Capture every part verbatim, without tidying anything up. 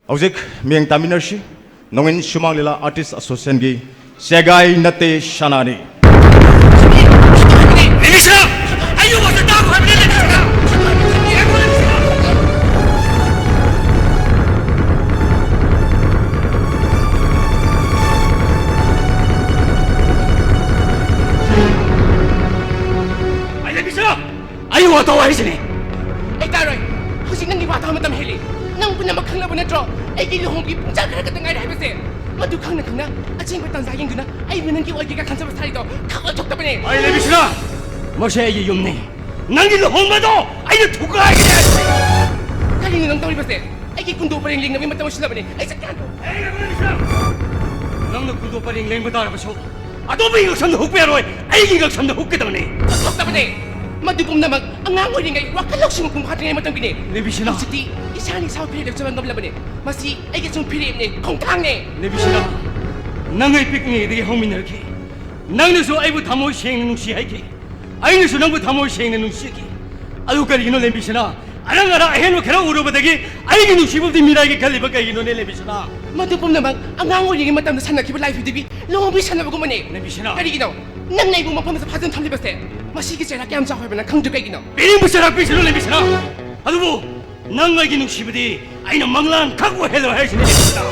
ꯍꯧꯖꯤꯛ ꯃꯤꯌꯦꯡ ꯇꯥꯃꯤꯟꯅꯔꯁꯤ꯫ ꯅꯣꯡꯏꯟ ꯁꯨꯃꯥꯡ ꯂꯤꯂꯥ ꯑꯥꯔꯇꯤꯁ ꯑꯦꯁꯣꯁꯤꯌꯦꯁꯟꯒꯤ ꯁꯦꯒꯥꯏ ꯅꯠꯇꯦ ꯁꯅꯥꯅꯤ꯫ ꯏꯂꯤꯁꯥ! ꯑꯩ ꯌꯨꯝ ꯑꯃꯗ ꯇꯥꯡ ꯍꯥꯏꯕꯅꯦ, ꯏꯂꯤꯁꯥ! ꯑꯩ ꯂꯩꯕꯤꯁꯥ! ꯑꯩ ꯋꯥ ꯇꯧ ꯍꯥꯏꯁꯤꯅꯦ꯫ ꯑꯩ ꯇꯥꯔꯣꯏ꯫ ꯍꯧꯖꯤꯛ ꯅꯪꯒꯤ ꯋꯥ ꯇꯥꯕ ꯃꯇꯝ ꯍꯦꯜꯂꯤ꯫ ꯅꯪ ꯄꯨꯝꯅꯃꯛ ꯈꯪꯂꯕ ꯅꯠꯇ꯭ꯔꯣ? ꯑꯩꯒꯤ ꯂꯨꯍꯣꯡꯕꯒꯤ ꯄꯨꯡꯖꯥ ꯈꯔ ꯈꯛꯇ ꯉꯥꯏꯔꯦ ꯍꯥꯏꯕꯁꯦ꯫ ꯃꯗꯨ ꯈꯪꯅ ꯈꯪꯅ ꯑꯆꯦꯡꯕ ꯇꯥꯟꯖꯥ ꯌꯦꯡꯗꯨꯅ ꯑꯩꯕꯨ ꯅꯪꯒꯤ ꯑꯣꯏꯒꯦꯒ ꯈꯟꯖꯕ ꯁꯥꯔꯤꯗꯣ ꯈꯪꯑꯣꯏ ꯊꯣꯛꯇꯕꯅꯦ꯫ ꯑꯩ ꯂꯩꯕꯤꯁꯤꯅ! ꯃꯁꯤ ꯑꯩꯒꯤ ꯌꯨꯝꯅꯤ꯫ ꯅꯪꯒꯤ ꯂꯨꯍꯣꯡꯕꯗꯣ ꯑꯩꯅ ꯊꯨꯒꯥꯏꯒꯅꯤ ꯍꯥꯏꯕꯅꯤ꯫ ꯀꯔꯤꯅꯣ ꯅꯪ ꯇꯧꯔꯤꯕꯁꯦ? ꯑꯩꯒꯤ ꯀꯨꯟꯗꯣ ꯄꯔꯦꯡ ꯂꯦꯡꯅꯕꯒꯤ ꯃꯇꯝ ꯑꯣꯏꯁꯤꯜꯂꯕꯅꯦ꯫ ꯑꯩ ꯆꯠꯀꯦ ꯍꯥꯏꯔꯣ꯫ ꯑꯩ ꯂꯩꯕꯤꯁꯤꯅ! ꯅꯪꯅ ꯀꯨꯟꯗꯣ ꯄꯔꯦꯡ ꯂꯦꯡꯕ ꯇꯥꯔꯕꯁꯨ, ꯑꯇꯣꯞꯄꯒꯤ ꯉꯛꯁꯝꯗ ꯍꯨꯛꯄ ꯌꯥꯔꯣꯏ, ꯑꯩꯒꯤ ꯉꯛꯁꯝꯗ ꯍꯨꯛꯀꯗꯕꯅꯤ꯫ ꯊꯣꯛꯇꯕꯅꯦ꯫ ꯃꯗꯨ ꯄꯨꯝꯅꯃꯛ ꯑꯉꯥꯡ ꯑꯣꯏꯔꯤꯉꯩ ꯋꯥꯈꯜ ꯂꯧꯁꯤꯡ ꯃꯄꯨꯡ ꯐꯥꯗ꯭ꯔꯤꯉꯩ ꯃꯇꯝꯒꯤꯅꯦ꯫ ꯂꯩꯕꯤꯁꯤꯅ! ꯍꯧꯖꯤꯛꯇꯤ ꯏꯁꯥꯅ ꯏꯁꯥꯕꯨ ꯐꯤꯔꯦꯞ ꯂꯧꯖꯕ ꯉꯝꯂꯕꯅꯦ꯫ ꯃꯁꯤ ꯑꯩꯒꯤ ꯁꯨꯝ ꯐꯤꯔꯦꯞꯅꯦ, ꯈꯣꯡꯊꯥꯡꯅꯦ꯫ ꯂꯩꯕꯤꯁꯤꯅ! ꯅꯪ ꯑꯩ ꯄꯤꯛꯂꯤꯉꯩꯗꯒꯤ ꯍꯧꯃꯤꯟꯅꯔꯛꯈꯤ꯫ ꯅꯪꯅꯁꯨ ꯑꯩꯕꯨ ꯊꯃꯣꯏ ꯁꯦꯡꯅ ꯅꯨꯡꯁꯤ ꯍꯥꯏꯈꯤ꯫ ꯑꯩꯅꯁꯨ ꯅꯪꯕꯨ ꯊꯃꯣꯏ ꯁꯦꯡꯅ ꯅꯨꯡꯁꯤꯈꯤ꯫ ꯑꯗꯨ ꯀꯔꯤꯒꯤꯅꯣ ꯂꯦꯝꯕꯤꯁꯅꯥ? ꯑꯔꯪ ꯑꯔꯥꯛ ꯑꯍꯦꯟꯕ ꯈꯔ ꯎꯔꯨꯕꯗꯒꯤ ꯑꯩꯒꯤ ꯅꯨꯡꯁꯤꯕꯕꯨꯗꯤ ꯃꯤꯔꯥꯏꯒꯦ ꯈꯜꯂꯤꯕ ꯀꯩꯒꯤꯅꯣꯅꯦ ꯂꯦꯝꯕꯤꯁꯅꯥ? ꯃꯗꯨ ꯄꯨꯝꯅꯃꯛ ꯑꯉꯥꯡ ꯑꯣꯏꯔꯤꯉꯩ ꯃꯇꯝꯗ ꯁꯥꯟꯅꯈꯤꯕ ꯂꯥꯏꯐꯤꯗꯨꯒꯤ ꯂꯨꯍꯣꯡꯕꯤ ꯁꯥꯟꯅꯕꯒꯨꯝꯕꯅꯦ꯫ ꯂꯦꯝꯕꯤꯁꯅꯥ! ꯀꯔꯤꯒꯤꯅꯣ ꯅꯪꯅ ꯑꯩꯕꯨ ꯃꯐꯝꯗ ꯐꯥꯖꯤꯟ ꯊꯝꯂꯤꯕꯁꯦ? ꯃꯁꯤꯒꯤ ꯆꯩꯔꯥꯛ ꯀꯌꯥꯝ ꯆꯥꯎ ꯍꯥꯏꯕ ꯅꯪ ꯈꯪꯗ꯭ꯔꯤ ꯀꯩꯒꯤꯅꯣ? ꯄꯤꯅꯤꯡꯕ ꯆꯩꯔꯥꯛ ꯄꯤꯁꯅꯨ ꯂꯦꯝꯕꯤꯁꯅꯥ꯫ ꯑꯗꯨꯕꯨ ꯅꯪ ꯑꯩꯒꯤ ꯅꯨꯡꯁꯤꯕꯗꯤ ꯑꯩꯅ ꯃꯪꯂꯥꯟ ꯈꯛ ꯑꯣꯏꯍꯜꯂꯣꯏ ꯍꯥꯏꯁꯤꯅꯦ ꯂꯦꯝꯕꯤꯁꯅꯥ꯫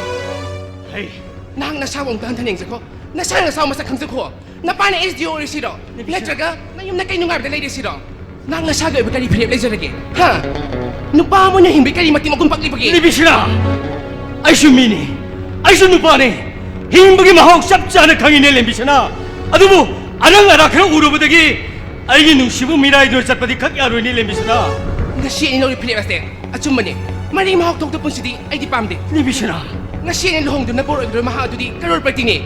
ꯍꯩ! ꯅꯍꯥꯛ ꯅꯁꯥꯕꯨ ꯑꯃꯨꯛꯇ ꯍꯟꯊꯅ ꯌꯦꯡꯖꯈꯣ꯫ ꯅꯁꯥ ꯅꯁꯥ ꯃꯁꯛ ꯈꯪꯖꯈꯣ꯫ ꯅꯄꯥꯅ ꯑꯦꯁ ꯗꯤ ꯑꯣ ꯑꯣꯏꯔꯤꯁꯤꯔꯣ? ꯅꯠꯇ꯭ꯔꯒ ꯅꯌꯨꯝꯗ ꯀꯩ ꯅꯨꯡꯉꯥꯏꯕꯗ ꯂꯩꯔꯤꯁꯤꯔꯣ? ꯅꯪ ꯅꯁꯥꯒꯤ ꯑꯣꯏꯕ ꯀꯔꯤ ꯐꯤꯔꯦꯞ ꯂꯩꯖꯔꯒꯦ? ꯍꯥ? ꯅꯨꯄꯥ ꯑꯃꯅ ꯍꯤꯡꯕꯒꯤ ꯀꯔꯤ ꯃꯇꯤꯛ ꯃꯒꯨꯟ ꯄꯛꯂꯤꯕꯒꯦ? ꯂꯦꯝꯕꯤꯁꯅꯥ! ꯑꯩꯁꯨ ꯃꯤꯅꯤ, ꯑꯩꯁꯨ ꯅꯨꯄꯥꯅꯤ꯫ ꯍꯤꯡꯕꯒꯤ ꯃꯍꯥꯎ ꯆꯞ ꯆꯥꯅ ꯈꯪꯉꯤꯅꯦ ꯂꯦꯝꯕꯤꯁꯅꯥ꯫ ꯑꯗꯨꯕꯨ ꯑꯔꯪ ꯑꯔꯥꯛ ꯈꯔ ꯎꯔꯨꯕꯗꯒꯤ ꯑꯩꯒꯤ ꯅꯨꯡꯁꯤꯕ ꯃꯤꯔꯥꯏꯗꯨꯅ ꯆꯠꯄꯗꯤ ꯈꯛ ꯌꯥꯔꯣꯏꯅꯦ ꯂꯦꯝꯕꯤꯁꯅꯥ꯫ ꯉꯁꯤ ꯑꯩꯅ ꯂꯧꯔꯤꯕ ꯐꯤꯔꯦꯞ ꯑꯁꯦ ꯑꯆꯨꯝꯕꯅꯤ꯫ ꯃꯔꯤ ꯃꯍꯥꯎ ꯊꯣꯛꯇ ꯄꯨꯟꯁꯤꯗꯤ ꯑꯩꯗꯤ ꯄꯥꯝꯗꯦ꯫ ꯂꯦꯝꯕꯤꯁꯅꯥ! ꯉꯁꯤ ꯑꯩꯅ ꯂꯨꯍꯣꯡꯗꯨꯅ ꯕꯣꯔ ꯑꯣꯏꯒꯗꯧꯔꯤꯕ ꯃꯍꯥꯛ ꯑꯗꯨꯗꯤ ꯀꯔꯣꯔꯄꯇꯤꯅꯤ꯫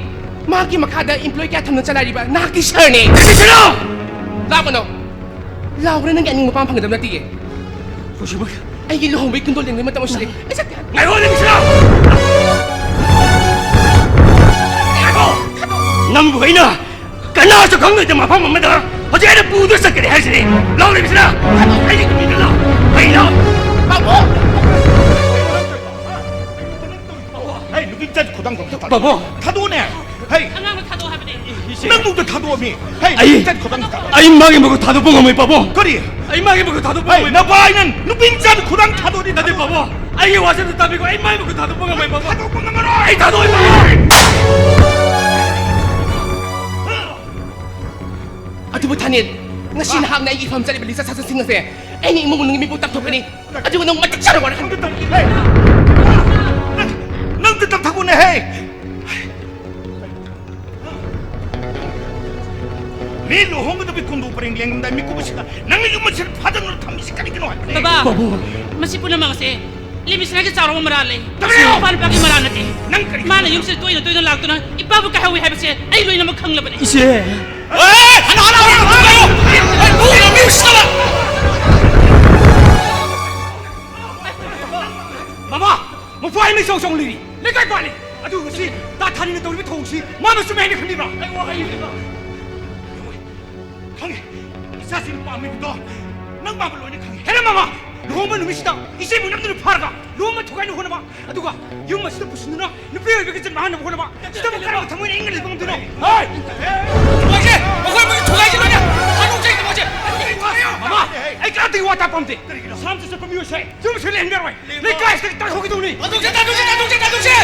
ꯃꯍꯥꯛꯀꯤ ꯃꯈꯥꯗ ꯏꯝꯄ꯭ꯂꯣꯏ ꯀꯌꯥ ꯊꯝꯅ ꯆꯂꯥꯏꯔꯤꯕ ꯅꯍꯥꯛꯀꯤ ꯁꯥꯔꯅꯤ꯫ ꯂꯦꯝꯕꯤꯁꯅꯥ! ꯂꯥꯛꯀꯅꯣ꯫ ꯂꯥꯎꯕꯅ ꯅꯪꯒꯤ ꯑꯅꯤꯡꯕ ꯄꯥꯝ ꯐꯪꯒꯗꯕ ꯅꯠꯇꯤꯌꯦ꯫ ꯍꯧꯖꯤꯛꯃꯛ ꯑꯩꯒꯤ ꯂꯨꯍꯣꯡꯕꯒꯤ ꯀꯨꯟꯗꯣ ꯂꯦꯡꯕꯒꯤ ꯃꯇꯝ ꯑꯣꯏꯁꯤꯜꯂꯦ꯫ ꯑꯩ ꯆꯠꯀꯦ꯫ ꯉꯥꯏꯈꯣ, ꯂꯦꯝꯕꯤꯁꯅꯥ! ꯉꯥꯏꯈꯣ! ꯅꯪꯕꯨ ꯑꯩꯅ ꯀꯅꯥꯁꯨ ꯈꯪꯂꯣꯏꯗꯕ ꯃꯐꯝ ꯑꯃꯗ ꯍꯧꯖꯤꯛ ꯑꯩꯅ ꯄꯨꯗꯨꯅ ꯆꯠꯀꯅꯤ ꯍꯥꯏꯁꯤꯅꯤ꯫ ꯂꯥꯎ, ꯂꯦꯝꯕꯤꯁꯅꯥ! ꯑꯩꯒꯤ ꯇꯨꯡ ꯏꯜꯂꯨ ꯂꯥꯎ! ꯀꯩꯅꯣ? ꯕꯥꯕꯨ! ꯆꯠ ꯈꯨꯗꯥꯡꯗꯣ ꯑꯝꯇ ꯊꯥꯗꯣꯛꯑꯣ꯫ ꯄꯥꯕꯨꯡ! ꯊꯥꯗꯣꯛꯑꯣꯅꯦ꯫ ꯍꯩ! ꯑꯉꯥꯡꯗꯣ ꯊꯥꯗꯣꯛꯑꯣ ꯍꯥꯏꯕꯅꯦ꯫ ꯏꯆꯦ! ꯅꯪꯕꯨꯛꯇ ꯊꯥꯗꯣꯛꯑꯃꯤ꯫ ꯍꯩ! ꯑꯩ, ꯆꯠ ꯈꯨꯗꯥꯡꯗꯣ ꯊꯥꯗꯣꯛꯑꯣ꯫ ꯑꯩ ꯃꯥꯒꯤ ꯃꯈꯨꯠ ꯊꯥꯗꯣꯛꯄ ꯉꯝꯃꯣꯏ, ꯄꯥꯕꯨꯡ! ꯀꯔꯤ? ꯑꯩ ꯃꯥꯒꯤ ꯃꯈꯨꯠ ꯊꯥꯗꯣꯛꯄ ꯍꯩ! ꯉꯝꯃꯣꯏ꯫ ꯅꯄꯥ ꯑꯩꯅ ꯅꯨꯄꯤ ꯃꯆꯥꯗ ꯈꯨꯗꯥꯡ ꯊꯥꯗꯣꯛꯑꯗꯤ ꯅꯠꯇꯦ, ꯊꯥꯗꯣꯛꯑꯣ꯫ ꯄꯥꯕꯨꯡ! ꯑꯩꯒꯤ ꯋꯥꯁꯦ ꯑꯝꯇ ꯇꯥꯕꯤꯈꯣ꯫ ꯑꯩ ꯃꯥꯒꯤ ꯃꯈꯨꯠ ꯊꯥꯗꯣꯛꯄ ꯉꯝꯃꯣꯏ, ꯄꯥꯕꯨꯡ! ꯊꯥꯗꯣꯛꯄ ꯉꯝꯃꯔꯣꯏ! ꯑꯩ ꯊꯥꯗꯣꯛꯑꯣꯏ, ꯄꯥꯕꯨꯡ! ꯑꯗꯨꯕꯨ ꯊꯥꯅꯤꯜ, ꯉꯁꯤ ꯅꯍꯥꯛꯅ ꯑꯩꯒꯤ ꯏꯐꯝ ꯆꯠꯂꯤꯕ ꯂꯤꯆꯠ ꯁꯥꯖꯠꯁꯤꯡ ꯑꯁꯦ ꯑꯩꯅ ꯏꯃꯨꯡ ꯃꯅꯨꯡꯒꯤ ꯃꯤꯄꯨꯝ ꯇꯝꯊꯣꯛꯀꯅꯤ꯫ ꯑꯗꯨꯒ ꯅꯪ ꯃꯇꯤꯛ ꯆꯥꯅ ꯋꯥꯔꯛꯀꯅꯤ꯫ ꯍꯩ! ꯅꯪ, ꯅꯪꯗꯤ ꯇꯝꯊꯣꯛꯎꯅꯦ, ꯍꯩ! ꯃꯤ ꯂꯨꯍꯣꯡꯒꯗꯕ ꯀꯨꯝꯕ ꯄꯔꯦꯡ ꯂꯦꯡꯉꯝꯗꯥꯏ ꯃꯤꯀꯨꯞ ꯑꯁꯤꯗ ꯅꯪꯅ ꯌꯨꯝ ꯑꯁꯤꯗ ꯐꯥꯗꯅ ꯊꯝꯃꯤꯁꯤ ꯀꯔꯤꯒꯤꯅꯣ ꯍꯥꯏꯕꯅꯦ? ꯕꯕꯥ, ꯕꯥꯕꯨ꯫ ꯃꯁꯤ ꯄꯨꯝꯅꯃꯛ ꯑꯁꯦ ꯂꯤꯃꯤꯁꯅꯥꯒꯤ ꯆꯥꯎꯔꯕ ꯃꯔꯥꯜꯅꯦ꯫ ꯇꯥꯕꯤꯌꯨ! ꯃꯁꯤ ꯅꯨꯄꯥ ꯅꯨꯄꯥꯒꯤ ꯃꯔꯥꯜ ꯅꯠꯇꯦ꯫ ꯅꯪ ꯀꯔꯤ ꯃꯥꯅ ꯈꯪꯕ? ꯌꯨꯝꯁꯤꯗ ꯇꯣꯏꯅ ꯇꯣꯏꯅ ꯂꯥꯛꯇꯨꯅ ꯏꯄꯥꯕꯨ ꯀꯥꯏꯍꯧꯏ ꯍꯥꯏꯕꯁꯦ ꯑꯩ ꯂꯣꯏꯅꯃꯛ ꯈꯪꯂꯕꯅꯦ꯫ ꯏꯆꯦ! ꯑꯦ! ꯍꯟꯅ, ꯍꯟꯅ, ꯍꯟꯅ, ꯍꯟꯅ! ꯑꯩ ꯃꯨꯛ ꯂꯝꯕꯤ ꯎꯁꯤꯠꯇꯕ! ꯃꯃꯥ! ꯃꯄꯨ ꯍꯥꯏ ꯃꯤ ꯆꯧ ꯆꯧ ꯂꯤꯔꯤ꯫ ꯂꯩꯀꯥꯏ ꯄꯥꯜꯂꯤ꯫ ꯑꯗꯨ ꯉꯁꯤ ꯇꯥ ꯊꯥꯅꯤꯅ ꯇꯧꯔꯤꯕ ꯊꯧꯑꯣꯡꯁꯤ ꯃꯥꯅ ꯆꯨꯝꯃꯦ ꯍꯥꯏꯅ ꯈꯟꯕꯤꯕ꯭ꯔꯥ? ꯑꯩ ꯋꯥꯍꯩ ꯑꯃ ꯈꯪꯉꯦ꯫ ꯏꯆꯥꯁꯤꯡ ꯄꯥꯝꯃꯤꯕꯗꯣ ꯅꯪ ꯄꯥꯝꯕ ꯂꯣꯏꯅ ꯈꯪꯉꯦ꯫ ꯍꯦꯔꯥ ꯃꯃꯥ! ꯂꯨꯍꯣꯡꯕ ꯅꯨꯃꯤꯠꯁꯤꯗ ꯏꯆꯦꯕꯨ ꯅꯝꯗꯨꯅ ꯐꯥꯔꯒ ꯂꯨꯍꯣꯡꯕ ꯊꯨꯒꯥꯏꯅ ꯍꯣꯠꯅꯕ, ꯑꯗꯨꯒ ꯌꯨꯝ ꯑꯁꯤꯗ ꯄꯨꯁꯤꯟꯗꯨꯅ ꯅꯨꯄꯤ ꯑꯣꯏꯕꯒꯤ ꯏꯖꯠ ꯃꯥꯡꯍꯟꯅꯕ ꯍꯣꯠꯅꯕ, ꯁꯤꯗꯕꯨ ꯀꯔꯝꯕ ꯊꯃꯣꯏꯅ ꯏꯪꯅ ꯂꯩꯕ ꯉꯝꯗꯣꯏꯅꯣ? ꯍꯣꯏ! ꯅꯨꯡꯉꯥꯏꯁꯦ! ꯃꯈꯣꯏ ꯃꯈꯣꯏ ꯊꯨꯒꯥꯏꯁꯦ ꯂꯣꯏꯅ! ꯊꯥꯗꯣꯛꯆꯩ ꯊꯃꯣꯏꯁꯦ! ꯃꯃꯥ! ꯑꯩ ꯀꯅꯥꯝꯇꯒꯤ ꯋꯥ ꯇꯥ ꯄꯥꯝꯗꯦ꯫ ꯀꯔꯤꯒꯤꯅꯣ? ꯁꯥꯝꯁꯨ ꯆꯠꯄ ꯃꯤꯑꯣꯏꯁꯦ ꯌꯨꯝꯁꯨ ꯂꯩꯍꯟꯕ ꯌꯥꯔꯣꯏ꯫ ꯂꯩꯀꯥꯏꯁꯤꯗꯒꯤ ꯇꯥꯟꯊꯣꯛꯈꯤꯗꯧꯅꯤ꯫ ꯇꯥꯟꯊꯣꯛꯁꯦ, ꯇꯥꯟꯊꯣꯛꯁꯦ, ꯇꯥꯟꯊꯣꯛꯁꯦ, ꯇꯥꯟꯊꯣꯛꯁꯦ!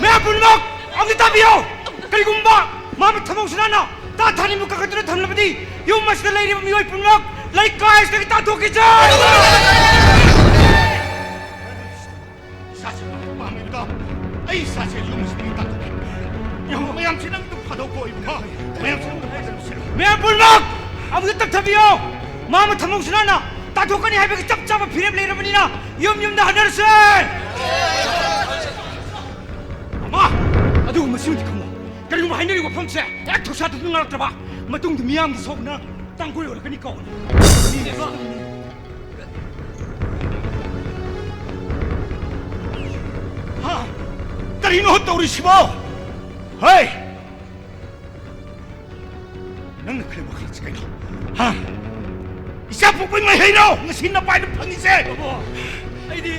ꯃꯌꯥꯝ ꯄꯨꯝꯅꯃꯛ ꯑꯝꯇ ꯇꯥꯕꯤꯌꯨ꯫ ꯀꯔꯤꯒꯨꯝꯕ ꯃꯥꯃ ꯊꯃꯧꯁꯤꯅꯥꯅ ꯇꯥ ꯊꯥꯅꯤꯕꯨ ꯀꯟꯈꯠꯇꯨꯅ ꯊꯝꯂꯕꯗꯤ ꯌꯨꯝ ꯑꯁꯤꯗ ꯂꯩꯔꯤꯕ ꯃꯤꯑꯣꯏ ꯄꯨꯝꯅꯃꯛ ꯂꯩꯀꯥꯏꯁꯤꯗꯒꯤ ꯇꯥꯟꯊꯣꯛꯈꯤꯁꯦ꯫ ꯏꯁꯥꯁꯦ ꯄꯥꯝꯃꯤꯕꯗꯣ ꯑꯩ ꯏꯁꯥꯁꯦ ꯌꯨꯝ ꯑꯁꯤꯗꯒꯤ ꯇꯥꯟꯊꯣꯛꯀꯦ꯫ ꯌꯦꯡꯉꯣ, ꯃꯌꯥꯝꯁꯤ ꯅꯪ ꯑꯗꯨꯝ ꯐꯥꯗꯧꯀꯣ, ꯏꯕꯨꯡꯉꯣ꯫ ꯃꯌꯥꯝꯁꯤ ꯅꯪ ꯑꯗꯨꯝ ꯐꯥꯗꯧꯁꯦ꯫ ꯃꯌꯥꯝ ꯄꯨꯝꯅꯃꯛ ꯑꯃꯨꯛꯇ ꯇꯞꯊꯕꯤꯌꯣ꯫ ꯃꯥꯃ ꯊꯃꯧꯁꯤꯅꯥꯅ ꯇꯥꯟꯊꯣꯛꯀꯅꯤ ꯍꯥꯏꯕꯒꯤ ꯆꯞ ꯆꯥꯕ ꯐꯤꯔꯦꯞ ꯂꯩꯔꯕꯅꯤꯅ ꯌꯨꯝ ꯌꯨꯝꯗ ꯍꯟꯅꯔꯁꯦ꯫ ꯃꯃꯥ! ꯑꯗꯨꯒꯨꯝꯕ ꯁꯤꯃꯗꯤ ꯈꯪꯉꯣ꯫ ꯀꯔꯤꯒꯨꯝꯕ ꯍꯥꯏꯅꯔꯤꯕ ꯋꯥꯐꯝꯁꯦ ꯍꯦꯛ ꯊꯧꯁꯥꯗꯨꯅ ꯉꯥꯡꯂꯛꯇ꯭ꯔꯕ ꯃꯇꯨꯡꯗ ꯃꯤꯌꯥꯝꯒꯤ ꯁꯣꯛꯅ ꯇꯥꯡꯒꯣꯏ ꯑꯣꯜꯂꯛꯀꯅꯤ ꯀꯧꯕꯅꯤ꯫ ꯍꯥ? ꯀꯔꯤꯅꯣ ꯇꯧꯔꯤꯁꯤꯕꯣ? ꯍꯩ! ꯅꯪꯅ ꯈꯜꯂꯤꯕ ꯋꯥꯈꯜꯁꯤ ꯀꯩꯅꯣ? ꯍꯥ? ꯏꯆꯥ ꯄꯣꯛꯄꯩ ꯃꯍꯩꯔꯣ ꯉꯁꯤ ꯅꯄꯥꯏꯅ ꯐꯪꯉꯤꯁꯦ? ꯕꯥꯕꯨ, ꯑꯩꯗꯤ,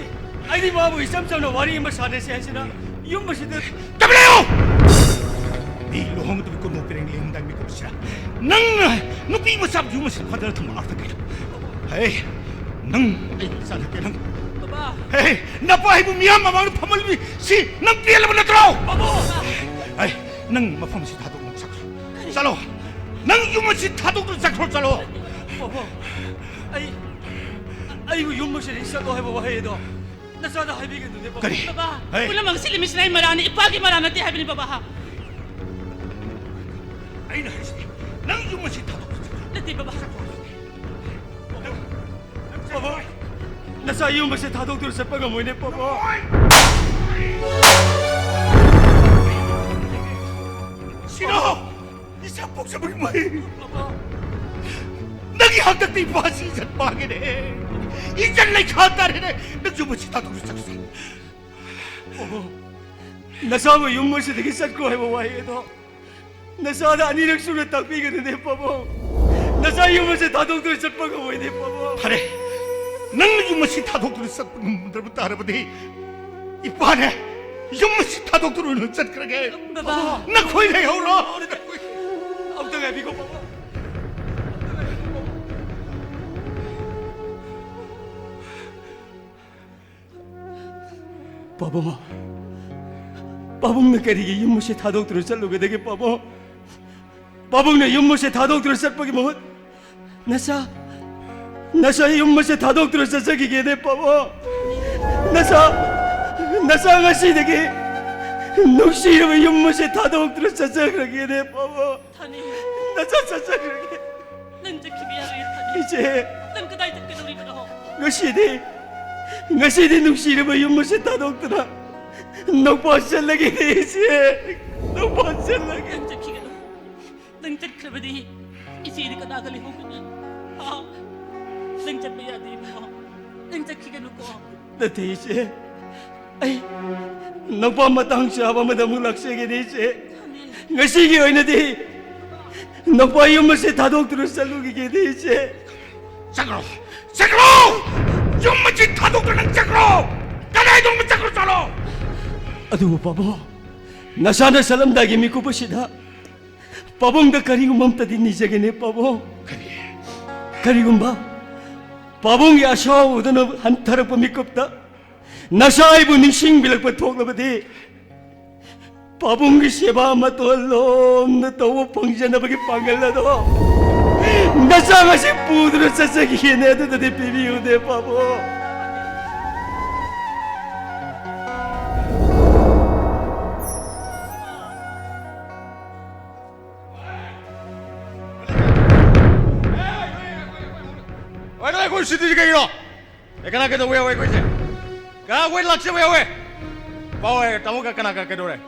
ꯑꯩꯗꯤ ꯃꯥꯕꯨ ꯏꯆꯝ ꯆꯝꯅ ꯋꯥꯔꯤ ꯑꯃ ꯁꯥꯟꯅꯁꯦ ꯍꯥꯏꯁꯤꯅ ꯌꯨꯝ ꯑꯁꯤꯗ ꯇꯞꯅ ꯂꯩꯌꯨ! ꯃꯤ ꯂꯨꯍꯣꯡꯒꯗꯕ ꯀꯨꯟꯗꯣ ꯄꯤꯔꯦꯡ ꯂꯩꯔꯝꯗꯥꯏ ꯃꯤꯀꯨꯞ ꯑꯁꯤꯗ ꯅꯪꯅ ꯅꯨꯄꯤ ꯃꯆꯥ ꯌꯨꯝ ꯑꯁꯤꯗ ꯐꯥꯗꯔ ꯊꯝꯕ ꯑꯥꯔꯊ ꯀꯩꯅꯣ? ꯍꯦ, ꯅꯪ ꯑꯩ ꯆꯥꯔꯛꯀꯦ ꯅꯪ꯫ ꯕꯕꯥ! ꯍꯦ, ꯅꯄꯥ ꯍꯥꯏꯕꯨ ꯃꯤꯌꯥꯝ ꯃꯃꯥꯡꯗ ꯐꯝꯍꯜꯂꯤ ꯁꯤ ꯅꯪ ꯄꯦꯜꯂꯕ ꯅꯠꯇ꯭ꯔꯣ? ꯕꯕꯥ! ꯍꯦ, ꯅꯪ ꯃꯐꯝ ꯑꯁꯤ ꯊꯥꯗꯣꯛꯅ ꯆꯠꯈ꯭ꯔꯣ꯫ ꯆꯠꯂꯣ꯫ ꯅꯪ ꯌꯨꯝ ꯑꯁꯤ ꯊꯥꯗꯣꯛꯇꯨꯅ ꯆꯠꯈ꯭ꯔꯣ, ꯆꯠꯂꯣ꯫ ꯕꯕꯥ! ꯑꯩ, ꯑꯩꯕꯨ ꯌꯨꯝ ꯑꯁꯤꯗꯒꯤ ꯆꯠꯂꯣ ꯍꯥꯏꯕ ꯋꯥꯍꯩ ꯑꯗꯣ ꯅꯆꯥꯗ ꯍꯥꯏꯕꯤꯒꯅꯨꯅꯦ, ꯕꯕꯥ꯫ ꯀꯔꯤ? ꯕꯕꯥ, ꯍꯦ! ꯄꯨꯝꯅꯃꯛ ꯁꯤꯜꯂꯤ ꯃꯤꯁꯤꯅ ꯑꯩ ꯃꯔꯥꯜꯅꯤ, ꯏꯄꯥꯒꯤ ꯃꯔꯥꯜ ꯅꯠꯇꯦ ꯍꯥꯏꯕꯅꯤ, ꯕꯕꯥ꯫ ꯑꯩꯅ ꯍꯥꯏꯁꯤꯗꯤ ꯅꯪ ꯌꯨꯝ ꯑꯁꯤ ꯊꯥꯗꯣꯛꯇꯨꯅ ꯆꯠꯈ꯭ꯔꯣ꯫ ꯅꯠꯇꯦ, ꯕꯕꯥ꯫ ꯆꯠꯈ꯭ꯔꯣ꯫ ꯅꯪ, ꯅꯪ ꯕꯕꯥ, ꯆꯠꯈ꯭ꯔꯣ꯫ ꯅꯆꯥ ꯌꯨꯝ ꯑꯁꯤ ꯊꯥꯗꯣꯛꯇꯨꯅ ꯆꯠꯄ ꯉꯝꯃꯣꯏꯅꯦ, ꯕꯕꯥ꯫ ꯁꯤꯅꯣ! ꯏꯆꯥ ꯄꯣꯛꯆꯕꯒꯤ ꯃꯍꯩ! ꯅꯪꯒꯤ ꯍꯥꯛꯇꯛꯇ ꯏꯄꯥꯁꯤ ꯏꯆꯟ ꯄꯥꯡꯉꯦꯅꯦ! ꯏꯆꯟ ꯂꯩꯈꯥ ꯇꯥꯔꯦꯅꯦ! ꯅꯪꯁꯨ ꯃꯁꯤ ꯊꯥꯗꯣꯛꯇꯨꯅ ꯆꯠꯈ꯭ꯔꯣ꯫ ꯕꯕꯥ, ꯅꯆꯥꯕꯨ ꯌꯨꯝ ꯑꯁꯤꯗꯒꯤ ꯆꯠꯈ꯭ꯔꯣ ꯍꯥꯏꯕ ꯋꯥꯍꯩ ꯑꯗꯣ ꯅꯆꯥꯗ ꯑꯅꯤꯔꯛ ꯁꯨꯅ ꯇꯥꯛꯄꯤꯒꯅꯨꯅꯦ, ꯄꯥꯕꯨꯡ꯫ ꯅꯆꯥ ꯌꯨꯝ ꯑꯁꯤ ꯊꯥꯗꯣꯛꯇꯨꯅ ꯆꯠꯄ ꯉꯝꯃꯣꯏꯅꯦ, ꯄꯥꯕꯨꯡ꯫ ꯐꯔꯦ, ꯅꯪꯅ ꯌꯨꯝ ꯑꯁꯤ ꯊꯥꯗꯣꯛꯇꯨꯅ ꯆꯠꯄ ꯉꯝꯗ꯭ꯔꯕ ꯇꯥꯔꯕꯗꯤ, ꯏꯄꯥꯅꯦ ꯌꯨꯝ ꯑꯁꯤ ꯊꯥꯗꯣꯛꯇꯨꯅ ꯑꯣꯏꯅ ꯆꯠꯈ꯭ꯔꯒꯦ꯫ ꯕꯕꯥ꯫ ꯅꯈꯣꯏ ꯂꯩꯍꯧꯔꯣ꯫ ꯑꯃꯨꯛꯇ ꯉꯥꯏꯕꯤꯈꯣ, ꯄꯥꯕꯨꯡ꯫ ꯄꯥꯕꯨꯡ, ꯄꯥꯕꯨꯡꯅ ꯀꯔꯤꯒꯤ ꯌꯨꯝ ꯑꯁꯤ ꯊꯥꯗꯣꯛꯇꯨꯅ ꯆꯠꯂꯨꯒꯗꯒꯦ, ꯄꯥꯕꯨꯡ? ꯄꯥꯕꯨꯡꯅ ꯌꯨꯝ ꯑꯁꯤ ꯊꯥꯗꯣꯛꯇꯨꯅ ꯆꯠꯄꯒꯤ ꯃꯍꯨꯠ ꯅꯆꯥ, ꯅꯆꯥ ꯌꯨꯝ ꯑꯁꯤ ꯊꯥꯗꯣꯛꯇꯨꯅ ꯆꯠꯆꯈꯤꯒꯦꯅꯦ, ꯄꯥꯕꯨꯡ꯫ ꯅꯆꯥ, ꯅꯆꯥ ꯉꯁꯤꯗꯒꯤ ꯅꯨꯡꯁꯤꯔꯕ ꯌꯨꯝ ꯑꯁꯤ ꯊꯥꯗꯣꯛꯇꯨꯅ ꯆꯠꯆꯈ꯭ꯔꯒꯦꯅꯦ, ꯄꯥꯕꯨꯡ꯫ ꯊꯥꯅꯤ꯫ ꯅꯆꯥ ꯆꯠꯆꯈ꯭ꯔꯒꯦ꯫ ꯅꯪ ꯆꯠꯈꯤꯕ ꯌꯥꯔꯣꯏ, ꯊꯥꯅꯤ꯫ ꯏꯆꯦ꯫ ꯅꯪ ꯀꯗꯥꯏ ꯆꯠꯀꯗꯧꯔꯤꯕꯅꯣ? ꯉꯁꯤꯗꯤ, ꯉꯁꯤꯗꯤ ꯅꯨꯡꯁꯤꯔꯕ ꯌꯨꯝ ꯑꯁꯤ ꯊꯥꯗꯣꯛꯇꯨꯅ ꯅꯧꯄꯥ ꯆꯠꯂꯒꯦꯅꯦ, ꯏꯆꯦ꯫ ꯅꯧꯄꯥ ꯆꯠꯂꯒꯦ꯫ ꯅꯪ ꯆꯠꯈꯤꯒꯅꯨ꯫ ꯅꯪ ꯆꯠꯈ꯭ꯔꯕꯗꯤ ꯏꯆꯦꯗꯤ ꯀꯅꯥꯒ ꯂꯩꯍꯧꯒꯅꯤ? ꯍꯥ? ꯅꯪ ꯆꯠꯄ ꯌꯥꯗꯦ, ꯏꯕꯨꯡꯉꯣ꯫ ꯅꯪ ꯆꯠꯈꯤꯒꯅꯨꯀꯣ꯫ ꯅꯠꯇꯦ, ꯏꯆꯦ꯫ ꯑꯩ ꯅꯧꯄꯥ ꯃꯇꯥꯡ ꯆꯥꯕ ꯑꯃꯗ ꯑꯃꯨꯛ ꯂꯥꯛꯆꯒꯦꯅꯦ, ꯏꯆꯦ꯫ ꯊꯥꯅꯤ꯫ ꯉꯁꯤꯒꯤ ꯑꯣꯏꯅꯗꯤ ꯅꯧꯄꯥ ꯌꯨꯝ ꯑꯁꯤ ꯊꯥꯗꯣꯛꯇꯨꯅ ꯆꯠꯂꯨꯈꯤꯒꯦꯅꯦ, ꯏꯆꯦ꯫ ꯆꯠꯈ꯭ꯔꯣ! ꯆꯠꯈ꯭ꯔꯣ! ꯌꯨꯝ ꯑꯁꯤ ꯊꯥꯗꯣꯛꯇꯨꯅ ꯅꯪ ꯆꯠꯈ꯭ꯔꯣ! ꯀꯗꯥꯏꯗꯅꯣ ꯆꯠꯈ꯭ꯔꯣ, ꯆꯠꯂꯣ! ꯑꯗꯨꯕꯨ ꯄꯥꯕꯨꯡ, ꯅꯁꯥꯅ ꯆꯠꯂꯝꯗꯥꯏꯒꯤ ꯃꯤꯀꯨꯞ ꯑꯁꯤꯗ ꯄꯥꯕꯨꯡꯗ ꯀꯔꯤꯒꯨꯝꯕ ꯑꯝꯇꯗꯤ ꯅꯤꯖꯒꯦꯅꯦ ꯄꯥꯕꯨꯡ꯫ ꯀꯔꯤ? ꯀꯔꯤꯒꯨꯝꯕ ꯄꯥꯕꯨꯡꯒꯤ ꯑꯁꯥꯎꯕꯗꯨꯅ ꯍꯟꯊꯔꯛꯄ ꯃꯤꯀꯨꯞꯇ ꯅꯁꯥ ꯑꯩꯕꯨ ꯅꯤꯡꯁꯤꯡꯕꯤꯔꯛꯄ ꯊꯣꯛꯂꯕꯗꯤ, ꯄꯥꯕꯨꯡꯒꯤ ꯁꯦꯕꯥ ꯃꯇꯣꯜ ꯂꯣꯝꯅ ꯇꯧꯕ ꯐꯪꯖꯅꯕꯒꯤ ꯄꯥꯡꯒꯜ ꯑꯗꯣ ꯅꯆꯥ ꯉꯁꯤ ꯄꯨꯗꯨꯅ ꯆꯠꯆꯈꯤꯒꯦꯅꯦ꯫ ꯑꯗꯨꯗꯗꯤ ꯄꯤꯕꯤꯌꯨꯅꯦ ꯄꯥꯕꯨꯡ꯫ ꯍꯣꯏ, ꯅꯣꯏ ꯑꯩꯈꯣꯏ ꯁꯤꯗꯤ ꯀꯩꯒꯤꯅꯣ? ꯑꯦ, ꯀꯅꯥ ꯀꯩꯗꯧꯕ ꯌꯥꯎꯋꯦ ꯑꯩꯈꯣꯏꯁꯦ? ꯀꯅꯥ ꯑꯩꯈꯣꯏ ꯂꯥꯛꯆꯕ ꯌꯥꯎꯋꯦ? ꯄꯥꯎ ꯍꯥꯏ, ꯇꯥꯃꯣ ꯀ-, ꯀꯅꯥ ꯀ-, ꯀꯩꯗꯧꯔꯦ?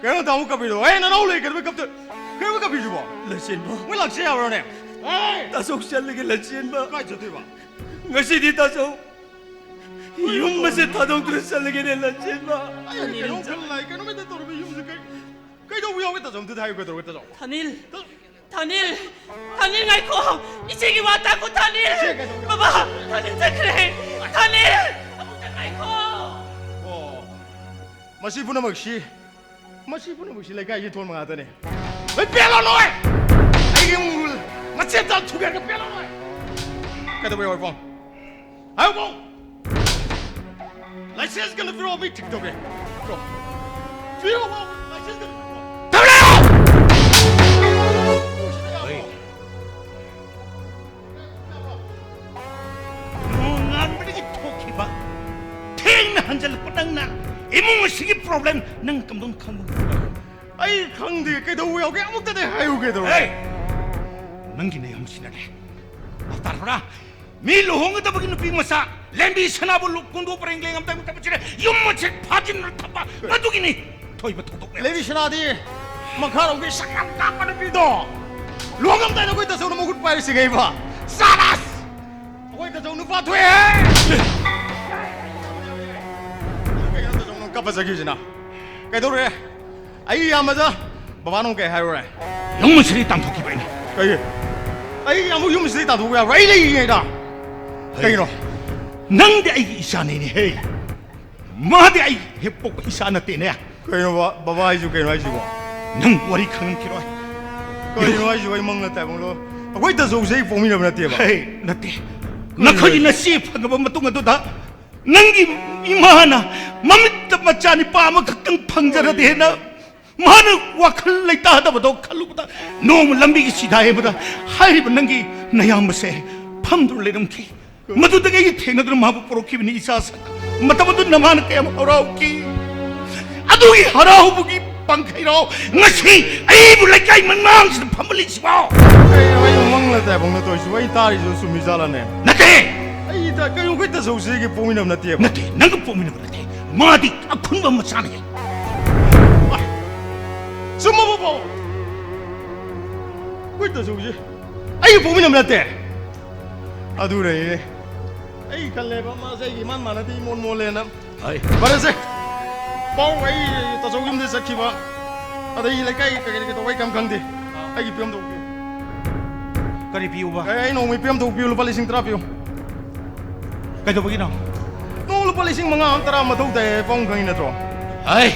ꯀꯩꯅꯣ ꯇꯥꯃꯣ ꯀꯞꯄꯤꯗꯣ? ꯑꯦ, ꯅꯅꯥꯎ ꯂꯩ, ꯀꯩꯗꯧꯕꯩ ꯀꯞꯇꯣꯏ-, ꯀꯩꯗꯧꯕꯩ ꯀꯞꯄꯤꯁꯤꯕꯣ? ꯂꯟꯆꯦꯟꯕ꯫ ꯃꯣꯏ ꯂꯥꯛꯆ ꯌꯥꯕ꯭ꯔꯣꯅꯦ? ꯑꯦ! ꯇꯥꯆꯧ ꯆꯠꯂꯒꯦ, ꯂꯟꯆꯦꯟꯕ꯫ ꯀꯥꯏ ꯆꯠꯇꯣꯏꯕ? ꯉꯁꯤꯗꯤ ꯇꯥꯆꯧ ꯌꯨꯝ ꯑꯁꯦ ꯊꯥꯗꯣꯛꯇꯨꯅ ꯆꯠꯂꯒꯦꯅꯦ, ꯂꯟꯆꯦꯟꯕ꯫ ꯑꯩ ꯀꯩꯅꯣꯝ ꯈꯜꯂꯦ, ꯀꯩꯅꯣꯝ ꯍꯦꯛꯇ ꯇꯧꯔꯕ ꯌꯨꯝꯁꯦ ꯀꯩ-, ꯀꯩꯗꯧꯕ ꯌꯥꯎꯒꯦ? ꯇꯥꯆꯧ ꯑꯝꯇꯗꯤ ꯍꯥꯏꯌꯨ, ꯀꯩꯗꯧꯔꯒꯦ ꯇꯥꯆꯧ? ꯊꯥꯅꯤꯜ! ꯊꯥꯅꯤꯜ! ꯊꯥꯅꯤꯜ, ꯉꯥꯏꯈꯣ! ꯏꯆꯦꯒꯤ ꯋꯥ ꯇꯥꯈꯣ, ꯊꯥꯅꯤꯜ! ꯏꯆꯦ, ꯀꯩꯗꯧꯔꯒꯦ? ꯕꯕꯥ, ꯊꯥꯅꯤꯜ ꯆꯠꯈ꯭ꯔꯦ! ꯊꯥꯅꯤꯜ! ꯑꯃꯨꯛꯇ ꯉꯥꯏꯈꯣ! ꯑꯣ, ꯃꯁꯤ ꯄꯨꯝꯅꯃꯛꯁꯤ, ꯃꯁꯤ ꯄꯨꯝꯅꯃꯛꯁꯤ ꯂꯩꯀꯥꯏꯒꯤ ꯊꯣꯟꯕ ꯉꯥꯛꯇꯅꯦ꯫ ꯂꯣꯏ ꯄꯦꯜꯂꯣ ꯅꯣꯏ! ꯑꯩꯒꯤ ꯏꯃꯨꯡ ꯃꯆꯦꯠ ꯇ ꯊꯨꯒꯥꯏꯔꯒ ꯄꯦꯜꯂꯣ ꯅꯣꯏ! ꯀꯩꯗꯧꯕ ꯌꯥꯎꯔꯤꯕꯣ? ꯍꯥꯏꯌꯨ ꯄꯥꯎ! ꯂꯥꯏꯁꯦꯟꯁ ꯀꯩꯅꯣ ꯄꯤꯔꯛꯑꯣ, ꯃꯤ ꯊꯤꯛ ꯇꯧꯒꯦ꯫ ꯄꯤꯔꯛꯑꯣ꯫ ꯄꯤꯔꯛꯑꯣ ꯄꯥꯎ! ꯂꯥꯏꯁꯦꯟꯁ ꯀꯩꯅꯣ ꯄꯤꯔꯛꯑꯣ꯫ ꯊꯝꯂꯦ! ꯍꯣꯏ꯫ ꯅꯣꯡꯉꯥꯟꯕꯗꯒꯤ ꯊꯣꯛꯈꯤꯕ, ꯊꯦꯡꯅ ꯍꯟꯖꯜꯂꯛꯄ ꯅꯪꯅ ꯏꯃꯨꯡ ꯑꯁꯤꯒꯤ problem ꯅꯪ ꯀꯝꯗꯧꯅ ꯈꯪꯕ ꯉꯝꯕ? ꯑꯩ ꯈꯪꯗꯦ, ꯀꯩꯗꯧꯕ ꯌꯥꯎꯒꯦ? ꯑꯃꯨꯛꯇꯗꯤ ꯍꯥꯏꯌꯨ, ꯀꯩꯗꯧꯔꯒꯦ? ꯍꯦ! ꯅꯪꯒꯤ ꯅꯌꯥꯝꯕꯁꯤꯅꯅꯦ, ꯚꯥꯞ ꯇꯥꯔꯕ꯭ꯔꯥ? ꯃꯤ ꯂꯨꯍꯣꯡꯒꯗꯕꯒꯤ ꯅꯨꯄꯤ ꯃꯆꯥ ꯂꯦꯝꯕꯤ ꯁꯅꯥꯕꯨ ꯂꯨ-, ꯀꯣꯟꯗꯣ ꯄꯔꯦꯡ ꯂꯦꯡ ꯑꯝꯇ ꯃꯨꯛꯇ ꯄꯨꯁꯤꯜꯂꯦ, ꯌꯨꯝ ꯃꯁꯤꯠ ꯐꯥꯖꯤꯟꯅ ꯊꯝꯕ, ꯃꯗꯨꯒꯤꯅꯤ ꯊꯣꯏꯕ ꯊꯧꯗꯣꯛ ꯃꯌꯥꯝ꯫ ꯂꯦꯝꯕꯤ ꯁꯅꯥꯗꯤ ꯃꯈꯥꯔꯣꯝꯒꯤ ꯁꯛ ꯌꯥꯝ ꯀꯥꯛꯄ ꯅꯨꯄꯤꯗꯣ ꯂꯨꯍꯣꯡꯉꯝꯗꯥꯏꯗ ꯑꯩꯈꯣꯏ ꯇꯥꯆꯧꯅ ꯃꯈꯨꯠ ꯄꯥꯏꯔ ꯆꯤꯡꯉꯛꯏꯕ꯫ ꯁꯥꯕꯥꯁ! ꯑꯩꯈꯣꯏ ꯇꯥꯆꯧ ꯅꯨꯄꯥ ꯊꯣꯛꯑꯦ! ꯀꯩꯅꯣ ꯇꯥꯆꯧ ꯅꯪ ꯀꯞꯄ ꯆꯠꯈꯤꯕꯁꯤꯅ? ꯀꯩꯗꯧꯔꯦ? ꯑꯩ ꯏꯌꯥꯝꯕꯗ ꯕꯕꯥꯅ ꯑꯃꯨꯛ ꯀꯩ ꯍꯥꯏꯔꯨꯔꯦ? ꯌꯨꯝ ꯑꯁꯤꯗꯤ ꯇꯥꯟꯊꯣꯛꯈꯤꯕ ꯑꯩꯅ꯫ ꯀꯩꯒꯤ? ꯑꯩ ꯑꯃꯨꯛ ꯌꯨꯝ ꯑꯁꯤꯗꯒꯤ ꯇꯥꯟꯊꯣꯛꯄ ꯌꯥꯕ꯭ꯔꯣ? ꯑꯩ ꯂꯩꯔꯤꯉꯩꯗ꯫ ꯍꯩ꯫ ꯀꯩꯒꯤꯅꯣ? ꯅꯪꯗꯤ ꯑꯩꯒꯤ ꯏꯆꯥꯅꯤꯅꯦ ꯍꯦ꯫ ꯃꯥꯗꯤ ꯑꯩ ꯍꯦꯛ ꯄꯣꯛꯄ ꯏꯆꯥ ꯅꯠꯇꯦꯅꯦ꯫ ꯀꯩꯅꯣ ꯕ-, ꯕꯕꯥ ꯍꯥꯏꯁꯤꯕꯨ ꯀꯩꯅꯣ ꯍꯥꯏꯁꯤꯕꯣ? ꯅꯪ ꯋꯥꯔꯤ ꯈꯪꯉꯝꯈꯤꯔꯣꯏ꯫ ꯀꯩꯅꯣ ꯍꯥꯏꯁꯤꯕꯣ? ꯑꯩ ꯃꯪꯂ ꯇꯥꯏꯕꯪꯂꯣ? ꯑꯩꯈꯣꯏ ꯇꯥꯆꯧꯁꯦ ꯑꯩ ꯄꯣꯛꯃꯤꯟꯅꯕ ꯅꯠꯇꯦꯕ꯫ ꯍꯦ, ꯅꯠꯇꯦ꯫ ꯀꯩꯅꯣ ꯅꯈꯣꯏꯒꯤ ꯍꯥꯏꯁꯤꯕꯣ? ꯅꯆꯦ ꯐꯪꯉꯕ ꯃꯇꯨꯡ ꯑꯗꯨꯗ ꯅꯪꯒꯤ ꯏꯃꯥꯅ ꯃꯃꯤꯠꯇ ꯃꯆꯥ ꯅꯤꯄꯥ ꯑꯃꯈꯛꯇꯪ ꯐꯪꯖꯔꯗꯤꯅ ꯃꯥꯅ ꯋꯥꯈꯜ ꯂꯩꯇꯥꯗꯕꯗꯣ ꯈꯜꯂꯨꯕꯗ ꯅꯣꯡꯃ ꯂꯝꯕꯤꯒꯤ ꯁꯤꯗꯥ ꯌꯦꯡꯕꯗ ꯍꯥꯏꯔꯤꯕ ꯅꯪꯒꯤ ꯅꯌꯥꯝꯕꯁꯦ ꯐꯝꯗꯨꯅ ꯂꯩꯔꯝꯈꯤ꯫ ꯃꯗꯨꯗꯒꯤ ꯑꯩꯒꯤ ꯊꯦꯡꯅꯗꯨꯅ ꯃꯥꯕꯨ ꯄꯣꯔꯛꯈꯤꯕꯅꯤ ꯏꯆꯥ ꯁꯛ꯫ ꯃꯇꯝ ꯑꯗꯨ ꯅꯃꯥꯅ ꯀꯌꯥꯝ ꯍꯔꯥꯎꯈꯤ꯫ ꯑꯗꯨꯒꯤ ꯍꯔꯥꯎꯕꯒꯤ ꯄꯥꯡꯈꯩꯔꯣ ꯉꯁꯤ ꯑꯩꯕꯨ ꯂꯩꯀꯥꯏ ꯃꯃꯥꯡꯁꯤꯗ ꯐꯝꯍꯜꯂꯤꯁꯤꯕꯣ? ꯀꯩꯅꯣ ꯑꯩꯕꯨ ꯃꯪꯂ ꯇꯥꯏꯕꯪꯅ ꯇꯧꯔꯤꯁꯤꯕꯣ? ꯑꯩ ꯇꯥꯔꯤꯁꯤꯕꯨ ꯆꯨꯝꯃꯤ ꯖꯥꯠꯂꯅꯦ? ꯅꯠꯇꯦ꯫ ꯑꯩ ꯏꯇꯥ-, ꯀꯩꯅꯣ ꯑꯩꯈꯣꯏ ꯇꯥꯆꯧꯁꯤꯒꯤ ꯄꯣꯛꯃꯤꯟꯅꯕ ꯅꯠꯇꯦꯕ꯫ ꯅꯠꯇꯦ, ꯅꯪꯒ ꯄꯣꯛꯃꯤꯟꯅꯕ ꯅꯠꯇꯦ꯫ ꯃꯥꯗꯤ ꯑꯈꯨꯟꯕ ꯃꯆꯥꯅꯤ꯫ ꯆꯨꯝꯃꯕꯣ ꯄꯥꯎ? ꯑꯩꯈꯣꯏ ꯇꯥꯆꯧꯁꯦ ꯑꯩꯒ ꯄꯣꯛꯃꯤꯟꯅꯕ ꯅꯠꯇꯦ꯫ ꯑꯗꯨꯅꯦ꯫ ꯑꯩ ꯈꯜꯂꯦꯕ ꯃꯥꯁꯦ ꯑꯩꯒꯤ ꯏꯃꯥꯟ ꯃꯥꯟꯅꯗꯦ, ꯏꯃꯣꯟ ꯃꯣꯜꯂꯦꯅ꯫ ꯑꯩ ꯐꯔꯦꯁꯦ꯫ ꯄꯥꯎ ꯑꯩ ꯇꯥꯆꯧ ꯌꯨꯝꯗ ꯆꯠꯈꯤꯕ꯫ ꯑꯗꯩ ꯂꯩꯀꯥꯏ ꯀꯩ ꯀꯩ ꯇꯧꯕ ꯑꯩ ꯀꯩꯝ ꯈꯪꯗꯦ꯫ ꯑꯩꯒꯤ ꯄꯤꯔꯝꯗꯧ ꯄꯤꯌꯨ꯫ ꯀꯔꯤ ꯄꯤꯌꯨꯕ? ꯑꯩ, ꯑꯩ ꯅꯣꯡꯃꯩ ꯄꯤꯔꯝꯗꯧ ꯄꯤꯌꯨ, ꯂꯨꯄꯥ ꯂꯤꯁꯤꯡ ꯇꯔꯥ ꯄꯤꯌꯨ꯫ ꯀꯩꯗꯧꯕꯒꯤꯅꯣ? ꯅꯣꯡ ꯂꯨꯄꯥ ꯂꯤꯁꯤꯡ ꯃꯉꯥ ꯑꯃ ꯇꯔꯥ ꯃꯊꯧ ꯇꯥꯏ, ꯄꯥꯎ ꯈꯪꯉꯤ ꯅꯠꯇ꯭ꯔꯣ? ꯑꯩ,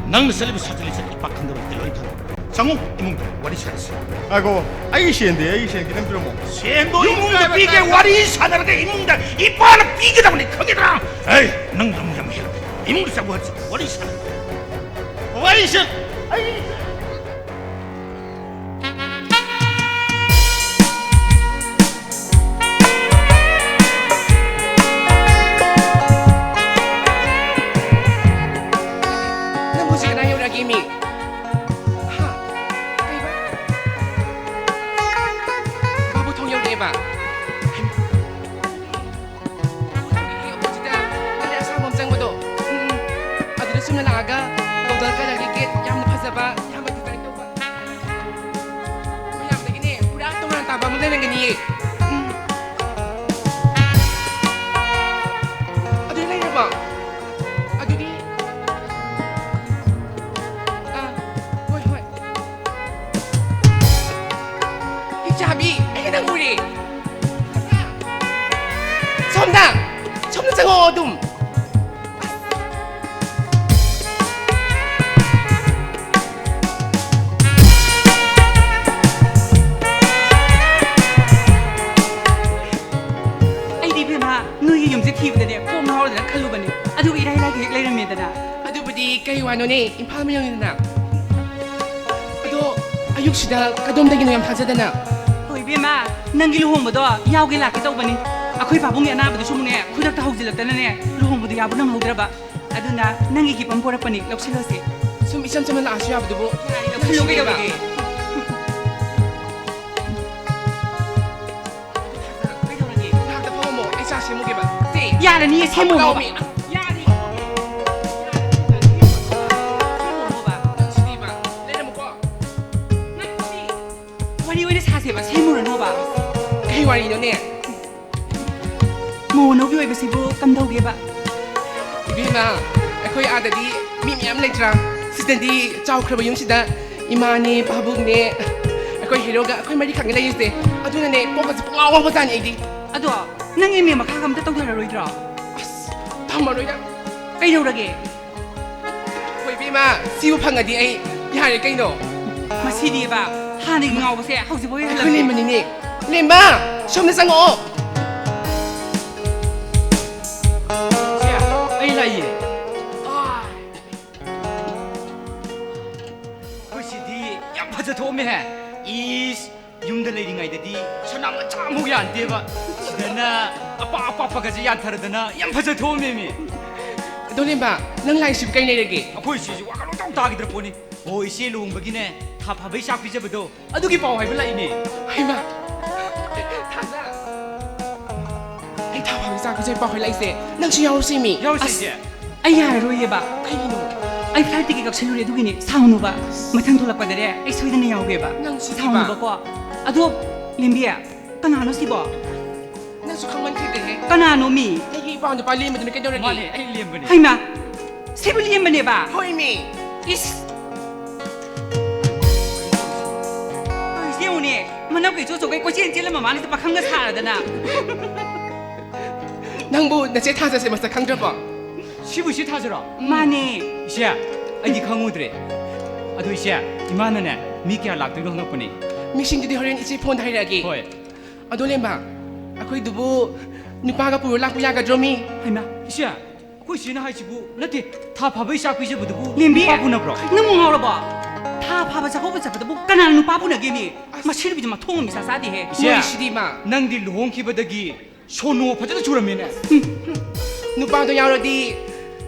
ꯅꯪꯅ ꯆꯠꯂꯤꯕ ꯁꯥꯇ꯭ꯔ ꯂꯤꯁꯠ ꯏꯄꯥꯛ ꯈꯪꯗꯕ ꯂꯣꯏ ꯈꯪꯉꯤ꯫ ꯆꯪꯉꯨ, ꯏꯃꯨꯡꯗ ꯋꯥꯔꯤ ꯁꯥꯟꯅꯁꯤ꯫ ꯉꯥꯏꯈꯣ, ꯑꯩꯒꯤ ꯁꯦꯟꯗꯤ, ꯑꯩꯒꯤ ꯁꯦꯟ ꯈꯤꯇꯪ ꯄꯤꯔꯝꯃꯣ꯫ ꯁꯦꯟꯗꯣ ꯌꯨꯝ ꯏꯃꯨꯡꯗ ꯄꯤꯒꯦ, ꯋꯥꯔꯤ ꯁꯥꯟꯅꯔꯒ ꯏꯃꯨꯡꯗ ꯏꯄꯥꯅ ꯄꯤꯒꯗꯕꯅꯤ, ꯈꯪꯒꯗ꯭ꯔꯥ? ꯑꯩ, ꯅꯪ ꯂꯝ ꯌꯥꯝ ꯍꯦꯜꯂꯦ꯫ ꯏꯃꯨꯡꯗ ꯆꯪꯉꯨ ꯍꯥꯏꯔꯁꯤ, ꯋꯥꯔꯤ ꯁꯥꯟꯅ꯫ ꯋꯥꯔꯤꯁꯦ ꯑꯩ ꯅꯪ ꯍꯧꯖꯤꯛ ꯀꯅꯥ ꯌꯧꯔꯛꯑꯒꯦ, ꯃꯤ? ꯍꯥ? ꯀꯩꯕ? ꯕꯥꯕꯨ ꯊꯣꯡ ꯌꯧꯔꯛꯑꯦꯕ? ꯍꯩꯃꯥ꯫ ꯕꯥꯕꯨ ꯊꯣꯡꯒꯤ ꯍꯦꯛ oppositeꯇ ꯒꯥꯔꯤ ꯑꯁꯥꯡꯕ ꯑꯃ ꯆꯪꯕꯗꯣ꯫ ꯎꯝ, ꯎꯝ꯫ ꯑꯗꯨꯗ ꯆꯨꯝꯅ ꯂꯥꯛꯑꯒ Golden colourꯒꯤ gate ꯌꯥꯝꯅ ꯐꯖꯕ, ꯌꯥꯝꯅ design ꯇꯧꯕ꯫ ꯃꯌꯥꯝꯗꯒꯤꯅꯦ ꯄꯨꯔꯥ ꯇꯣꯉꯥꯟ ꯇꯥꯕ ꯑꯃ ꯂꯩꯔꯝꯒꯅꯤꯌꯦ꯫ ꯎꯝ꯫ ꯑꯗꯨ ꯂꯩꯔꯕꯣ? ꯑꯗꯨꯗꯤ, ꯑꯥ, ꯍꯣꯏ, ꯍꯣꯏ꯫ ꯏꯆꯥꯕꯤ, ꯑꯩꯅ ꯅꯪ ꯎꯔꯦ꯫ ꯁꯣꯝꯗ, ꯁꯣꯝꯗ ꯆꯪꯉꯛꯑꯣ ꯑꯗꯨꯝ꯫ ꯅꯣꯅꯦ, ꯏꯝꯐꯥꯜ ꯃꯌꯣꯟꯅꯤꯗꯅ꯫ ꯑꯗꯣ ꯑꯌꯨꯛꯁꯤꯗ ꯀꯗꯣꯝꯗꯒꯤꯅꯣ? ꯌꯥꯝ ꯊꯥꯖꯗꯅ꯫ ꯍꯣꯏ ꯏꯕꯦꯝꯃ, ꯅꯪꯒꯤ ꯂꯨꯍꯣꯡꯕꯗꯣ ꯌꯥꯎꯒꯦ ꯂꯥꯛꯀꯦ ꯇꯧꯕꯅꯤ꯫ ꯑꯩꯈꯣꯏ ꯄꯥꯕꯨꯡꯒꯤ ꯑꯅꯥꯕꯗꯨꯁꯨꯅꯦ, ꯈꯨꯗꯛꯇ ꯍꯧꯖꯤꯜꯂꯛꯇꯅꯅꯦ, ꯂꯨꯍꯣꯡꯕꯗꯣ ꯌꯥꯎꯕ ꯅꯪꯍꯧꯗ꯭ꯔꯕ꯫ ꯑꯗꯨꯅ ꯅꯪꯒꯤ ꯒꯤꯐ ꯑꯃ ꯄꯨꯔꯛꯄꯅꯤ, ꯂꯧꯁꯤꯜꯂꯣꯁꯦ꯫ ꯁꯨꯝ ꯏꯆꯝ ꯆꯝꯅ ꯂꯥꯛꯑꯁꯨ ꯌꯥꯕꯗꯨꯕꯨ꯫ ꯌꯥꯔꯦ, ꯂꯧꯁꯤꯜꯂꯣ, ꯀꯩꯗꯧꯔꯒꯦ? ꯀꯩꯗꯧꯔꯒꯦ? ꯉꯥꯏꯍꯥꯛꯇ ꯐꯝꯃꯝꯃꯣ, ꯑꯩ ꯆꯥ ꯁꯦꯝꯃꯨꯒꯦꯕ꯫ ꯁꯦ, ꯌꯥꯔꯅꯤꯌꯦ, ꯁꯦꯝꯃꯨꯅꯣꯕ꯫ ꯂꯥꯛꯑꯣꯃꯤ꯫ ꯌꯥꯔꯦ꯫ ꯁꯦꯝꯃꯨꯅꯣꯕ꯫ ꯅꯪꯁꯤꯗꯤꯕ꯫ ꯂꯩꯔꯝꯃꯨꯀꯣ꯫ ꯉꯥꯏꯈꯣꯃꯤ꯫ ꯋꯥꯔꯤ ꯑꯣꯏꯅ ꯁꯥꯁꯦꯕ, ꯁꯦꯝꯃꯨꯔꯅꯣꯕ꯫ ꯀꯩ ꯋꯥꯔꯤꯅꯣꯅꯦ? ꯃꯧ ꯑꯅꯧꯕꯤ ꯑꯣꯏꯕꯁꯤꯕꯨ ꯀꯝꯗꯧꯒꯦꯕ? ꯏꯕꯦꯝꯃ, ꯑꯩꯈꯣꯏ ꯑꯥꯗꯗꯤ ꯃꯤ ꯃꯌꯥꯝ ꯂꯩꯇ꯭ꯔꯥ? ꯁꯤꯗꯗꯤ ꯆꯥꯎꯈ꯭ꯔꯕ ꯌꯨꯝꯁꯤꯗ ꯏꯃꯥꯅꯦ, ꯄꯥꯕꯨꯡꯅꯦ, ꯑꯩꯈꯣꯏ ꯍꯦꯔꯣꯒ ꯑꯩꯈꯣꯏ ꯃꯔꯤꯈꯛꯅꯦ ꯂꯩꯔꯤꯁꯦ꯫ ꯑꯗꯨꯅꯅꯦ, ꯀꯣꯛꯀꯁꯦ ꯄꯨꯡꯉꯥꯎ ꯉꯥꯎꯕꯖꯥꯠꯅꯤ ꯑꯩꯗꯤ꯫ ꯑꯗꯣ ꯅꯪ ꯑꯦꯝ ꯑꯦ ꯃꯈꯥꯒ ꯑꯝꯇ ꯇꯧꯊꯔꯔꯣꯏꯗ꯭ꯔꯣ? ꯑꯁ, ꯇꯝꯃꯔꯣꯏꯗ꯫ ꯀꯩꯗꯧꯔꯒꯦ? ꯍꯣꯏ, ꯏꯕꯦꯝꯃ, ꯁꯤꯕꯨ ꯐꯪꯉꯗꯤ ꯑꯩ ꯌꯥꯔꯦ ꯀꯩꯅꯣ꯫ ꯃꯁꯤꯗꯤꯕ, ꯍꯥꯟꯅꯒꯤ ꯉꯥꯎꯕꯁꯦ ꯍꯧꯖꯤꯛꯐꯥꯎ ꯑꯩꯈꯣꯏ ꯍꯜꯂꯛꯇ꯭ꯔꯤ꯫ ꯂꯦꯝꯕꯅꯤꯅꯦ꯫ ꯂꯦꯝꯕ, ꯁꯣꯝꯗ ꯆꯪꯉꯛꯑꯣ꯫ ꯁꯦ, ꯑꯩ ꯂꯥꯛꯏꯌꯦ꯫ ꯑꯥ꯫ ꯑꯩꯈꯣꯏ ꯁꯤꯗꯤ ꯌꯥꯝ ꯐꯖ ꯊꯣꯛꯑꯝꯃꯦꯍꯦ꯫ ꯏꯁ, ꯌꯨꯝꯗ ꯂꯩꯔꯤꯉꯩꯗꯗꯤ ꯁꯅꯥ ꯃꯆꯥ ꯑꯃꯨꯛ ꯌꯥꯟꯗꯦꯕ꯫ ꯁꯤꯗꯅ ꯑꯄꯥꯛ ꯑꯄꯥꯛꯄꯒꯁꯦ ꯌꯥꯟꯊꯔꯗꯅ ꯌꯥꯝ ꯐꯖ ꯊꯣꯛꯑꯝꯃꯦꯃꯤ꯫ ꯑꯗꯣ ꯂꯦꯝꯕ, ꯅꯪ ꯂꯥꯛꯏꯁꯤꯕꯨ ꯀꯩ ꯂꯩꯔꯒꯦ? ꯑꯩꯈꯣꯏ ꯁꯤꯁꯨ ꯋꯥꯈꯜ ꯑꯃꯇ ꯇꯥꯈꯤꯗ꯭ꯔ ꯄꯣꯠꯅꯤ꯫ ꯑꯣ, ꯏꯆꯦ ꯂꯨꯍꯣꯡꯕꯒꯤꯅꯦ, ꯊꯥ ꯐꯥꯕꯩ ꯆꯥꯛ ꯄꯤꯖꯕꯗꯣ, ꯑꯗꯨꯒꯤ ꯄꯥꯎ ꯍꯥꯏꯕ ꯂꯥꯛꯏꯅꯦ꯫ ꯍꯩꯃꯥ! ꯊꯥꯖ! ꯑꯩ ꯊꯥ ꯐꯥꯕꯩ ꯆꯥꯛ ꯄꯤꯖꯕꯩ ꯄꯥꯎ ꯍꯥꯏ ꯂꯥꯛꯏꯁꯦ꯫ ꯅꯪꯁꯨ ꯌꯥꯎꯔꯨꯁꯦꯃꯤ꯫ ꯌꯥꯎꯔꯨꯁꯦ, ꯑꯁ, ꯏꯆꯦ꯫ ꯑꯩ ꯌꯥꯔꯔꯣꯏꯌꯦꯕ꯫ ꯀꯩꯒꯤꯅꯣ? ꯑꯩ flight ticket ꯀꯛꯁꯜꯂꯨꯔꯦ, ꯑꯗꯨꯒꯤꯅꯦ꯫ ꯁꯥꯎꯅꯨꯕ꯫ ꯃꯊꯪ ꯊꯣꯛꯂꯛꯄꯗꯅꯦ, ꯑꯩ ꯁꯣꯏꯗꯅ ꯌꯥꯎꯒꯦꯕ꯫ ꯅꯪ ꯁꯤꯗꯤꯕ꯫ ꯁꯥꯎꯅꯨꯕꯀꯣ꯫ ꯑꯗꯣ, ꯂꯦꯝꯕꯤ, ꯀꯅꯥꯅꯣ ꯁꯤꯕꯣ? ꯅꯪꯁꯨ ꯈꯪꯃꯟꯈꯤꯗ꯭ꯔꯦꯍꯦ꯫ ꯀꯅꯥꯅꯣ ꯃꯤ? ꯑꯩꯒꯤ ꯏꯄꯥ ꯅꯨꯄꯥ ꯂꯦꯝꯕꯗꯨꯅ ꯀꯩꯗꯧꯔꯒꯦ? ꯃꯥꯅꯦ, ꯑꯩ ꯂꯦꯝꯕꯅꯦ꯫ ꯍꯩꯃꯥ! ꯁꯤꯕꯨ ꯂꯦꯝꯕꯅꯦꯕ? ꯍꯣꯏꯃꯤ꯫ ꯏꯁ! ꯇꯧꯔꯤꯁꯦ ꯌꯦꯡꯉꯨꯅꯦ, ꯃꯅꯝ ꯀꯩ ꯆꯣ ꯆꯣꯒꯩ ꯀꯣꯏꯆꯦꯟ ꯆꯦꯜꯂꯝꯕ ꯃꯥꯅꯤꯁꯦ ꯄꯥꯈꯪꯒ ꯁꯥꯔꯗꯅ꯫ ꯅꯪꯕꯨ ꯅꯆꯦ ꯊꯥꯖꯁꯦ ꯃꯁꯛ ꯈꯪꯗ꯭ꯔꯕꯣ? ꯁꯤꯕꯨ ꯏꯆꯦ ꯊꯥꯖꯔꯣ? ꯃꯥꯅꯦ꯫ ꯏꯆꯦ, ꯑꯩꯗꯤ ꯈꯪꯉꯨꯗ꯭ꯔꯦ꯫ ꯑꯗꯨ ꯏꯆꯦ, ꯏꯃꯥꯅꯅꯦ ꯃꯤ ꯀꯌꯥ ꯂꯥꯛꯇꯣꯏꯅꯣ ꯍꯪꯉꯛꯄꯅꯦ꯫ ꯃꯤꯁꯤꯡꯗꯨꯗꯤ ꯍꯣꯔꯦꯟ ꯏꯆꯦ ꯐꯣꯟꯗ ꯍꯥꯏꯔꯛꯑꯒꯦ꯫ ꯍꯣꯏ꯫ ꯑꯗꯣ ꯂꯦꯝꯕ, ꯑꯩꯈꯣꯏꯗꯨꯕꯨ ꯅꯨꯄꯥꯒ ꯄꯨꯔ ꯂꯥꯛꯄ ꯌꯥꯒꯗ꯭ꯔꯣ ꯃꯤ? ꯍꯩꯃꯥ, ꯏꯆꯦ, ꯑꯩꯈꯣꯏ ꯆꯦꯅ ꯍꯥꯏꯁꯤꯕꯨ, ꯅꯠꯇꯦ, ꯊꯥ ꯐꯥꯕꯩ ꯆꯥꯛ ꯄꯤꯖꯕꯗꯨꯕꯨ ꯂꯦꯝꯕꯤ, ꯅꯨꯄꯥ ꯄꯨꯅꯕ꯭ꯔꯣ? ꯅꯪꯕꯨ ꯉꯥꯎꯔꯕꯣ? ꯊꯥ ꯐꯥꯕ ꯆꯥꯛꯀꯧꯕ ꯆꯠꯄꯗꯕꯨ ꯀꯅꯥꯅ ꯅꯨꯄꯥ ꯄꯨꯅꯒꯦꯃꯤ? ꯑꯁ꯫ ꯃꯁꯤ ꯅꯨꯄꯤꯗꯤ ꯃꯊꯣꯡ ꯑꯃ ꯏꯆꯥ ꯆꯥꯗꯦꯍꯦ꯫ ꯏꯆꯦ, ꯃꯣꯏꯁꯤꯗꯤ ꯏꯃꯥ꯫ ꯅꯪꯗꯤ ꯂꯨꯍꯣꯡꯈꯤꯕꯗꯒꯤ ꯁꯣꯅꯣ ꯐꯖꯅ ꯆꯨꯔꯝꯃꯦꯅꯦ꯫ ꯅꯨꯄꯥꯗꯣ ꯌꯥꯎꯔꯗꯤ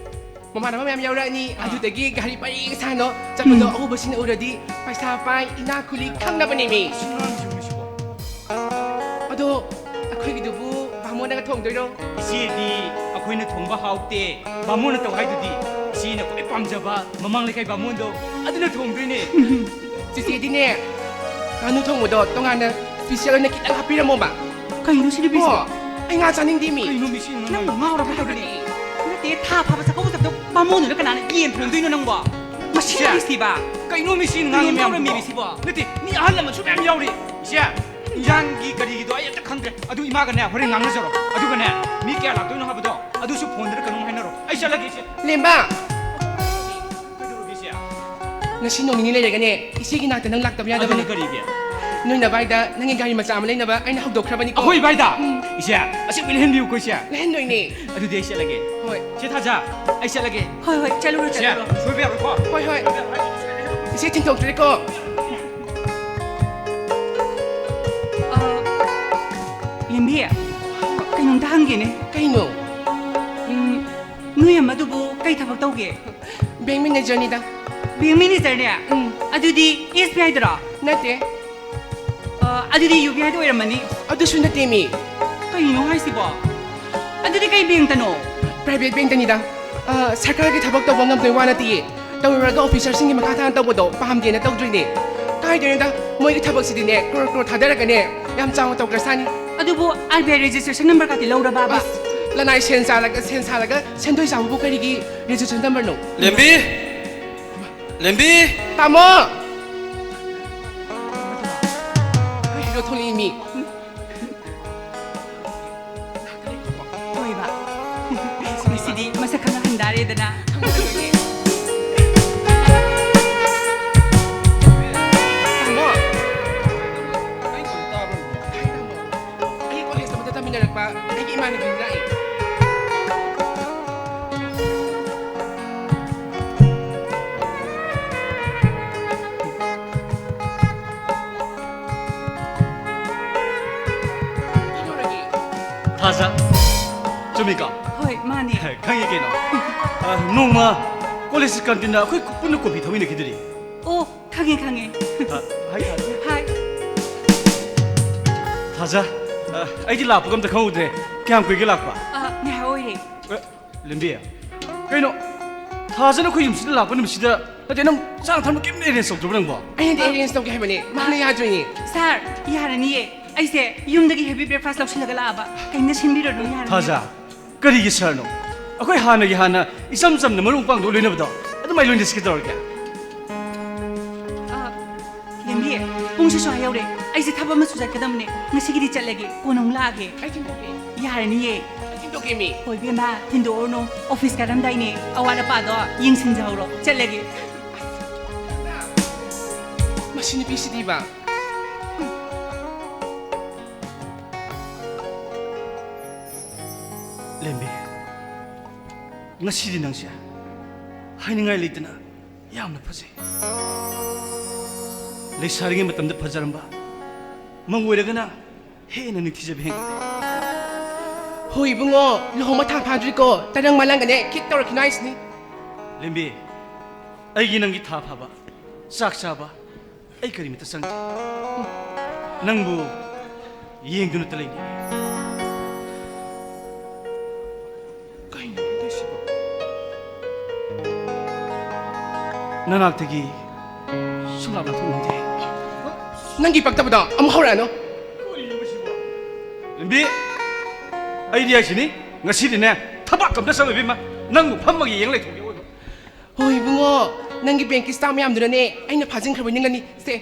ꯃꯃꯥꯟꯅꯕ ꯃꯌꯥꯝ ꯌꯥꯎꯔꯛꯑꯅꯤ, ꯑꯥ꯫ ꯑꯗꯨꯗꯒꯤ ꯒꯥꯔꯤ ꯄꯔꯦꯡ ꯁꯥꯅꯣ ꯆꯠꯄꯗꯣ ꯎꯝ꯫ ꯑꯎꯕꯁꯤꯡꯅ ꯎꯔꯗꯤ ꯄꯩꯁꯥ ꯄꯥꯏ, ꯏꯅꯥꯛ ꯈꯨꯜꯂꯤ ꯈꯪꯅꯕꯅꯦꯃꯤ꯫ ꯑꯁꯤ ꯉꯥꯡꯁꯤ ꯃꯤꯁꯤꯕꯣ꯫ ꯑꯗꯣ ꯑꯩꯈꯣꯏꯒꯤꯗꯨꯕꯨ ꯕꯥꯃꯣꯟꯅꯒ ꯊꯣꯡꯗꯣꯏꯔꯣ? ꯏꯆꯦꯗꯤ ꯑꯩꯈꯣꯏꯅ ꯊꯣꯡꯕ ꯍꯥꯎꯇꯦ, ꯕꯥꯃꯣꯟꯅ ꯇꯧ ꯍꯥꯏꯗꯨꯗꯤ꯫ ꯏꯆꯦꯅ ꯈ꯭ꯋꯥꯏ ꯄꯥꯝꯖꯕ ꯃꯃꯥꯡ ꯂꯩꯀꯥꯏ ꯕꯥꯃꯣꯟꯗꯣ ꯑꯗꯨꯅ ꯊꯣꯡꯗꯣꯏꯅꯦ꯫ ꯆꯤꯆꯦꯗꯤꯅꯦ, ꯉꯥꯅꯨ ꯊꯣꯡꯕꯗꯣ ꯇꯣꯉꯥꯟꯅ special ꯑꯣꯏꯅ ꯈꯤꯇꯪ ꯍꯥꯞꯄꯤꯔꯝꯃꯣꯕ꯫ ꯀꯩꯅꯣ ꯁꯤ ꯅꯨꯄꯤꯁꯤꯕꯣ? ꯀꯣ? ꯑꯩ ꯉꯥ ꯆꯥꯅꯤꯡꯗꯦ ꯃꯤ꯫ ꯀꯩꯅꯣ ꯃꯤ ꯁꯤ ꯅꯪ ꯉꯥꯡꯉꯤꯁꯦ? ꯉꯥꯎꯔꯕ ꯀꯩꯗꯧꯔꯒꯦ? ꯅꯠꯇꯦ, ꯊꯥ ꯐꯥꯕ ꯆꯥꯛꯀꯧꯕ ꯆꯠꯄꯗꯣ ꯕꯥꯃꯣꯟꯗꯨꯅ ꯀꯅꯥꯅ ꯌꯦꯟ ꯊꯣꯡꯗꯣꯏꯅꯣ ꯅꯪꯕꯣ? ꯃꯁꯤ ꯏꯆꯦ, ꯅꯨꯄꯤꯁꯤꯗꯤꯕ꯫ ꯀꯩꯅꯣ ꯃꯤ ꯁꯤ ꯉꯥꯡꯉꯤ ꯀꯩꯅꯣ ꯃꯌꯥꯝꯗꯨꯕꯣ? ꯉꯥꯎꯔꯝꯃꯤ ꯃꯤꯁꯤꯕꯣ? ꯅꯠꯇꯦ, ꯃꯤ ꯑꯍꯜ ꯂꯃꯟꯁꯨ ꯃꯌꯥꯝ ꯌꯥꯎꯔꯤ꯫ ꯏꯆꯦ, ꯏꯟꯖꯥꯡꯒꯤ ꯀꯔꯤꯒꯤꯗꯣ ꯑꯩ ꯑꯝꯇ ꯈꯪꯗ꯭ꯔꯦ꯫ ꯑꯗꯨ ꯏꯃꯥꯒꯅꯦ ꯍꯣꯔꯦꯟ ꯉꯥꯡꯅꯖꯔꯣ꯫ ꯑꯗꯨꯒꯅꯦ, ꯃꯤ ꯀꯌꯥ ꯂꯥꯛꯇꯣꯏꯅꯣ ꯍꯥꯏꯕꯗꯣ ꯑꯗꯨꯁꯨ ꯐꯣꯟꯗꯔ ꯀꯩꯅꯣꯝ ꯍꯥꯏꯅꯔꯣ꯫ ꯑꯩ ꯆꯠꯂꯒꯦ ꯏꯆꯦ꯫ ꯂꯦꯝꯕ! ꯀꯩꯗꯧꯔꯒꯦ ꯏꯆꯦ? ꯉꯁꯤ ꯅꯣꯡ ꯅꯤꯅꯤ ꯂꯩꯔꯒꯅꯦ, ꯏꯆꯦꯒꯤ ꯅꯥꯛꯇ ꯅꯪ ꯂꯥꯛꯇꯕ ꯌꯥꯗꯕꯅꯦ꯫ ꯑꯗꯨꯅ ꯀꯔꯤꯒꯤ? ꯅꯣꯏ ꯅꯕꯥꯏꯗ ꯅꯪꯒꯤ ꯒꯥꯔꯤ ꯃꯆꯥ ꯑꯃ ꯂꯩꯅꯕ ꯑꯩꯅ ꯍꯧꯗꯣꯛꯈ꯭ꯔꯕꯅꯤꯀꯣ꯫ ꯑꯩꯈꯣꯏ ꯏꯕꯥꯏꯗ? ꯎꯝ꯫ ꯏꯆꯦ, ꯑꯁꯦꯡꯕꯩ ꯂꯩꯍꯟꯕꯤꯌꯨꯀꯣ ꯏꯆꯦ꯫ ꯂꯩꯍꯟꯗꯣꯏꯅꯦ꯫ ꯑꯗꯨꯗꯤ ꯑꯩ ꯆꯠꯂꯒꯦ꯫ ꯍꯣꯏ꯫ ꯏꯆꯦ ꯊꯥꯖ, ꯑꯩ ꯆꯠꯂꯒꯦ꯫ ꯍꯣꯏ, ꯍꯣꯏ, ꯆꯠꯂꯨꯔꯣ, ꯏꯆꯦ, ꯆꯠꯂꯨꯔꯣ꯫ ꯁꯣꯏꯕ ꯌꯥꯔꯣꯏꯀꯣ꯫ ꯍꯣꯏ, ꯍꯣꯏ꯫ ꯏꯆꯦ ꯊꯤꯟꯗꯣꯛꯇ꯭ꯔꯦꯀꯣ꯫ ꯑ, ꯂꯦꯝꯕꯤ, ꯀꯩꯅꯣꯝꯇ ꯍꯪꯒꯦꯅꯦ꯫ ꯀꯩꯅꯣ? ꯎꯝ, ꯅꯣꯏ ꯑꯃꯗꯨꯕꯨ ꯀꯩ ꯊꯕꯛ ꯇꯧꯒꯦ? Bank managerꯅꯤꯗ꯫ Bank managerꯅꯦ? ꯎꯝ꯫ ꯑꯗꯨꯗꯤ S B I ꯗꯔꯣ? ꯅꯠꯇꯦ꯫ ꯑ, ꯑꯗꯨꯗꯤ U B I ꯗ ꯑꯣꯏꯔꯝꯃꯅꯤ꯫ ꯑꯗꯨꯁꯨ ꯅꯠꯇꯦ ꯃꯤ꯫ ꯀꯩꯅꯣ ꯍꯥꯏꯁꯤꯕꯣ? ꯑꯗꯨꯗꯤ ꯀꯩ bankꯇꯅꯣ? Private bankꯇꯅꯤꯗ꯫ ꯑ, ꯁꯔꯀꯥꯔꯒꯤ ꯊꯕꯛ ꯇꯧꯕ ꯉꯝꯗꯣꯏ ꯋꯥ ꯅꯠꯇꯤꯌꯦ꯫ ꯇꯧꯔꯨꯔꯒ officerꯁꯤꯡꯒꯤ ꯃꯈꯥ ꯊꯥꯅ ꯇꯧꯕꯗꯣ ꯄꯥꯝꯗꯦꯅ ꯇꯧꯗ꯭ꯔꯤꯅꯦ꯫ ꯀꯥꯏꯗꯩꯅꯣꯗ, ꯃꯣꯏꯒꯤ ꯊꯕꯛꯁꯤꯗꯤꯅꯦ, crore crore ꯊꯥꯗꯔꯒꯅꯦ, ꯌꯥꯝ ꯆꯥꯎꯅ ꯇꯧꯈ꯭ꯔꯁꯥꯅꯤ꯫ ꯑꯗꯨꯕꯨ R B I registration number ꯀꯥꯇꯤ ꯂꯧꯔꯕꯕ? ꯑꯁ, ꯂꯅꯥꯏ ꯁꯦꯟ ꯆꯥꯔꯒ, ꯁꯦꯟ ꯁꯥꯔꯒ ꯁꯦꯟꯗꯣꯏ ꯆꯥꯕꯕꯨ ꯀꯔꯤꯒꯤ registration numberꯅꯣ? ꯂꯦꯝꯕꯤ! ꯂꯦꯝꯕꯤ! ꯇꯥꯃꯣ! ꯀꯩꯅꯣ ꯊꯣꯛꯂꯛꯏ ꯃꯤ? ꯍꯣꯏꯕ꯫ ꯉꯁꯤꯗꯤ ꯃꯁꯛ ꯈꯪꯅ ꯍꯟꯗꯥꯔꯦꯗꯅ꯫ ꯇꯥꯃꯣ! ꯑꯩ ꯀꯣꯂꯦꯖ ꯑꯃꯗ ꯇꯝꯃꯤꯟꯅꯔꯛꯄ ꯑꯩꯒꯤ ꯏꯃꯥꯟꯅꯕꯤꯅꯤ ꯂꯥꯛꯑꯦ꯫ ꯊꯥꯖ, ꯆꯨꯝꯃꯤꯀꯣ? ꯍꯣꯏ, ꯃꯥꯅꯦ꯫ ꯈꯪꯉꯤ ꯀꯩꯅꯣ꯫ ꯑ, ꯅꯣꯡꯃ ꯀꯣꯂꯦꯖꯀꯤ ꯀꯥꯟꯇꯤꯟꯗ ꯑꯩꯈꯣꯏ ꯄꯨꯟꯅ ꯀꯣꯐꯤ ꯊꯛꯃꯤꯟꯅꯈꯤꯗꯨꯗꯤ꯫ ꯑꯣ, ꯈꯪꯉꯦ, ꯈꯪꯉꯦ꯫ ꯑ, ꯍꯥꯏ, ꯊꯥꯖ꯫ ꯍꯥꯏ꯫ ꯊꯥꯖ, ꯑ, ꯑꯩꯗꯤ ꯂꯥꯛꯄꯒ ꯑꯝꯇ ꯈꯪꯍꯧꯗ꯭ꯔꯦ꯫ ꯀꯌꯥꯝ ꯀꯨꯏꯒꯦ ꯂꯥꯛꯄ? ꯑ, ꯉꯥꯏꯍꯥꯛ ꯑꯣꯏꯔꯦ꯫ ꯑ, ꯂꯦꯝꯕꯤ, ꯀꯩꯅꯣ? ꯊꯥꯖꯅ ꯑꯩꯈꯣꯏ ꯌꯨꯝꯁꯤꯗ ꯂꯥꯛꯄ ꯅꯨꯃꯤꯠꯁꯤꯗ, ꯅꯠꯇꯦ, ꯅꯪ ꯆꯥꯅ ꯊꯛꯅꯕ ꯀꯩꯝꯇ arrange ꯇꯧꯗ꯭ꯔꯕ ꯅꯪꯕꯣ? ꯑꯩꯅꯗꯤ arrange ꯇꯧꯒꯦ ꯍꯥꯏꯕꯅꯦ, ꯃꯥꯅ ꯌꯥꯗ꯭ꯔꯤꯅꯦ꯫ ꯁꯥꯔ, ꯌꯥꯔꯅꯤꯌꯦ꯫ ꯑꯩꯁꯦ ꯌꯨꯝꯗꯒꯤ heavy breakfast ꯂꯧꯁꯤꯜꯂꯒ ꯂꯥꯛꯑꯕ꯫ ꯀꯩꯝꯇ ꯁꯤꯟꯕꯤꯔꯨꯔꯅꯨ, ꯌꯥꯔꯅꯤꯌꯦ꯫ ꯊꯥꯖ, ꯀꯔꯤꯒꯤ ꯁꯥꯔꯅꯣ? ꯑꯩꯈꯣꯏ ꯍꯥꯟꯅꯒꯤ ꯍꯥꯟꯅ ꯏꯆꯝ ꯆꯝꯅ ꯃꯔꯨꯞ ꯃꯄꯥꯡꯗꯣ ꯂꯣꯏꯅꯕꯗꯣ ꯑꯗꯨꯃꯥꯏꯅ ꯂꯣꯏꯅꯁꯤ ꯀꯩꯗꯧꯔꯒꯦ? ꯑ, ꯂꯦꯝꯕꯤ, ꯄꯨꯡꯁꯨ ꯁ꯭ꯋꯥꯏ ꯌꯧꯔꯦ꯫ ꯑꯩꯁꯦ ꯊꯕꯛ ꯑꯃꯁꯨ ꯆꯠꯀꯗꯕꯅꯦ꯫ ꯉꯁꯤꯒꯤꯗꯤ ꯆꯠꯂꯒꯦ, ꯀꯣꯟꯅ ꯑꯃꯨꯛ ꯂꯥꯛꯑꯒꯦ꯫ ꯑꯩ ꯊꯤꯟꯗꯣꯛꯀꯦ꯫ ꯌꯥꯔꯅꯤꯌꯦ꯫ ꯑꯩ ꯊꯤꯟꯗꯣꯛꯀꯦ ꯃꯤ꯫ ꯍꯣꯏ, ꯏꯕꯦꯝꯃ, ꯊꯤꯟꯗꯣꯛꯎꯔꯅꯨ꯫ ꯑꯣꯐꯤꯁ ꯀꯥꯔꯝꯗꯥꯏꯅꯦ, ꯑꯋꯥꯠ ꯑꯄꯥꯗꯣ ꯌꯦꯡꯁꯤꯟꯖꯍꯧꯔꯣ꯫ ꯆꯠꯂꯒꯦ꯫ ꯃꯁꯤ ꯅꯨꯄꯤꯁꯤꯗꯤꯕ꯫ ꯂꯦꯝꯕꯤ, ꯉꯁꯤꯗꯤ ꯅꯪꯁꯦ ꯍꯥꯏꯅꯤꯡꯉꯥꯏ ꯂꯩꯇꯅ ꯌꯥꯝꯅ ꯐꯖꯩ꯫ ꯂꯩꯁꯥꯔꯤꯉꯩ ꯃꯇꯝꯗ ꯐꯖꯔꯝꯕ, ꯃꯧ ꯑꯣꯏꯔꯒꯅ ꯍꯦꯟꯅ ꯅꯤꯡꯊꯤꯖꯕ ꯍꯦꯟꯒꯠꯂꯦ꯫ ꯍꯣꯏ ꯏꯕꯨꯡꯉꯣ, ꯂꯨꯍꯣꯡꯕ ꯊꯥ ꯐꯥꯗ꯭ꯔꯤꯀꯣ, ꯇꯔꯪ ꯃꯂꯪꯒꯅꯦ ꯈꯤꯛ ꯇꯧꯔꯛꯈꯤꯅꯣ ꯍꯥꯏꯁꯤꯅꯤ꯫ ꯂꯦꯝꯕꯤ, ꯑꯩꯒꯤ ꯅꯪꯒꯤ ꯊꯥ ꯐꯥꯕ, ꯆꯥꯛ ꯆꯥꯕ, ꯑꯩ ꯀꯔꯤꯃꯇ ꯆꯪꯗꯦ꯫ ꯅꯪꯕꯨ ꯌꯦꯡꯗꯨꯅꯇ ꯂꯩꯅꯤꯡꯉꯤ꯫ ꯀꯩꯅꯣ ꯇꯧꯏꯁꯤꯕꯣ? ꯅꯅꯥꯛꯇꯒꯤ ꯁꯨꯡꯂꯥꯞ ꯂꯥꯞꯊꯣꯛꯅꯤꯡꯗꯦ꯫ ꯅꯪꯒꯤ ꯄꯛꯇꯕꯗꯣ ꯑꯃꯨꯛ ꯍꯧꯔꯛꯑꯅꯨ꯫ ꯂꯦꯝꯕꯤ, ꯑꯩꯗꯤ ꯍꯥꯏꯁꯤꯅꯤ, ꯉꯁꯤꯗꯤꯅꯦ ꯊꯕꯛ ꯑꯝꯇ ꯆꯠꯂꯣꯏ ꯏꯕꯦꯝꯃ, ꯅꯪꯕꯨ ꯐꯝꯃꯒ ꯌꯦꯡ ꯂꯩꯊꯣꯛꯀꯦ ꯑꯣꯏꯕ꯫ ꯍꯣꯏ ꯏꯕꯨꯡꯉꯣ, ꯅꯪꯒꯤ ꯕꯦꯡꯀꯤ staff ꯃꯌꯥꯝꯗꯨꯅꯅꯦ ꯑꯩꯅ ꯐꯥꯖꯤꯟꯈ꯭ꯔꯕꯣꯏ ꯅꯤꯡꯉꯅꯤ꯫ ꯁꯦ꯫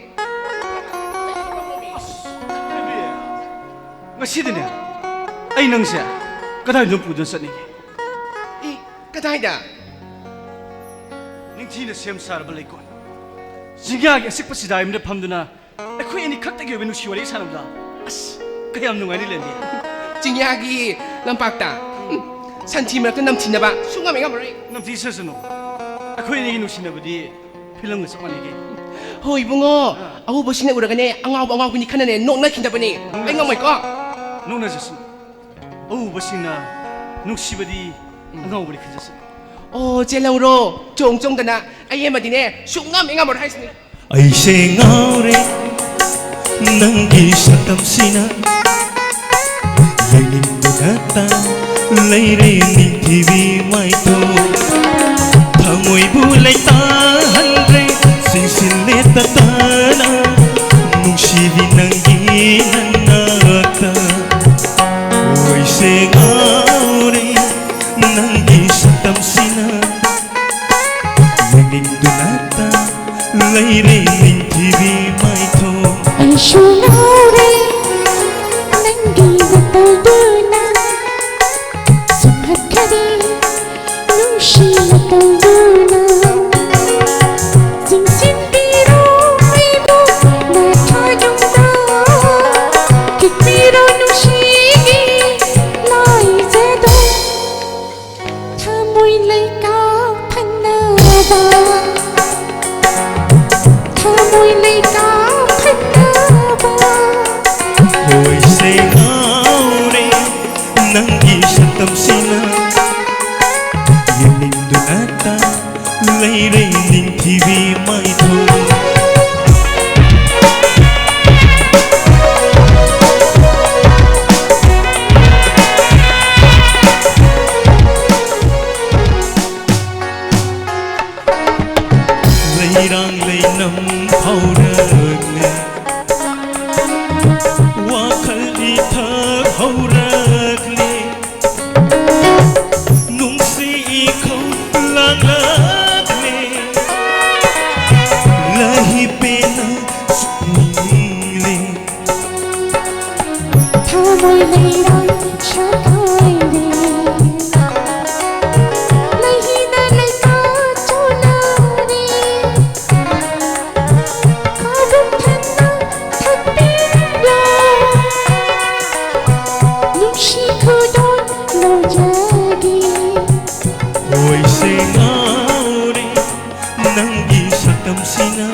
ꯉꯁꯤꯗꯤꯅꯦ ꯑꯩ ꯅꯪꯁꯦ ꯀꯗꯥꯏꯗꯅꯣ ꯄꯨꯗꯨꯅ ꯆꯠꯅꯤꯡꯉꯤ꯫ ꯑꯦ, ꯀꯗꯥꯏꯗ? ꯅꯤꯡꯊꯤꯅ ꯁꯦꯝ ꯁꯥꯔꯕ ꯂꯩꯀꯣꯜ, ꯆꯤꯡꯌꯥꯒꯤ ꯑꯆꯤꯛꯄ ꯆꯤꯗꯥꯏ ꯑꯃꯗ ꯐꯝꯗꯨꯅ ꯑꯩꯈꯣꯏ ꯑꯅꯤ ꯈꯛꯇꯒꯤ ꯑꯣꯏꯕ ꯅꯨꯡꯁꯤ ꯋꯥꯔꯤ ꯁꯥꯟꯅꯕꯗꯣ, ꯑꯁ, ꯀꯌꯥꯝ ꯅꯨꯡꯉꯥꯏꯅꯤ ꯂꯦꯝꯕꯤ꯫ ꯆꯤꯡꯌꯥꯒꯤ ꯂꯝꯄꯥꯛꯇ, ꯎꯝ, ꯁꯟꯊꯤ ꯃꯔꯛꯇ ꯅꯝꯊꯤꯅꯕ ꯁꯨꯡꯉꯝ ꯍꯦꯛ ꯉꯝꯃꯔꯣꯏ꯫ ꯅꯝꯊꯤꯁꯅꯨ꯫ ꯑꯩꯈꯣꯏ ꯑꯅꯤꯒꯤ ꯅꯨꯡꯁꯤꯅꯕꯗꯤ ꯐꯤꯂꯝꯒ ꯆꯞ ꯃꯥꯟꯅꯩ ꯀꯩꯅꯣ꯫ ꯍꯣꯏ ꯏꯕꯨꯡꯉꯣ, ꯑꯥ꯫ ꯑꯎꯕꯁꯤꯡꯅ ꯎꯔꯒꯅꯦ ꯑꯉꯥꯎꯕ ꯑꯉꯥꯎꯕꯤꯅꯤ ꯈꯟꯅꯅꯦ ꯅꯣꯛꯅꯈꯤꯗꯕꯅꯤ꯫ ꯅꯣꯛꯅ-, ꯑꯩ ꯉꯝꯃꯣꯏꯀꯣ꯫ ꯅꯣꯛꯅꯖꯁꯅꯨ꯫ ꯑꯎꯕꯁꯤꯡꯅ ꯅꯨꯡꯁꯤꯕꯗꯤ ꯑꯉꯥꯎꯕꯅꯤ ꯈꯟꯖꯁꯅꯨ꯫ ꯑꯣ, ꯆꯦꯜꯍꯧꯔꯣ꯫ ꯆꯣꯡ ꯆꯣꯡꯗꯅ ꯑꯩ ꯑꯃꯗꯤꯅꯦ ꯁꯨꯡꯉꯝ ꯍꯦꯛ ꯉꯝꯃꯔꯣꯏ ꯍꯥꯏꯁꯤꯅꯤ꯫ ꯑꯩꯁꯦ ꯉꯥꯎꯔꯦ ꯅꯪꯒꯤ ꯁꯛꯇꯝꯁꯤꯅ, ꯌꯦꯡꯅꯤꯡꯗꯨꯅꯇ ꯂꯩꯔꯦ ꯅꯤꯡꯊꯤꯕꯤ ꯃꯥꯏꯊꯣꯡ꯫ ꯊꯃꯣꯏꯕꯨ ꯂꯩꯇꯥꯍꯟꯗ꯭ꯔꯦ ꯆꯤꯡꯁꯤꯜꯂꯦ ꯇꯠꯇꯅ, ꯅꯨꯡꯁꯤꯕꯤ ꯅꯪꯒꯤ ꯅꯅꯥꯛꯇ꯫ ꯑꯩꯁꯦ ꯉꯥꯎꯔꯦ ꯅꯪꯒꯤ ꯁꯛꯇꯝꯁꯤꯅ, ꯌꯦꯡꯅꯤꯡꯗꯨꯅꯇ ꯂꯩꯔꯦ ꯅꯤꯡꯊꯤꯕꯤ ꯃꯥꯏꯊꯣꯡ꯫ ꯑꯩꯁꯨ ꯉꯥꯎꯔꯦ ꯅꯪꯒꯤ ꯃꯇꯧꯗꯨꯅ, ꯁꯨꯝꯍꯠꯈꯔꯦ ꯅꯨꯡꯁꯤ ꯃꯇꯧꯗꯨꯅ꯫ ꯆꯤꯡꯁꯤꯟꯕꯤꯔꯣ ꯑꯩꯕꯨ ꯅꯊꯥꯖꯝꯗ, ꯈꯤꯛꯄꯤꯔꯣ ꯅꯨꯡꯁꯤꯒꯤ ꯂꯥꯏꯖꯗꯣ꯫ ꯊꯃꯣꯏ ꯂꯩꯀꯥ ꯐꯅꯕ, ꯊꯃꯣꯏ ꯂꯩꯀꯥ ꯐꯅꯕ꯫ ꯍꯣꯏꯁꯦ ꯉꯥꯎꯔꯦ ꯅꯪꯒꯤ ꯁꯛꯇꯝꯁꯤꯅ, ꯌꯦꯡꯅꯤꯡꯗꯨꯅꯇ ꯂꯩꯔꯦ ꯅꯤꯡꯊꯤꯕꯤ ꯃꯥꯏꯊꯣꯡ꯫ ꯂꯩꯔꯥꯡ ꯂꯩꯅꯝ ꯐꯥꯎꯔꯛꯂꯦ, ꯋꯥꯈꯜ ꯏꯊꯛ ꯍꯧꯔꯛꯂꯦ, ꯅꯨꯡꯁꯤ ꯏꯈꯧ ꯂꯥꯡꯂꯛꯂꯦ, ꯂꯩꯍꯤ ꯄꯦꯟꯅ ꯁꯨꯛꯅꯤꯡꯂꯦ꯫ ꯊꯃꯣꯏ ꯂꯩꯔꯥꯡ ꯁꯥꯈꯥꯏꯔꯦ, ꯂꯩꯍꯤꯅ ꯂꯩꯄꯥꯛ ꯆꯣꯠꯅꯔꯦ꯫ ꯈꯥꯕꯨꯝ ꯊꯟꯅ ꯊꯛꯄꯤꯔꯣ, ꯅꯨꯡꯁꯤ ꯈꯨꯗꯣꯜ ꯂꯧꯖꯒꯦ꯫ ꯍꯣꯏꯁꯦ ꯉꯥꯎꯔꯦ ꯅꯪꯒꯤ ꯁꯛꯇꯝꯁꯤꯅ,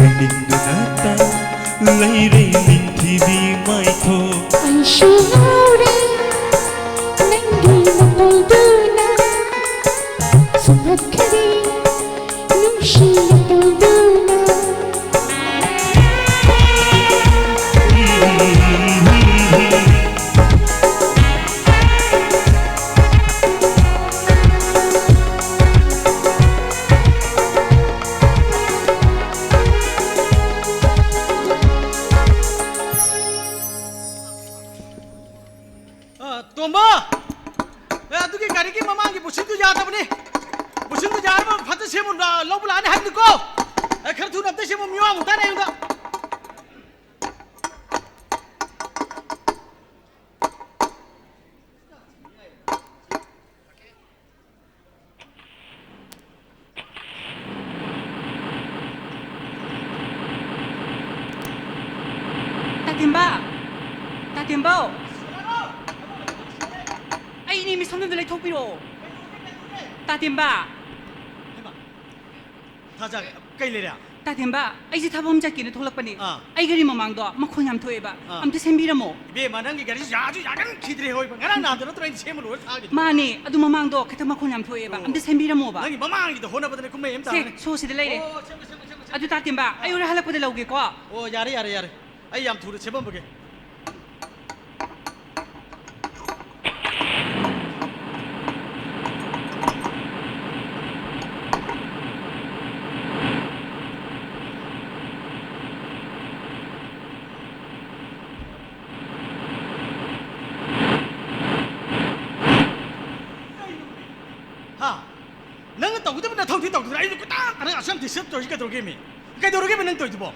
ꯌꯦꯡꯅꯤꯡꯗꯨꯅꯇ ꯂꯩꯔꯦ ꯅꯤꯡꯊꯤꯕꯤ ꯃꯥꯏꯊꯣꯡ꯫ ꯑꯩꯁꯨ ꯇꯥꯔꯦ ꯑꯩꯉꯣꯟꯗ꯫ ꯇꯥꯇꯦꯝꯕ! ꯇꯥꯇꯦꯝꯕꯧ! ꯑꯩ ꯏꯅꯦ ꯃꯤꯁꯝꯗꯨꯗ ꯂꯩꯊꯣꯛꯄꯤꯔꯛꯑꯣ꯫ ꯇꯥꯇꯦꯝꯕ! ꯍꯩꯃꯥ! ꯊꯥꯖ, ꯀꯩ ꯂꯩꯔꯦ? ꯇꯥꯇꯦꯝꯕ, ꯑꯩꯁꯦ ꯊꯕꯛ ꯑꯃ ꯆꯠꯀꯦꯅ ꯊꯣꯛꯂꯛꯄꯅꯦ꯫ ꯑꯥ꯫ ꯑꯩ ꯒꯥꯔꯤ ꯃꯃꯥꯡꯗꯣ ꯃꯈꯣꯟ ꯌꯥꯝ ꯊꯣꯛꯑꯦꯕ꯫ ꯑꯥ꯫ ꯑꯝꯇ ꯁꯦꯝꯕꯤꯔꯝꯃꯣ꯫ ꯏꯕꯦꯝꯃ, ꯅꯪꯒꯤ ꯒꯥꯔꯤꯁꯤ ꯌꯥꯁꯨ ꯌꯥꯒꯟꯈꯤꯗ꯭ꯔꯦ ꯍꯣꯏꯕ꯫ ꯉꯔꯥꯡ ꯅꯍꯥꯟꯗ ꯅꯠꯇ꯭ꯔꯣ ꯑꯩꯅ ꯁꯦꯝꯕ ꯂꯣꯏꯔ ꯊꯥꯈꯤꯗꯣ? ꯃꯥꯅꯦ, ꯑꯗꯨ ꯃꯃꯥꯡꯗꯣ ꯈꯤꯇꯪ ꯃꯈꯣꯟ ꯌꯥꯝ ꯊꯣꯛꯑꯦꯕ꯫ ꯑꯣ꯫ ꯑꯝꯇ ꯁꯦꯝꯕꯤꯔꯝꯃꯣꯕ꯫ ꯅꯪꯒꯤ ꯃꯃꯥꯡꯒꯤꯗ ꯍꯣꯠꯅꯕꯗꯅꯦ ꯀꯨꯝꯍꯩ ꯑꯃ ꯁꯦ, ꯇꯥꯔꯅꯤ꯫ ꯁꯣꯁꯤꯗ ꯂꯩꯔꯦ꯫ ꯑꯣ, ꯁꯦꯝꯃꯣ, ꯁꯦꯝꯃꯣ, ꯁꯦꯝꯃꯣ, ꯁꯦꯝꯃꯣ꯫ ꯑꯗꯨ ꯇꯥꯇꯦꯝꯕ, ꯑꯩ ꯍꯣꯔꯦꯟ ꯍꯜꯂꯛꯄꯗ ꯂꯧꯒꯦꯀꯣ꯫ ꯑꯣ, ꯌꯥꯔꯦ, ꯌꯥꯔꯦ, ꯌꯥꯔꯦ꯫ ꯑꯩ ꯌꯥꯝ ꯊꯨꯅ ꯁꯦꯝꯃꯝꯃꯒꯦ꯫ ꯍꯥ? ꯅꯪꯅ ꯇꯧꯒꯗꯕ ꯅꯊꯧꯗꯤ ꯇꯧꯗꯅ ꯑꯩꯁꯨ ꯀꯣꯏꯇꯥꯟ ꯇꯥꯟꯅ ꯑꯁꯨꯛ ꯌꯥꯝ disturb ꯇꯧꯔꯤꯁꯤ ꯀꯩꯗꯧꯔꯒꯦꯃꯤ? ꯀꯩꯗꯧꯔꯒꯦꯕ ꯅꯪ ꯇꯧꯔꯤꯗꯨꯕꯣ?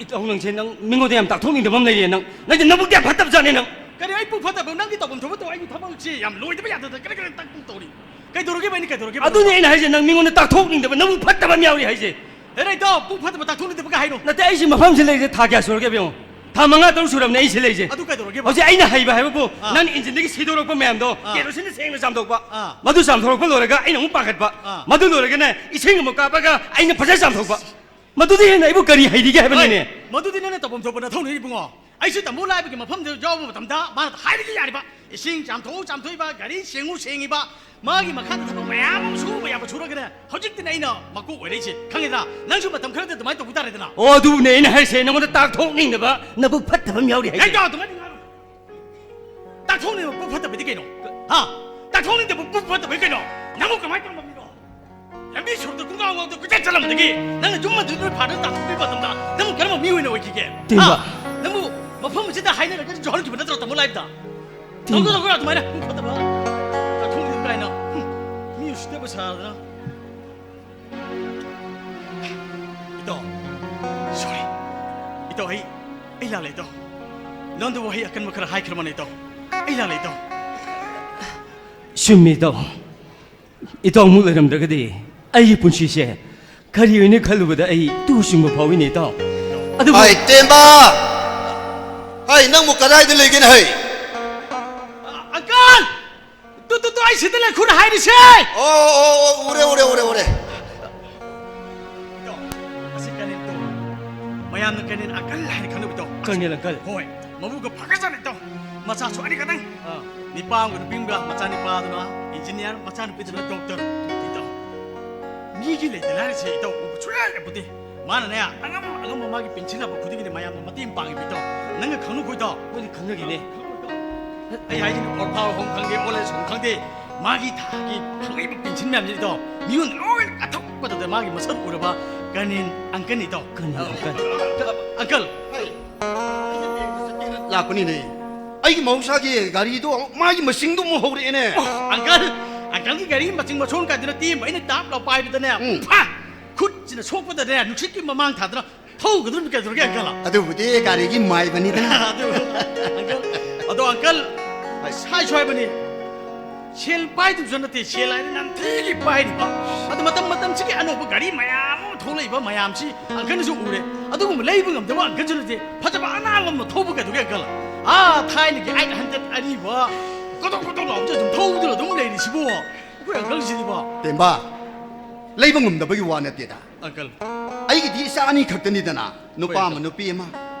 ꯏꯇꯥꯎ, ꯅꯪꯁꯦ ꯅꯪ ꯃꯤꯉꯣꯟꯗ ꯌꯥꯝ ꯇꯥꯛꯊꯣꯛꯅꯤꯡꯗꯕ ꯑꯃ ꯂꯩꯔꯦ꯫ ꯅꯪ, ꯅꯪꯁꯦ ꯅꯕꯨꯛꯇꯤ ꯌꯥꯝ ꯐꯠꯇꯕꯖꯥꯠꯅꯦ ꯅꯪ꯫ ꯀꯔꯤ ꯑꯩ ꯄꯨꯛ ꯐꯠꯇꯕ? ꯅꯪꯒꯤ ꯇꯧꯐꯝ ꯊꯣꯛꯄ ꯇꯧ, ꯑꯩꯒꯤ ꯊꯕꯛꯁꯤ ꯌꯥꯝ ꯂꯣꯏꯗꯕ ꯌꯥꯗꯗꯅ ꯀꯔꯤ ꯀꯔꯤ ꯇꯥꯛꯄ ꯇꯧꯔꯤ? ꯀꯩꯗꯧꯔꯒꯦꯕ ꯑꯩꯅ ꯀꯩꯗꯧꯔꯒꯦꯕ? ꯑꯗꯨꯅꯤ ꯑꯩꯅ ꯍꯥꯏꯁꯦ, ꯅꯪ ꯃꯤꯉꯣꯟꯗ ꯇꯥꯛꯊꯣꯛꯅꯤꯡꯗꯕ ꯅꯕꯨꯛ ꯐꯠꯇꯕ ꯑꯃ ꯌꯥꯎꯔꯤ ꯍꯥꯏꯁꯦ꯫ ꯍꯦꯔꯥ ꯏꯇꯥꯎ, ꯄꯨꯛ ꯐꯠꯇꯕ ꯇꯥꯛꯊꯣꯛꯅꯤꯡꯗꯕꯒ ꯍꯥꯏꯅꯣ? ꯅꯠꯇꯦ, ꯑꯩꯁꯤ ꯃꯐꯝꯁꯤ ꯂꯩꯔꯤꯁꯦ ꯊꯥ ꯀꯌꯥ ꯁꯨꯔꯒꯦꯕ ꯌꯦꯡꯉꯣ꯫ ꯊꯥ ꯃꯉꯥ ꯇꯔꯨꯛ ꯁꯨꯔꯕꯅꯦ ꯑꯩꯁꯤ ꯂꯩꯔꯤꯁꯦ꯫ ꯑꯗꯨ ꯀꯩꯗꯧꯔꯒꯦꯕ? ꯍꯧꯖꯤꯛ ꯑꯩꯅ ꯍꯩꯕ ꯍꯥꯏꯕꯕꯨ, ꯑꯥ꯫ ꯅꯪ ꯏꯟꯖꯤꯟꯗꯒꯤ ꯁꯤꯗꯣꯔꯛꯄ ꯃꯌꯥꯝꯗꯣ, ꯑꯥ꯫ ꯀꯦꯔꯣꯁꯤꯟꯅ ꯁꯦꯡꯅ ꯆꯥꯝꯊꯣꯛꯄ꯫ ꯑꯥ꯫ ꯃꯗꯨ ꯆꯥꯝꯊꯣꯔꯛꯄ ꯂꯣꯏꯔꯒ ꯑꯩꯅ ꯑꯃꯨꯛ ꯄꯥꯈꯠꯄ꯫ ꯑꯥ꯫ ꯃꯗꯨ ꯂꯣꯏꯔꯒꯅꯦ ꯏꯁꯤꯡ ꯑꯃꯨꯛ ꯀꯥꯞꯄꯒ ꯑꯩꯅ ꯐꯖꯅ ꯆꯥꯝꯊꯣꯛꯄ꯫ ꯃꯗꯨꯗꯤ ꯍꯦꯟꯅ ꯑꯩꯕꯨ ꯀꯔꯤ ꯍꯩꯔꯤꯒꯦ ꯍꯥꯏꯕꯅꯤꯅꯦ? ꯍꯣꯏ, ꯃꯗꯨꯗꯤ ꯅꯪꯅ ꯇꯧꯐꯝ ꯊꯣꯛꯄ ꯅꯊꯧꯅꯤ ꯏꯕꯨꯡꯉꯣ꯫ ꯑꯩꯁꯨ ꯇꯝꯃꯨ ꯂꯥꯏꯕꯒꯤ ꯃꯐꯝꯗ ꯌꯥꯎꯕ ꯃꯇꯝꯗ ꯃꯥꯅ ꯍꯥꯏꯔꯒ ꯌꯥꯔꯤꯕ꯫ ꯏꯁꯤꯡ ꯆꯥꯝꯊꯣꯛꯎ ꯆꯥꯝꯊꯣꯛꯏꯕ, ꯒꯥꯔꯤ ꯁꯦꯡꯉꯨ ꯁꯦꯡꯉꯤꯕ, ꯃꯥꯒꯤ ꯃꯈꯥꯗ ꯊꯕꯛ ꯃꯌꯥꯝ ꯑꯃ ꯁꯨꯕ ꯌꯥꯕ ꯁꯨꯔꯒꯅꯦ, ꯍꯧꯖꯤꯛꯇꯤꯅꯦ ꯑꯩꯅ ꯃꯀꯣꯛ ꯑꯣꯏꯔꯛꯏꯁꯦ, ꯈꯪꯉꯦꯗꯅ? ꯅꯪꯁꯨ ꯃꯇꯝ ꯈꯔꯗꯤ ꯑꯗꯨꯃꯥꯏꯅ ꯇꯧꯕ ꯇꯥꯔꯦꯗꯅ꯫ ꯑꯣ, ꯑꯗꯨꯕꯨꯅꯦ ꯑꯩꯅ ꯍꯥꯏꯔꯤꯁꯦ, ꯅꯉꯣꯟꯗ ꯇꯥꯛꯊꯣꯛꯅꯤꯡꯗꯕ ꯅꯕꯨꯛ ꯐꯠꯇꯕ ꯑꯃ ꯌꯥꯎꯔꯤ ꯍꯥꯏꯁꯦ꯫ ꯍꯦꯛꯇ ꯑꯗꯨꯃꯥꯏꯅ ꯉꯥꯡꯅꯨ꯫ ꯇꯥꯛꯊꯣꯛꯅꯤꯡꯗꯕ ꯄꯨꯛ ꯐꯠꯇꯕꯗꯤ ꯀꯩꯅꯣ? ꯍꯥ? ꯇꯥꯛꯊꯣꯛꯅꯤꯡꯗꯕ ꯄꯨꯛ ꯐꯠꯇꯕꯗꯤ ꯀꯩꯅꯣ? ꯅꯪꯕꯨ ꯀꯃꯥꯏꯅ ꯇꯧꯔꯝꯃꯤꯅꯣ? ꯂꯝꯕꯤ ꯁꯣꯔꯣꯛꯇ ꯀꯨꯡꯒꯥꯎ ꯉꯥꯎꯗ ꯀꯣꯏꯆꯠ ꯆꯠꯂꯝꯕꯗꯒꯤ ꯅꯪꯅ ꯌꯨꯝ ꯑꯗꯨ ꯅꯣꯏ ꯐꯥꯗꯔ ꯇꯥꯟꯊꯣꯛꯄꯤꯕ ꯃꯇꯝꯗ ꯅꯪꯕꯨ ꯀꯔꯝꯕ ꯃꯤꯑꯣꯏꯅ ꯑꯣꯏꯈꯤꯒꯦ? ꯇꯤꯝꯕ꯫ ꯍꯥ? ꯅꯪꯕꯨ ꯃꯐꯝ ꯑꯁꯤꯗ ꯍꯥꯏꯅꯔꯒ ꯌꯧꯍꯟꯈꯤꯕ ꯅꯠꯇ꯭ꯔꯣ ꯇꯥꯃꯣ ꯂꯥꯏꯐꯇ? ꯇꯤꯝꯕ꯫ ꯇꯧꯗ ꯇꯧꯗ ꯑꯗꯨꯃꯥꯏꯅ ꯄꯨꯛ ꯐꯠꯇꯕ ꯇꯥꯛꯊꯣꯛꯅꯤꯡꯗꯕ ꯀꯥꯏꯅ꯫ ꯍꯨꯝ, ꯃꯤ ꯎꯁꯤꯠꯇꯕ ꯁꯥꯗꯅ꯫ ꯏꯇꯥꯎ, ꯏꯇꯥꯎ, ꯑꯩ, ꯑꯩ ꯂꯥꯜꯂꯦ, ꯏꯇꯥꯎ꯫ ꯅꯉꯣꯟꯗ ꯋꯥꯍꯩ ꯑꯀꯟꯕ ꯈꯔ ꯍꯥꯏꯈ꯭ꯔꯕꯅꯦ, ꯏꯇꯥꯎ꯫ ꯑꯩ ꯂꯥꯜꯂꯦ, ꯏꯇꯥꯎ꯫ ꯆꯨꯝꯃꯤ, ꯏꯇꯥꯎ꯫ ꯏꯇꯥꯎ ꯑꯃꯨꯛ ꯂꯩꯔꯝꯗ꯭ꯔꯒꯗꯤ ꯑꯩꯒꯤ ꯄꯨꯟꯁꯤꯁꯦ ꯀꯔꯤ ꯑꯣꯏꯅꯤ ꯈꯜꯂꯨꯕꯗ ꯑꯩ ꯇꯨ ꯆꯨꯡꯕ ꯐꯥꯎꯏꯅꯦ, ꯏꯇꯥꯎ꯫ ꯑꯗꯨꯕꯨ ꯍꯥꯏ, ꯇꯦꯝꯕ! ꯍꯥꯏ, ꯅꯪꯕꯨ ꯀꯗꯥꯏꯗ ꯂꯩꯒꯦꯅꯦ, ꯍꯩ? ꯑ-, ꯑꯪꯀꯜ! ꯇꯨ, ꯇꯨ, ꯇꯨ, ꯑꯩ ꯁꯤꯗ ꯂꯩ, ꯈꯨꯠ ꯍꯥꯏꯔꯤꯁꯦ! ꯑꯣ, ꯑꯣ, ꯑꯣ, ꯎꯔꯦ, ꯎꯔꯦ, ꯎꯔꯦ, ꯎꯔꯦ꯫ ꯏꯇꯥꯎ, ꯑꯁꯤ ꯀꯅꯦꯟ ꯇꯣ꯫ ꯃꯌꯥꯝꯅ ꯀꯅꯦꯟ ꯑꯪꯀꯜ ꯍꯥꯏꯅ ꯈꯪꯅꯕ, ꯏꯇꯥꯎ꯫ ꯀꯔꯅꯦꯜ ꯑꯪꯀꯜ꯫ ꯍꯣꯏ, ꯃꯕꯨꯛꯀ ꯐꯒꯠꯆꯅꯤ, ꯏꯇꯥꯎ꯫ ꯃꯆꯥꯁꯨ ꯑꯅꯤ ꯈꯛꯇꯪ꯫ ꯑꯥ꯫ ꯅꯤꯄꯥ ꯑꯃꯒ ꯅꯨꯄꯤ ꯑꯃꯒ, ꯃꯆꯥ ꯅꯤꯄꯥꯗꯨꯅ ꯏꯟꯖꯤꯅꯤꯌꯥꯔ, ꯃꯆꯥ ꯅꯨꯄꯤꯗꯨꯅ ꯗꯣꯛꯇꯔ꯫ ꯏꯇꯥꯎ, ꯃꯤꯒꯤ ꯂꯩꯇ ꯂꯥꯏꯔꯁꯦ, ꯏꯇꯥꯎ, ꯎꯕ ꯁꯨꯡꯌꯥ ꯌꯥꯄꯣꯠꯇꯦ꯫ ꯃꯥꯅꯅꯦ, ꯑꯉꯝ ꯑꯉꯝꯕ ꯃꯥꯒꯤ ꯄꯦꯟꯁꯤꯜ ꯂꯥꯛꯄ ꯈꯨꯗꯤꯡꯒꯤꯅꯦ ꯃꯌꯥꯝꯅ ꯃꯇꯦꯡ ꯄꯥꯡꯉꯤꯕ, ꯏꯇꯥꯎ꯫ ꯅꯪꯒ ꯈꯪꯅꯨꯀꯣ, ꯏꯇꯥꯎ꯫ ꯍꯣꯏꯅꯦ, ꯈꯪꯅꯒꯦꯅꯦ꯫ ꯑꯩ ꯍꯥꯏꯁꯤꯅꯤ, ꯑꯣꯔꯐꯥ ꯍꯣꯝ ꯈꯪꯗꯦ, ꯑꯣꯜ ꯑꯦꯖ ꯍꯣꯝ ꯈꯪꯗꯦ, ꯃꯥꯒꯤ ꯊꯥꯒꯤ ꯐꯪꯉꯛꯏꯕ ꯄꯦꯟꯁꯤꯜ ꯃꯌꯥꯝꯁꯤꯗꯤ, ꯏꯇꯥꯎ, ꯃꯤꯉꯣꯟꯗ ꯂꯣꯏꯅ ꯀꯠꯊꯣꯛꯄꯗꯨꯗ ꯃꯥꯒꯤ ꯃꯁꯛ ꯎꯔꯕ ꯀꯔꯅꯦꯜ ꯑꯪꯀꯜꯅꯤ, ꯏꯇꯥꯎ꯫ ꯀꯔꯅꯦꯜ ꯑꯪꯀꯜ꯫ ꯑꯪꯀꯜ꯫ ꯂꯥꯛꯄꯅꯤꯅꯦ꯫ ꯑꯩꯒꯤ ꯃꯍꯧꯁꯥꯒꯤ ꯒꯥꯔꯤꯗꯣ ꯃꯥꯒꯤ ꯃꯁꯤꯡꯗꯣ ꯑꯃꯨꯛ ꯍꯧꯔꯛꯑꯦꯅꯦ꯫ ꯑꯣ, ꯑꯪꯀꯜ, ꯑꯪꯀꯜꯒꯤ ꯒꯥꯔꯤ ꯃꯆꯤꯡ ꯃꯁꯣꯟ ꯀꯥꯏꯗꯅ ꯇꯦꯝꯕ ꯑꯩꯅ ꯇꯥꯞ ꯂꯥꯎ ꯄꯥꯏꯕꯗꯅꯦ, ꯎꯝ꯫ ꯐꯥ! ꯈꯨꯠꯁꯤꯅ ꯁꯣꯛꯄꯗꯅꯦ, ꯅꯨꯡꯁꯤꯠꯀꯤ ꯃꯃꯥꯡ ꯊꯥꯗꯅ ꯊꯧꯒꯗꯧꯔꯤꯕ ꯀꯩꯗꯧꯔꯒꯦ, ꯑꯪꯀꯜ? ꯑꯗꯨꯕꯨꯗꯤ ꯒꯥꯔꯤꯒꯤ ꯃꯥꯏꯕꯅꯤꯗꯅ꯫ ꯑꯗꯨ, ꯑꯪꯀꯜ, ꯑꯗꯣ, ꯑꯪꯀꯜ, ꯍꯥꯏ, ꯁꯣꯏꯕꯅꯤ꯫ ꯁꯦꯜ ꯄꯥꯏꯗꯕꯁꯨ ꯅꯠꯇꯦ, ꯁꯦꯜ ꯍꯥꯏꯔꯦ ꯅꯝꯊꯤꯒꯤ ꯄꯥꯏꯔꯤꯕ꯫ ꯑꯗꯣ ꯃꯇꯝ ꯃꯇꯝꯁꯤꯒꯤ ꯑꯅꯧꯕ ꯒꯥꯔꯤ ꯃꯌꯥꯝ ꯑꯃ ꯊꯣꯛꯂꯛꯏꯕ ꯃꯌꯥꯝꯁꯤ ꯑꯪꯀꯜꯅꯁꯨ ꯎꯔꯦ꯫ ꯑꯗꯨꯒꯨꯝꯕ ꯂꯩꯕ ꯉꯝꯗꯕ ꯑꯪꯀꯜꯁꯨ ꯅꯠꯇꯦ, ꯐꯖꯕ ꯑꯅꯥꯟꯕ ꯑꯃ ꯊꯧꯕ ꯀꯩꯗꯧꯒꯦ, ꯑꯪꯀꯜ? ꯑꯥ, ꯊꯥꯏꯅꯒꯤ ꯑꯩꯠ ꯍꯟꯗ꯭ꯔꯦꯠ ꯑꯔꯤꯕ ꯀꯣꯇꯣꯛ ꯀꯣꯇꯣꯛ ꯂꯥꯎꯕꯁꯦ ꯑꯗꯨꯝ ꯊꯧꯗꯨꯅ ꯑꯗꯨꯝ ꯂꯩꯔꯤꯁꯤꯕꯨ꯫ ꯑꯩꯈꯣꯏ ꯑꯪꯀꯜꯁꯤꯗꯤꯕꯣ꯫ ꯇꯦꯝꯕꯥ, ꯂꯩꯕ ꯉꯝꯗꯕꯒꯤ ꯋꯥ ꯅꯠꯇꯦꯗ꯫ ꯑꯪꯀꯜ꯫ ꯑꯩꯒꯤꯗꯤ ꯏꯆꯥ ꯑꯅꯤ ꯈꯛꯇꯅꯤꯗꯅ, ꯅꯨꯄꯥ ꯍꯣꯏ, ꯑꯃ, ꯑꯪꯀꯜ꯫ ꯅꯨꯄꯤ ꯑꯃ꯫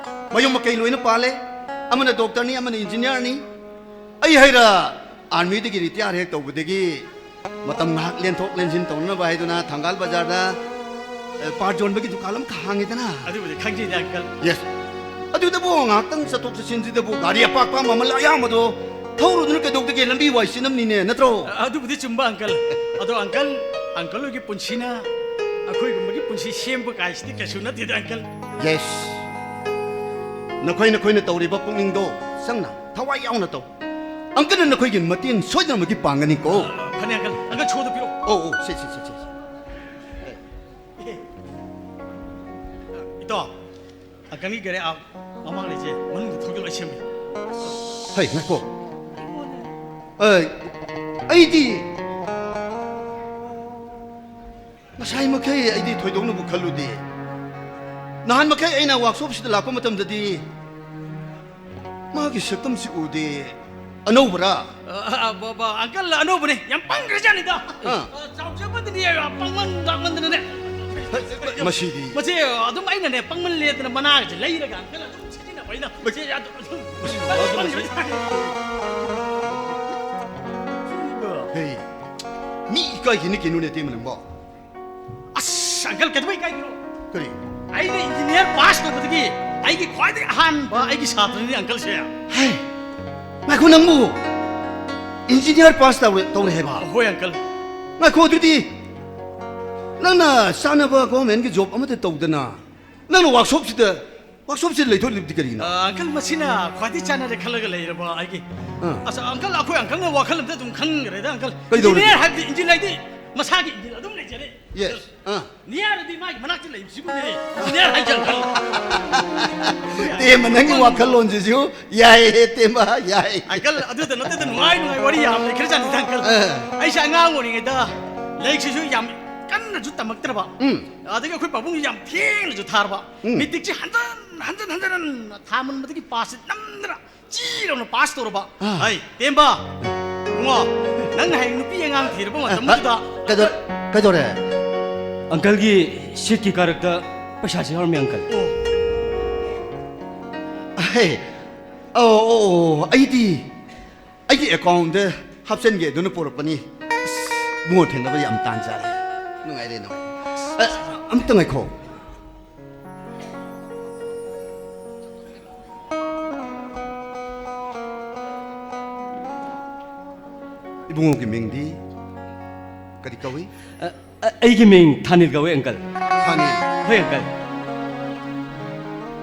ꯃꯌꯨꯝ ꯃꯀꯩ ꯂꯣꯏꯅ ꯄꯥꯜꯂꯦ꯫ ꯑꯃꯅ ꯗꯣꯛꯇꯔꯅꯤ, ꯑꯃꯅ ꯏꯟꯖꯤꯅꯤꯌꯥꯔꯅꯤ꯫ ꯑꯩ ꯍꯩꯔ ꯑꯥꯔꯃꯤꯗꯒꯤ ꯔꯤꯇꯤꯌꯥꯔ ꯍꯦꯛ ꯇꯧꯕꯗꯒꯤ ꯃꯇꯝ ꯉꯥꯏꯍꯥꯛ ꯂꯦꯟꯊꯣꯛ ꯂꯦꯟꯁꯤꯟ ꯇꯧꯅꯅꯕ ꯍꯥꯏꯗꯨꯅ ꯊꯪꯒꯥꯜ ꯕꯖꯥꯔꯗ, ꯑꯦ, ꯄꯥꯔꯠ ꯌꯣꯟꯕꯒꯤ ꯗꯨꯀꯥꯟ ꯑꯃ ꯍꯥꯡꯉꯤꯗꯅ꯫ ꯑꯗꯨꯕꯨꯗꯤ ꯈꯪꯖꯩꯗ, ꯑꯪꯀꯜ꯫ ꯌꯦꯁ꯫ ꯑꯗꯨꯗꯕꯨ ꯉꯥꯏꯍꯥꯛꯇꯪ ꯆꯠꯊꯣꯛ ꯆꯠꯁꯤꯟꯁꯤꯗꯕꯨ ꯒꯥꯔꯤ ꯑꯄꯥꯛꯄ ꯃꯃꯜ ꯑꯌꯥꯝꯕꯗꯣ ꯊꯧꯔꯨꯗꯨꯅ ꯀꯩꯗꯧꯗꯒꯦ? ꯂꯝꯕꯤ ꯋꯥꯏ ꯁꯤꯠꯅꯕꯅꯤꯅꯦ, ꯅꯠꯇ꯭ꯔꯣ? ꯑ-, ꯑꯗꯨꯕꯨꯗꯤ ꯆꯨꯝꯕ, ꯑꯪꯀꯜ꯫ ꯑꯗꯣ, ꯑꯪꯀꯜ, ꯑꯪꯀꯜ ꯍꯣꯏꯒꯤ ꯄꯨꯟꯁꯤꯅ ꯑꯩꯈꯣꯏꯒꯨꯝꯕꯒꯤ ꯄꯨꯟꯁꯤ ꯁꯦꯝꯕ ꯀꯥꯏꯁꯤꯗꯤ ꯀꯩꯁꯨ ꯅꯠꯇꯦꯗ, ꯑꯪꯀꯜ꯫ ꯌꯦꯁ꯫ ꯅꯈꯣꯏ, ꯅꯈꯣꯏꯅ ꯇꯧꯔꯤꯕ ꯄꯨꯛꯅꯤꯡꯗꯣ ꯆꯪꯅ, ꯊꯋꯥꯏ ꯌꯥꯎꯅ ꯇꯧ꯫ ꯑꯪꯀꯜꯅ ꯅꯈꯣꯏꯒꯤ ꯃꯇꯦꯡ ꯁꯣꯏꯗꯅꯃꯛꯀꯤ ꯄꯥꯡꯒꯅꯤꯀꯣ꯫ ꯑ, ꯐꯅꯤ, ꯑꯪꯀꯜ꯫ ꯑꯪꯀꯜ, ꯁꯣꯗꯣ ꯄꯤꯔꯛꯑꯣ꯫ ꯑꯣ, ꯑꯣ, ꯁꯦ, ꯁꯦ, ꯁꯦ, ꯁꯦ, ꯁꯦ꯫ ꯏꯇꯥꯎ, ꯑꯀꯟꯒꯤ ꯒꯥꯔꯤ ꯑꯥ ꯃꯃꯥꯡ ꯂꯩꯁꯦ ꯃꯅꯨꯡꯗ ꯊꯧꯖꯤꯜꯂꯣ, ꯑꯩ ꯁꯦꯝꯒꯦ꯫ ꯍꯩ, ꯉꯥꯏꯈꯣ꯫ ꯑꯩ, ꯑꯩꯗꯤ ꯉꯁꯥꯏ ꯃꯈꯩ ꯑꯩꯗꯤ ꯊꯣꯏꯗꯣꯛꯅꯕꯨ ꯈꯜꯂꯨꯗꯦ꯫ ꯅꯍꯥꯟ ꯃꯈꯩ ꯑꯩꯅ ꯋꯥꯛꯁꯣꯞꯁꯤꯗ ꯂꯥꯛꯄ ꯃꯇꯝꯗꯗꯤ ꯃꯥꯒꯤ ꯁꯛꯇꯝꯁꯤ ꯎꯗꯦ꯫ ꯑꯅꯧꯕꯔꯥ? ꯑ, ꯑ, ꯕ-, ꯕ-, ꯑꯪꯀꯜ ꯑꯅꯧꯕꯅꯦ꯫ ꯌꯥꯝ ꯄꯪꯈ꯭ꯔꯖꯥꯠꯅꯤꯗ꯫ ꯑꯥ꯫ ꯑ, ꯆꯥꯎꯖꯕꯗꯅꯤ, ꯌꯥꯝ ꯄꯪꯃꯟ ꯂꯥꯛꯃꯟꯗꯅꯅꯦ꯫ ꯍꯩ, ꯃꯁꯤꯗꯤ꯫ ꯃꯁꯤ ꯑꯗꯨꯝ ꯑꯩꯅꯅꯦ ꯄꯪꯃꯜꯂꯦꯗꯅ ꯃꯅꯥꯒꯁꯦ ꯂꯩꯔꯒ ꯑꯪꯀꯜ ꯑꯗꯨꯝ ꯁꯤꯖꯤꯟꯅꯕ ꯑꯩꯅ꯫ ꯃꯁꯤ ꯌꯥꯗ-, ꯑꯗꯨꯝ ꯄꯪꯈ꯭ꯔꯖꯥꯠꯅꯤ꯫ ꯍꯦ, ꯃꯤ ꯏꯀꯥꯏꯈꯤꯅꯤ ꯀꯩꯅꯣꯅꯦ, ꯇꯦꯝꯕ ꯅꯪꯕꯣ꯫ ꯑꯁ, ꯑꯪꯀꯜ, ꯀꯩꯗꯧꯕꯩ ꯏꯀꯥꯏꯒꯤꯅꯣ? ꯀꯔꯤ? ꯑꯩꯅ ꯏꯟꯖꯤꯅꯤꯌꯥꯔ ꯄꯥꯁ ꯇꯧꯕꯗꯒꯤ ꯑꯩꯒꯤ ꯈ꯭ꯋꯥꯏꯗꯒꯤ ꯑꯍꯥꯟꯕ ꯑꯩꯒꯤ ꯁꯥꯇ꯭ꯔꯅꯤ ꯑꯪꯀꯜꯁꯦ꯫ ꯍꯦ, ꯉꯥꯏꯈꯣ ꯅꯪꯕꯨ꯫ ꯏꯟꯖꯤꯅꯤꯌꯥꯔ ꯄꯥꯁ ꯇꯧꯔꯦ, ꯇꯧꯔꯦ ꯍꯥꯏꯕ? ꯍꯣꯏ, ꯑꯪꯀꯜ꯫ ꯉꯥꯏꯈꯣ, ꯑꯗꯨꯗꯤ ꯅꯪꯅ ꯆꯥꯅꯕ ꯒꯣꯔꯃꯦꯟꯒꯤ ꯖꯣꯕ ꯑꯃꯠꯇ ꯇꯧꯗꯅ ꯅꯪꯅ ꯋꯥꯛꯁꯣꯞꯁꯤꯗ, ꯋꯥꯛꯁꯣꯞꯁꯤꯗ ꯂꯩꯊꯣꯛꯂꯤꯕꯗꯤ ꯀꯔꯤꯒꯤꯅꯣ? ꯑ, ꯑꯪꯀꯜ, ꯃꯁꯤꯅ ꯈ꯭ꯋꯥꯏꯗꯒꯤ ꯆꯥꯟꯅꯔꯦ ꯈꯜꯂꯒ ꯂꯩꯔꯕ ꯑꯩꯒꯤ꯫ ꯑꯥ꯫ ꯑꯁ, ꯑꯪꯀꯜ, ꯑꯩꯈꯣꯏ ꯑꯪꯀꯜꯅ ꯋꯥꯈꯜ ꯑꯝꯇ ꯑꯗꯨꯝ ꯈꯪꯈ꯭ꯔꯦꯗ, ꯑꯪꯀꯜ꯫ ꯀꯩꯗꯧꯔꯒꯦ? ꯏꯟꯖꯤꯅꯤꯌꯥꯔ ꯍꯥꯏꯕꯗꯤ ꯏꯟꯖꯤꯟ ꯍꯥꯏꯗꯤ ꯃꯁꯥꯒꯤ ꯏꯟꯖꯤꯟ ꯑꯗꯨꯝ ꯂꯩꯖꯔꯦ꯫ ꯌꯦꯁ꯫ ꯑꯥ꯫ ꯅꯤꯌꯥꯔꯗꯤ ꯃꯥꯒꯤ ꯃꯅꯥꯛꯇ ꯂꯩꯕꯁꯤꯕꯨꯅꯦ ꯏꯟꯖꯤꯅꯤꯌꯥꯔ ꯍꯥꯏꯁꯦ, ꯑꯪꯀꯜ꯫ ꯇꯦꯝꯕ, ꯅꯪꯒꯤ ꯋꯥꯈꯜꯂꯣꯟꯁꯤꯁꯨ ꯌꯥꯏꯌꯦ, ꯇꯦꯝꯕ, ꯌꯥꯏ꯫ ꯑꯪꯀꯜ, ꯑꯗꯨꯗ ꯅꯠꯇꯗ ꯅꯨꯡꯉꯥꯏ ꯅꯨꯡꯉꯥꯏ ꯋꯥꯔꯤ ꯌꯥꯝ ꯂꯩꯈ꯭ꯔꯖꯥꯠꯅꯤꯗ, ꯑꯪꯀꯜ꯫ ꯑꯥ꯫ ꯑꯩꯁꯦ ꯑꯉꯥꯡ ꯑꯣꯏꯔꯤꯉꯩꯗ ꯂꯥꯏꯔꯤꯛꯁꯤꯁꯨ ꯌꯥꯝ ꯀꯟꯅꯁꯨ ꯇꯝꯃꯛꯇ꯭ꯔꯕ꯫ ꯎꯝ꯫ ꯑꯗꯒꯤ ꯑꯩꯈꯣꯏ ꯄꯥꯕꯨꯡꯁꯨ ꯌꯥꯝ ꯊꯦꯡꯅꯁꯨ ꯊꯥꯔꯕ꯫ ꯎꯝ꯫ ꯃꯦꯇ꯭ꯔꯤꯛꯁꯤ ꯍꯟꯖꯟ, ꯍꯟꯖꯟ, ꯍꯟꯖꯟ, ꯍꯟꯖꯟ ꯊꯥꯃꯟꯕꯗꯒꯤ ꯄꯥꯁꯁꯤ ꯅꯝꯗꯅ ꯆꯤ ꯂꯥꯎꯅ ꯄꯥꯁ ꯇꯧꯔꯕ꯫ ꯑꯥ꯫ ꯑꯩ, ꯇꯦꯝꯕ, ꯏꯕꯨꯡꯉꯣ, ꯅꯪꯅ ꯍꯌꯦꯡ ꯅꯨꯄꯤ ꯑꯉꯥꯡ ꯊꯤꯔꯕ ꯑ, ꯃꯇꯝꯗꯨꯗ ꯑ, ꯀꯩꯗꯧ-, ꯀꯩꯗꯧꯔꯦ? ꯑꯪꯀꯜꯒꯤ ꯁꯤꯠꯀꯤ ꯀꯥꯔꯛꯇ ꯄꯩꯁꯥꯁꯦ ꯌꯥꯎꯔꯝꯃꯦ, ꯑꯪꯀꯜ꯫ ꯑꯣ꯫ ꯑꯍꯦ, ꯑꯣ, ꯑꯣ, ꯑꯣ, ꯑꯩꯗꯤ ꯑꯩꯒꯤ ꯑꯦꯀꯥꯎꯟꯗ ꯍꯥꯞꯆꯤꯟꯒꯦ ꯑꯗꯨꯅ ꯄꯣꯔꯛꯄꯅꯤ꯫ ꯑꯁ, ꯏꯕꯨꯡꯉꯣ ꯊꯦꯡꯅꯕ ꯌꯥꯝ ꯇꯥꯟ ꯆꯥꯔꯦ꯫ ꯅꯨꯡꯉꯥꯏꯔꯦ, ꯅꯨꯡꯉꯥꯏꯔꯦ꯫ ꯑ, ꯑꯝꯇ ꯉꯥꯏꯈꯣ꯫ ꯏꯕꯨꯡꯉꯣꯒꯤ ꯃꯤꯡꯗꯤ ꯀꯔꯤ ꯀꯧꯏ? ꯑ, ꯑ, ꯑꯩꯒꯤ ꯃꯤꯡ ꯊꯥꯅꯤꯜ ꯀꯧꯏ, ꯑꯪꯀꯜ꯫ ꯊꯥꯅꯤꯜ? ꯍꯣꯏ, ꯑꯪꯀꯜ꯫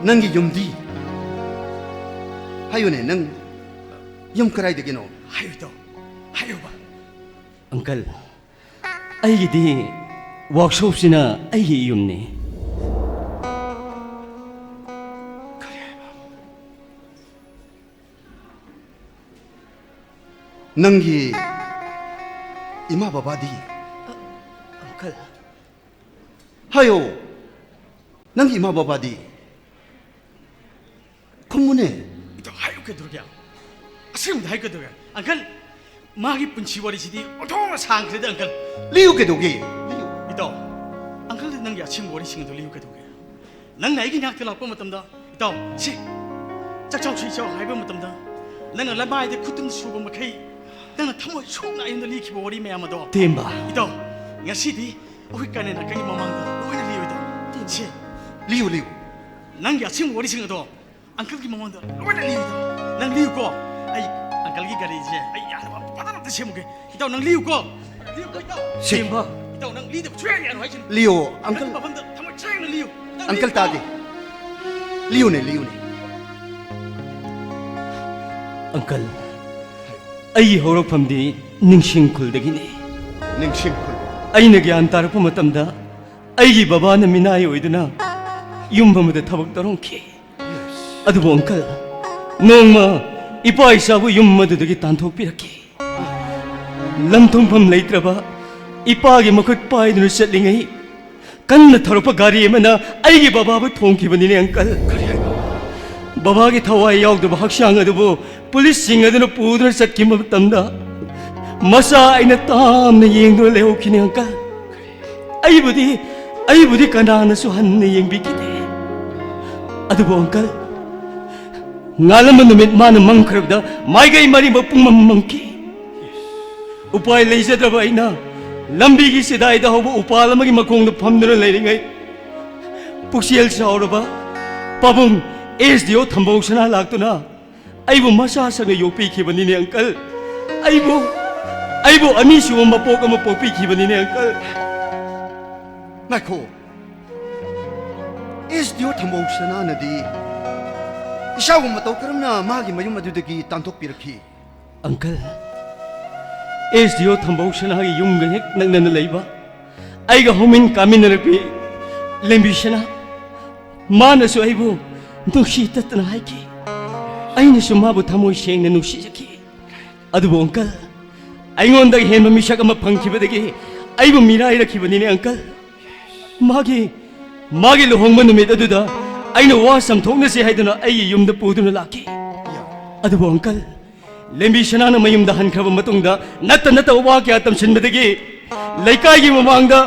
ꯅꯪꯒꯤ ꯌꯨꯝꯗꯤ? ꯍꯥꯏꯌꯨꯅꯦ, ꯅꯪ ꯌꯨꯝ ꯀꯗꯥꯏꯗꯒꯤꯅꯣ? ꯍꯥꯏꯌꯨꯗꯣ, ꯍꯥꯏꯌꯨꯕ꯫ ꯑꯪꯀꯜ, ꯑꯩꯒꯤꯗꯤ ꯋꯥꯛꯁꯣꯞꯁꯤꯅ ꯑꯩꯒꯤ ꯌꯨꯝꯅꯤ꯫ ꯅꯪꯒꯤ ꯏꯃꯥ ꯕꯕꯥꯗꯤ? ꯑꯪꯀꯜ꯫ ꯍꯥꯏꯌꯣ, ꯅꯪꯒꯤ ꯏꯃꯥ ꯕꯕꯥꯗꯤ? ꯈꯨꯝꯃꯨꯅꯦ꯫ ꯏꯇꯥꯎ, ꯍꯥꯏꯌꯨ ꯀꯩꯗꯧꯔꯒꯦ? ꯑꯁꯦꯡꯕꯗ ꯍꯥꯏꯌꯨ ꯀꯩꯗꯧꯔꯒꯦ? ꯑꯪꯀꯜ, ꯃꯥꯒꯤ ꯄꯨꯟꯁꯤ ꯋꯥꯔꯤꯁꯤꯗꯤ ꯑꯣꯟꯊꯣꯛꯅ ꯁꯥꯡꯈ꯭ꯔꯦꯗ, ꯑꯪꯀꯜ꯫ ꯂꯤꯌꯨ ꯀꯩꯗꯧꯒꯦ? ꯂꯤꯌꯨ꯫ ꯏꯇꯥꯎ, ꯑꯪꯀꯜꯗ ꯅꯪꯒꯤ ꯑꯁꯦꯡꯕ ꯋꯥꯔꯤꯁꯤꯡ ꯑꯗꯨ ꯂꯤꯌꯨ ꯀꯩꯗꯧꯒꯦ? ꯅꯪꯅ ꯑꯩꯒꯤ ꯅꯥꯛꯇ ꯂꯥꯛꯄ ꯃꯇꯝꯗ, ꯏꯇꯥꯎ, ꯁꯤ, ꯆꯥꯛꯆꯥꯎ ꯁꯤ ꯆꯥꯎ ꯍꯥꯏꯕ ꯃꯇꯝꯗ, ꯅꯪꯅ ꯂꯃꯥꯏꯗ ꯈꯨꯠꯇꯨꯝ ꯁꯨꯕ ꯃꯈꯩ, ꯅꯪꯅ ꯊꯃꯣꯏ ꯁꯣꯛꯅ ꯑꯩꯉꯣꯟꯗ ꯂꯤꯈꯤꯕ ꯋꯥꯔꯤ ꯃꯌꯥꯝ ꯑꯗꯣ, ꯇꯦꯝꯕ꯫ ꯏꯇꯥꯎ, ꯉꯁꯤꯗꯤ ꯑꯩꯈꯣꯏ ꯀꯥꯅꯦꯟ ꯑꯀꯩꯒꯤ ꯃꯃꯥꯡꯗ ꯂꯣꯏꯅ ꯂꯤꯌꯨ, ꯏꯇꯥꯎ꯫ ꯁꯤ, ꯂꯤꯌꯨ, ꯂꯤꯌꯨ꯫ ꯅꯪꯒꯤ ꯑꯁꯦꯡꯕ ꯋꯥꯔꯤꯁꯤꯡ ꯑꯗꯣ ꯑꯪꯀꯜꯒꯤ ꯃꯃꯥꯡꯗ ꯂꯣꯏꯅ ꯂꯤꯌꯨ, ꯏꯇꯥꯎ꯫ ꯅꯪ ꯂꯤꯌꯨꯀꯣ꯫ ꯑꯩ ꯑꯪꯀꯜꯒꯤ ꯒꯥꯔꯤꯁꯦ ꯑꯩ ꯌꯥꯅꯕ ꯐꯖꯅ ꯑꯝꯇ ꯁꯦꯝꯃꯨꯒꯦ꯫ ꯏꯇꯥꯎ, ꯅꯪ ꯂꯤꯌꯨꯀꯣ꯫ ꯂꯤꯌꯨꯀꯣ, ꯏꯇꯥꯎ꯫ ꯁꯦꯝꯕ꯫ ꯏꯇꯥꯎ, ꯅꯪ ꯂꯤꯗꯕ ꯁꯨꯡꯌꯥ ꯌꯥꯔꯣꯏ ꯍꯥꯏꯁꯤꯅꯤ꯫ ꯂꯤꯌꯣ, ꯑꯪꯀꯜ꯫ ꯃꯐꯝꯗ ꯊꯃꯣꯏ ꯁꯦꯡꯅ ꯂꯤꯌꯨ꯫ ꯅꯪ ꯑꯪꯀꯜ, ꯂꯤꯌꯨꯀꯣ꯫ ꯇꯥꯒꯦ꯫ ꯂꯤꯌꯨꯅꯦ, ꯂꯤꯌꯨꯅꯦ꯫ ꯑꯪꯀꯜ, ꯑꯩꯒꯤ ꯍꯧꯔꯛꯐꯝꯗꯤ ꯅꯤꯡꯁꯤꯡ ꯈꯨꯜꯗꯒꯤꯅꯤ꯫ ꯅꯤꯡꯁꯤꯡ ꯈꯨꯜ꯫ ꯑꯩꯅ ꯒ꯭ꯌꯥꯟ ꯇꯥꯔꯛꯄ ꯃꯇꯝꯗ ꯑꯩꯒꯤ ꯕꯕꯥꯅ ꯃꯤꯅꯥꯏ ꯑꯣꯏꯗꯨꯅ ꯌꯨꯝ ꯑꯃꯗ ꯊꯕꯛ ꯇꯧꯔꯝꯈꯤ꯫ ꯑꯗꯨꯕꯨ ꯑꯪꯀꯜ, ꯅꯣꯡꯃ ꯏꯄꯥ ꯏꯆꯥꯕꯨ ꯌꯨꯝ ꯑꯗꯨꯗꯒꯤ ꯇꯥꯟꯊꯣꯛꯄꯤꯔꯛꯈꯤ꯫ ꯂꯝ ꯊꯨꯡꯐꯝ ꯂꯩꯇ꯭ꯔꯕ ꯏꯄꯥꯒꯤ ꯃꯈꯨꯠ ꯄꯥꯏꯗꯨꯅ ꯆꯠꯂꯤꯉꯩ ꯀꯟꯅ ꯊꯧꯔꯛꯄ ꯒꯥꯔꯤ ꯑꯃꯅ ꯑꯩꯒꯤ ꯕꯕꯥꯕꯨ ꯊꯣꯝꯈꯤꯕꯅꯤꯅꯦ, ꯑꯪꯀꯜ꯫ ꯕꯕꯥꯒꯤ ꯊꯋꯥꯏ ꯌꯥꯎꯗꯕ ꯍꯛꯆꯥꯡ ꯑꯗꯨꯕꯨ ꯄꯨꯂꯤꯁꯁꯤꯡ ꯑꯗꯨꯅ ꯄꯨꯗꯨꯅ ꯆꯠꯈꯤꯕ ꯃꯇꯝꯗ ꯃꯆꯥ ꯑꯩꯅ ꯇꯥꯝꯅ ꯌꯦꯡꯗꯨꯅ ꯂꯩꯍꯧꯈꯤꯅꯤ, ꯑꯪꯀꯜ꯫ ꯑꯩꯕꯨꯗꯤ, ꯑꯩꯕꯨꯗꯤ ꯀꯅꯥꯅꯁꯨ ꯍꯟꯅ ꯌꯦꯡꯕꯤꯈꯤꯗꯦ꯫ ꯑꯗꯨꯕꯨ ꯑꯪꯀꯜ, ꯉꯥꯜꯂꯝꯕ ꯅꯨꯃꯤꯠ ꯃꯥꯅ ꯃꯝꯈ꯭ꯔꯕꯗ ꯃꯥꯏꯀꯩ ꯃꯔꯤꯃꯛ ꯄꯨꯡꯃꯝ ꯃꯝꯈꯤ꯫ ꯎꯄꯥꯏ ꯂꯩꯖꯗ꯭ꯔꯕ ꯑꯩꯅ ꯂꯝꯕꯤꯒꯤ ꯆꯤꯗꯥꯏꯗ ꯍꯧꯕ ꯎꯄꯥꯜ ꯑꯃꯒꯤ ꯃꯈꯣꯡꯗ ꯐꯝꯗꯨꯅ ꯂꯩꯔꯤꯉꯩ, ꯄꯨꯛꯆꯦꯜ ꯆꯥꯎꯔꯕ ꯄꯥꯕꯨꯡ ꯑꯦꯁ ꯗꯤ ꯑꯣ ꯊꯝꯕꯧ ꯁꯅꯥ ꯂꯥꯛꯇꯨꯅ ꯑꯩꯕꯨ ꯃꯆꯥ ꯁꯛꯅ ꯌꯣꯛꯄꯤꯈꯤꯕꯅꯤꯅꯦ, ꯑꯪꯀꯜ꯫ ꯑꯩꯕꯨ, ꯑꯩꯕꯨ ꯑꯅꯤꯁꯨꯕ ꯃꯄꯣꯛ ꯑꯃ ꯄꯣꯛꯄꯤꯈꯤꯕꯅꯤꯅꯦ, ꯑꯪꯀꯜ꯫ ꯉꯥꯏꯈꯣ, ꯑꯦꯁ ꯗꯤ ꯑꯣ ꯊꯝꯕꯧ ꯁꯅꯥꯅꯗꯤ ꯏꯆꯥꯕꯨ ꯃꯇꯧ ꯀꯔꯝꯅ ꯃꯥꯒꯤ ꯃꯌꯨꯝ ꯑꯗꯨꯗꯒꯤ ꯇꯥꯟꯊꯣꯛꯄꯤꯔꯛꯈꯤ? ꯑꯪꯀꯜ, ꯑꯦꯁ ꯗꯤ ꯑꯣ ꯊꯝꯕꯧ ꯁꯅꯥꯒꯤ ꯌꯨꯝꯒ ꯍꯦꯛ ꯅꯛꯅꯅ ꯂꯩꯕ ꯑꯩꯒ ꯍꯧꯃꯤꯟ ꯀꯥꯃꯤꯟꯅꯔꯛꯄꯤ ꯂꯦꯝꯕꯤ ꯁꯅꯥ, ꯃꯥꯅꯁꯨ ꯑꯩꯕꯨ ꯅꯨꯡꯁꯤ ꯇꯠꯇꯅ ꯍꯥꯏꯈꯤ꯫ ꯑꯩꯅꯁꯨ ꯃꯥꯕꯨ ꯊꯃꯣꯏ ꯁꯦꯡꯅ ꯅꯨꯡꯁꯤꯖꯈꯤ꯫ ꯑꯗꯨꯕꯨ uncle, ꯑꯩꯉꯣꯟꯗ ꯍꯦꯟꯕ ꯃꯤꯁꯛ ꯑꯃ ꯐꯪꯈꯤꯕꯗꯒꯤ ꯑꯩꯕꯨ ꯃꯤꯔꯥꯏꯔꯛꯈꯤꯕꯅꯤꯅꯦ uncle꯫ ꯃꯥꯒꯤ, ꯃꯥꯒꯤ ꯂꯨꯍꯣꯡꯕ ꯅꯨꯃꯤꯠ ꯑꯗꯨꯗ ꯑꯩꯅ ꯋꯥ ꯆꯝꯊꯣꯛꯅꯁꯤ ꯍꯥꯏꯗꯨꯅ ꯑꯩꯒꯤ ꯌꯨꯝꯗ ꯄꯨꯗꯨꯅ ꯂꯥꯛꯈꯤ꯫ ꯑꯗꯨꯕꯨ uncle, ꯂꯦꯝꯕꯤ ꯁꯅꯥꯅ ꯃꯌꯨꯝꯗ ꯍꯟꯈ꯭ꯔꯕ ꯃꯇꯨꯡꯗ ꯅꯠꯇ ꯅꯠꯇꯕ ꯋꯥ ꯀꯌꯥ ꯇꯝꯁꯤꯟꯕꯗꯒꯤ ꯂꯩꯀꯥꯏꯒꯤ ꯃꯃꯥꯡꯗ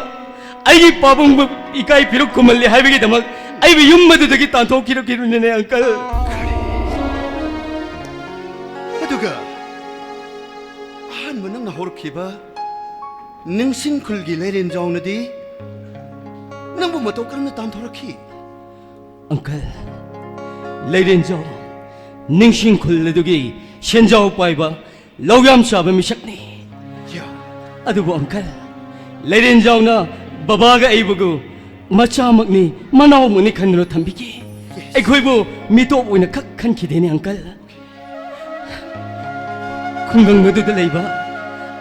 ꯑꯩꯒꯤ ꯄꯥꯕꯨꯡꯕꯨ ꯏꯀꯥꯏ ꯐꯤꯔꯨꯛ ꯈꯨꯝꯍꯜꯂꯦ ꯍꯥꯏꯕꯒꯤꯗꯃꯛ ꯑꯩꯕꯨ ꯌꯨꯝ ꯑꯗꯨꯗꯒꯤ ꯇꯥꯟꯊꯣꯛꯈꯤꯔꯛꯈꯤꯕꯅꯤꯅꯦ uncle꯫ ꯑꯗꯨꯒ ꯑꯍꯥꯟꯕ ꯅꯪꯅ ꯍꯧꯔꯛꯈꯤꯕ ꯅꯤꯡꯁꯤꯡ ꯈꯨꯜꯒꯤ ꯂꯩꯔꯦꯟꯖꯥꯎꯅꯗꯤ ꯅꯪꯕꯨ ꯃꯇꯧ ꯀꯔꯝꯅ ꯇꯥꯟꯊꯣꯔꯛꯈꯤ? Uncle, ꯂꯩꯔꯦꯟꯖꯥꯎ ꯅꯤꯡꯁꯤꯡ ꯈꯨꯜ ꯑꯗꯨꯒꯤ ꯁꯦꯟꯖꯥꯎ ꯄꯥꯏꯕ ꯂꯧ ꯌꯥꯝ ꯆꯥꯕ ꯃꯤꯁꯛꯅꯤ꯫ ꯑꯗꯨꯕꯨ uncle, ꯂꯩꯔꯦꯟꯖꯥꯎꯅ ꯕꯕꯥꯒ ꯑꯩꯕꯨ ꯃꯆꯥꯃꯛꯅꯤ, ꯃꯅꯥꯎꯃꯛꯅꯤ ꯈꯟꯗꯨꯅ ꯊꯝꯕꯤꯈꯤ꯫ ꯑꯩꯈꯣꯏꯕꯨ ꯃꯤꯇꯣꯞ ꯑꯣꯏꯅ ꯈꯛ ꯈꯟꯈꯤꯗꯦꯅꯦ uncle꯫ ꯈꯨꯡꯒꯪ ꯑꯗꯨꯗ ꯂꯩꯕ